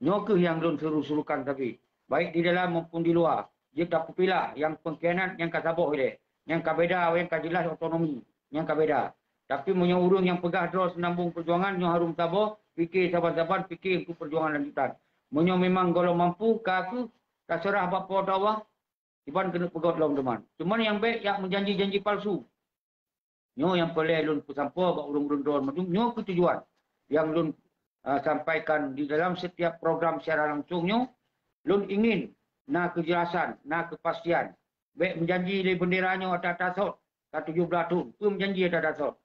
Nyoe kheueh nyang lôn suru-surukan sabe, baik di dalam maupun di luwa, jeuet tapeupilah nyang pengkhianat nyang ka saboh ilée, nyang ka beda, nyang ka jeulaih otonomi, nyang ka beda. Tapi meunyoe ureuëng nyang peugah droe senambung perjuangan nyoe harôh saboh, pike saban-saban, pike untuk perjuangan lanjutan. Meunyoe memang gohlom mampu, ka kheueh taseurah bak Po teu Allah, iban keuneuk peugét lom teuma. Cuma nyang bék jak meujanji-janji palsu. Nyoe nyang peureulée lôn peusampoe bak ureuëng-ureuëng droe mandum, nyoe keuh tujuan nyang lôn, ah, sampaikan di dalam setiap program siaran langsung nyoe. Lôn ingin na keujelasan, na keupastian. Bék meujanji lé bendera nyoe ata-ata sot, ka tujoh blaih thon, peue meujanji ata-ata sot.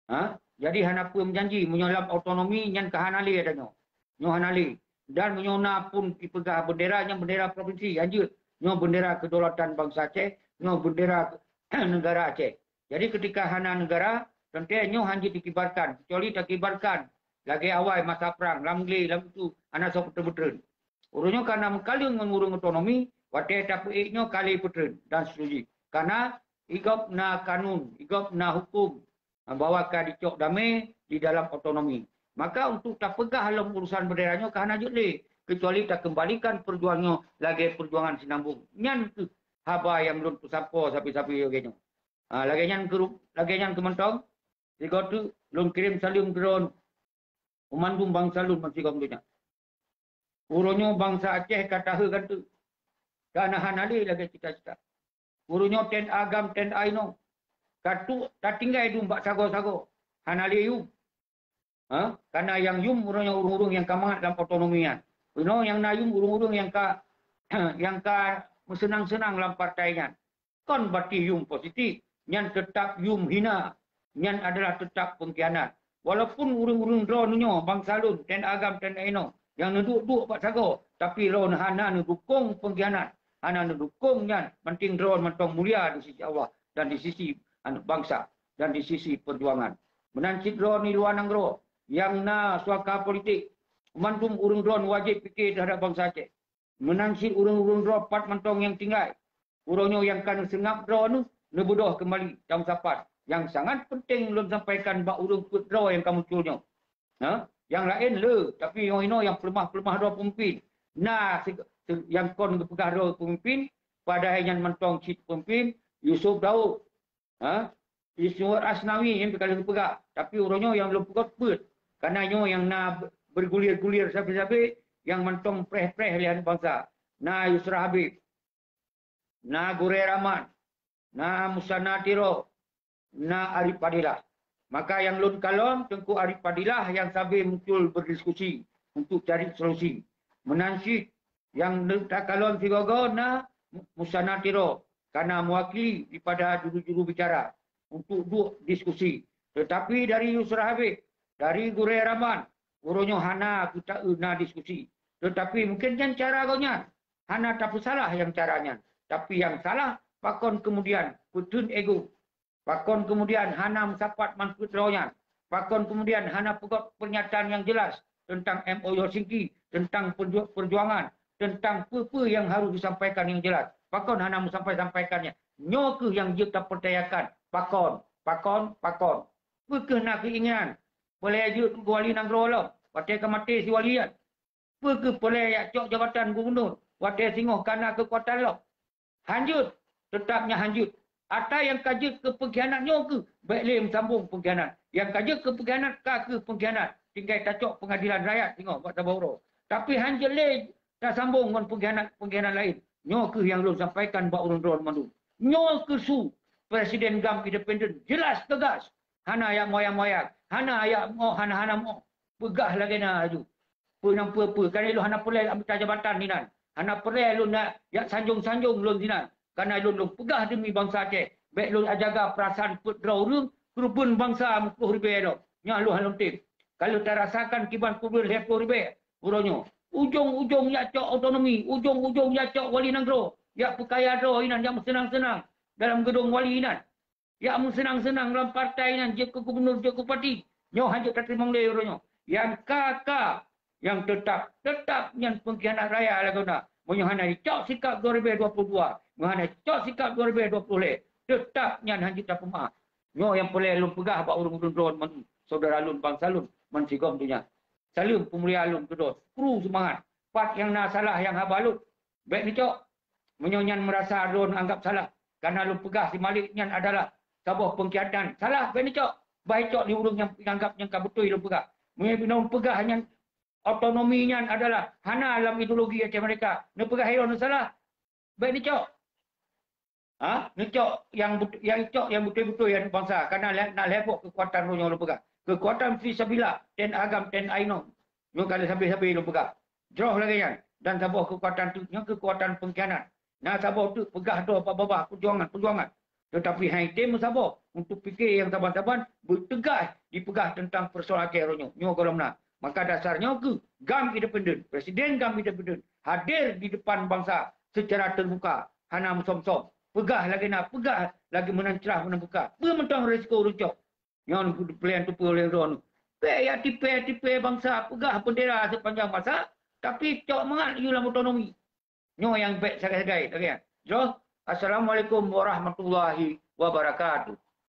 Ha? Jadi hana peue meujanji meunyoe lam otonomi nyan ka hana lé ata nyoe. Nyoe hana lé. Dan meunyoe na pun ipeugah bendera nyan bendera provinsi, hanjeuet. Nyoe bendera kedaulatan bansa Aceh, nyoe bendera negara Aceh. Jadi ketika hana negara, teuntée nyoe hanjeuet dikibarkan, kecuali takibarkan lagée awai masa prang, lam glé, lam itu, hana soe peutreun-peutreun. Ureuëng nyoe kana meukaleueng ngon ureuëng otonomi, watée tapeuék nyoe ka lé peutreun dan seterusnya. Kana igob na kanun, igob na huköm, bahwa ka dicok damé di dalam otonomi. Maka untuk tapeugah lom urusan bendera nyoe ka hana jeuet lé, kecuali takeumbalikan perjuangan nyoe lagée perjuangan sinambong. Nyan kheueh haba nyang lôn peusampoe sabe-sabe lagée nyoe. Ha, lagée nyan keu, lagée nyan keu mantong, sigoe teuk lôn kirém saleuem keu droeneuh, keu mandum bansa lôn bansigom donya. Uroe nyoe bansa Aceh ka taheu ganteuk, ka na hana lé lagée cita-cita. Uroe nyoe ten agam ten ainoe ka tuek tatinggai dum bak sagoe-sagoe, hana lé yum. Ha? Kana nyang yum uroe nyoe ureuëng-ureuëng nyang ka mangat lam otonomi nyan. Uroe nyoe nyang na yum ureuëng-ureuëng nyang ka, nyang ka meuseunang-seunang lam partai nyan. Kon berarti yum positif, nyan teutap yum hina, nyan adalah teutap pengkhianat. Walaupun ureuëng-ureuëng droeneuh nyoe bansa lôn, ten agam ten ainoe, nyang neuduek-duek bak sagoe, tapi droeneuh hana neudukong pengkhianat, hana neudukong nyan, penting droeneuh mantong mulia di sisi Allah dan di sisi aneuk bansa dan di sisi perjuangan. Meunan cit droeneuh di luwa nanggroe nyang na suaka politik, mandum ureuëng droeneuh wajéb pike teuhadap bansa Aceh. Meunan cit ureuëng-ureuëng droe pat mantong nyang tinggai. Uroe nyoe nyang ka neuseungab droeneuh neubeudôh keumbali tameusapat. Nyang sangat penting lôn sampaikan bak ureuëng peuet droe nyang ka muncul nyoe. Ha? Nyang laén le, tapi nyoe inoe nyang peuleumah-peuleumah droe peumimpin. Na se-, se-, nyang kon geupeugah droe peumimpin, padahai nyan mantong cit peumimpin, Yusuf Daud. Ha? Ismail Asnawi nyang ka lheueh peugah, tapi uroe nyoe nyang lôn peugah peuet. Kana nyoe nyang na bergulir-gulir sabe-sabe nyang mantong preh-preh lé aneuk bansa. Na Yusra Habib, na Gurée Rahman, na Musana Tiro, na Arif Fadilah. Maka nyang lôn kalon Teungku Arif Fadilah nyang sabe muncul berdiskusi untuk cari solusi. Meunan cit nyang takalon sigoe-goe na Musana Tiro, kana mewakili daripada juru-juru bicara untuk duek diskusi. Tetapi dari Yusra Habib, dari Gurée Rahman, uroe nyoe hana geuta-eu na diskusi. Tetapi mungkin nyan cara gobnyan, hana tapeusalah nyang cara nyan. Tapi nyang salah, pakon kemudian peuteun ego. Pakon kemudian hana meusapat manfaat droe nyan? Pakon kemudian hana peugét pernyataan nyang jelas tentang M O U Helsinki, tentang perju-, perjuangan, tentang peue-peue nyang harus disampaikan nyang jelas? Pakon hana meusampai-sampaikan nyan? Nyoe kheueh nyang jeuet tapeurtanyakan. Pakon? Pakon? Pakon? Peu kheueh na keuinginan peureulée jeuet keu wali nanggroe lom, watée ka maté si wali nyan? Peu kheueh peureulée jak cok jabatan gubunur watée singoh ka na keukuatan lom? Hanjeuet, teutap nyan hanjeuet. Ata nyang ka jeuet keu peungkhianat nyoe kheueh bék lé meusambong peungkhianat. Nyang ka jeuet keu peungkhianat ka kheueh peungkhianat. Tinggai tacok peungadilan rakyat singoh bak saboh uroe. Tapi hanjeuet lé tasambong ngon peungkhianat-peungkhianat laén. Nyoe kheueh nyang lôn sampaikan bak ureuëng droe mandum. Nyoe kheueh su Presiden GAM independen, jelas teugas. Hana jak moyang-moyang, hana jak moh, hana-hana moh. Peugah lagée na laju. Peue nyang peue-peue, kana lôn hana peureulée amita jabatan dinan. Hana peureulée lôn na jak sanjong-sanjong lôn dinan. Kana lôn, lôn peugah deumi bansa Aceh. Bék lôn jaga peurasaan peuet droe ureuëng, keureubeuen bansa meuplôh ribée droe. Nyan lôn hana lôn tem. Ka lheueh tarasakan kiban keureubeuen lhée plôh ribée uroe nyoe. Ujong-ujong jak cok otonomi, ujong-ujong jak cok wali nanggroe, jak peukaya droe inan, jak meuseunang-seunang dalam geudong wali inan, jak meuseunang-seunang lam partai inan, jeuet keu gubunur, jeuet keu bupati. Nyoe hanjeuet tateurimong lé uroe nyoe. Nyang ka-ka nyang teutap, teutap nyan peungkhianat raya lagoena. Meunyoe hana jicok sikap dua ribu dua puluh dua, meunyoe hana jicok sikap dua ribu dua puluh lé, teutap nyan hanjeuet tapeumaáh. Nyoe nyang peureulée lôn peugah bak ureuëng-ureuëng droe ngon syedara lôn, bansa lôn, ngon sigom donya. Saleuem peumulia lôn keudroe, kru seumangat. Pat nyang na salah nyang haba lôn, bék neucok. Meunyoe nyan meurasa droe neuanggab salah, kareuna lôn peugah si Malik nyan adalah saboh peungkhianat, salah, bék neucok. Bah icok di ureuëng nyang anggab nyang ka beutôi lôn peugah. Meunyoe lôn peugah nyan otonomi nyan adalah hana lam ideologi Aceh Merdeka, neupeugah droe neusalah, bék neucok. Ha? Neucok nyang bet-, nyang icok nyang beutôi-beutôi aneuk bansa, kareuna lé-, na lhée boh keukuatan uroe nyoe lôn peugah. Keukuatan fisabilillah, ten agam, ten ainong. Nyoe ka lheueh sabe-sabe lôn peugah. Jroh lagée nyan, dan saboh keukuatan teuk nyoe keukuatan peungkhianat. Na saboh teuk peugah droe bak babah peujuangan-peujuangan. Teutapi han item meusaboh untuk pike nyang saban-saban beuteugas dipeugah teuntang peusoalan Aceh uroe nyoe. Nyoe gohlom na. Maka dasar nyoe keuh GAM independen, Presiden GAM independen hadir di depan bansa seucara teubuka, hana meusom-som. Peugah lagée na, peugah lagée meunan crah meunan buka. Peue mantong risiko ureuëng cok? Nyoe peureulée teupeue lé droeneuh. Bék jak tipée-tipée bansa peugah beundera seupanjang masa, tapi cok mangat yue lam otonomi. Nyoe nyang bék sagai-sagai lagée nyan. Jroh, Assalamualaikum warahmatullahi wabarakatuh.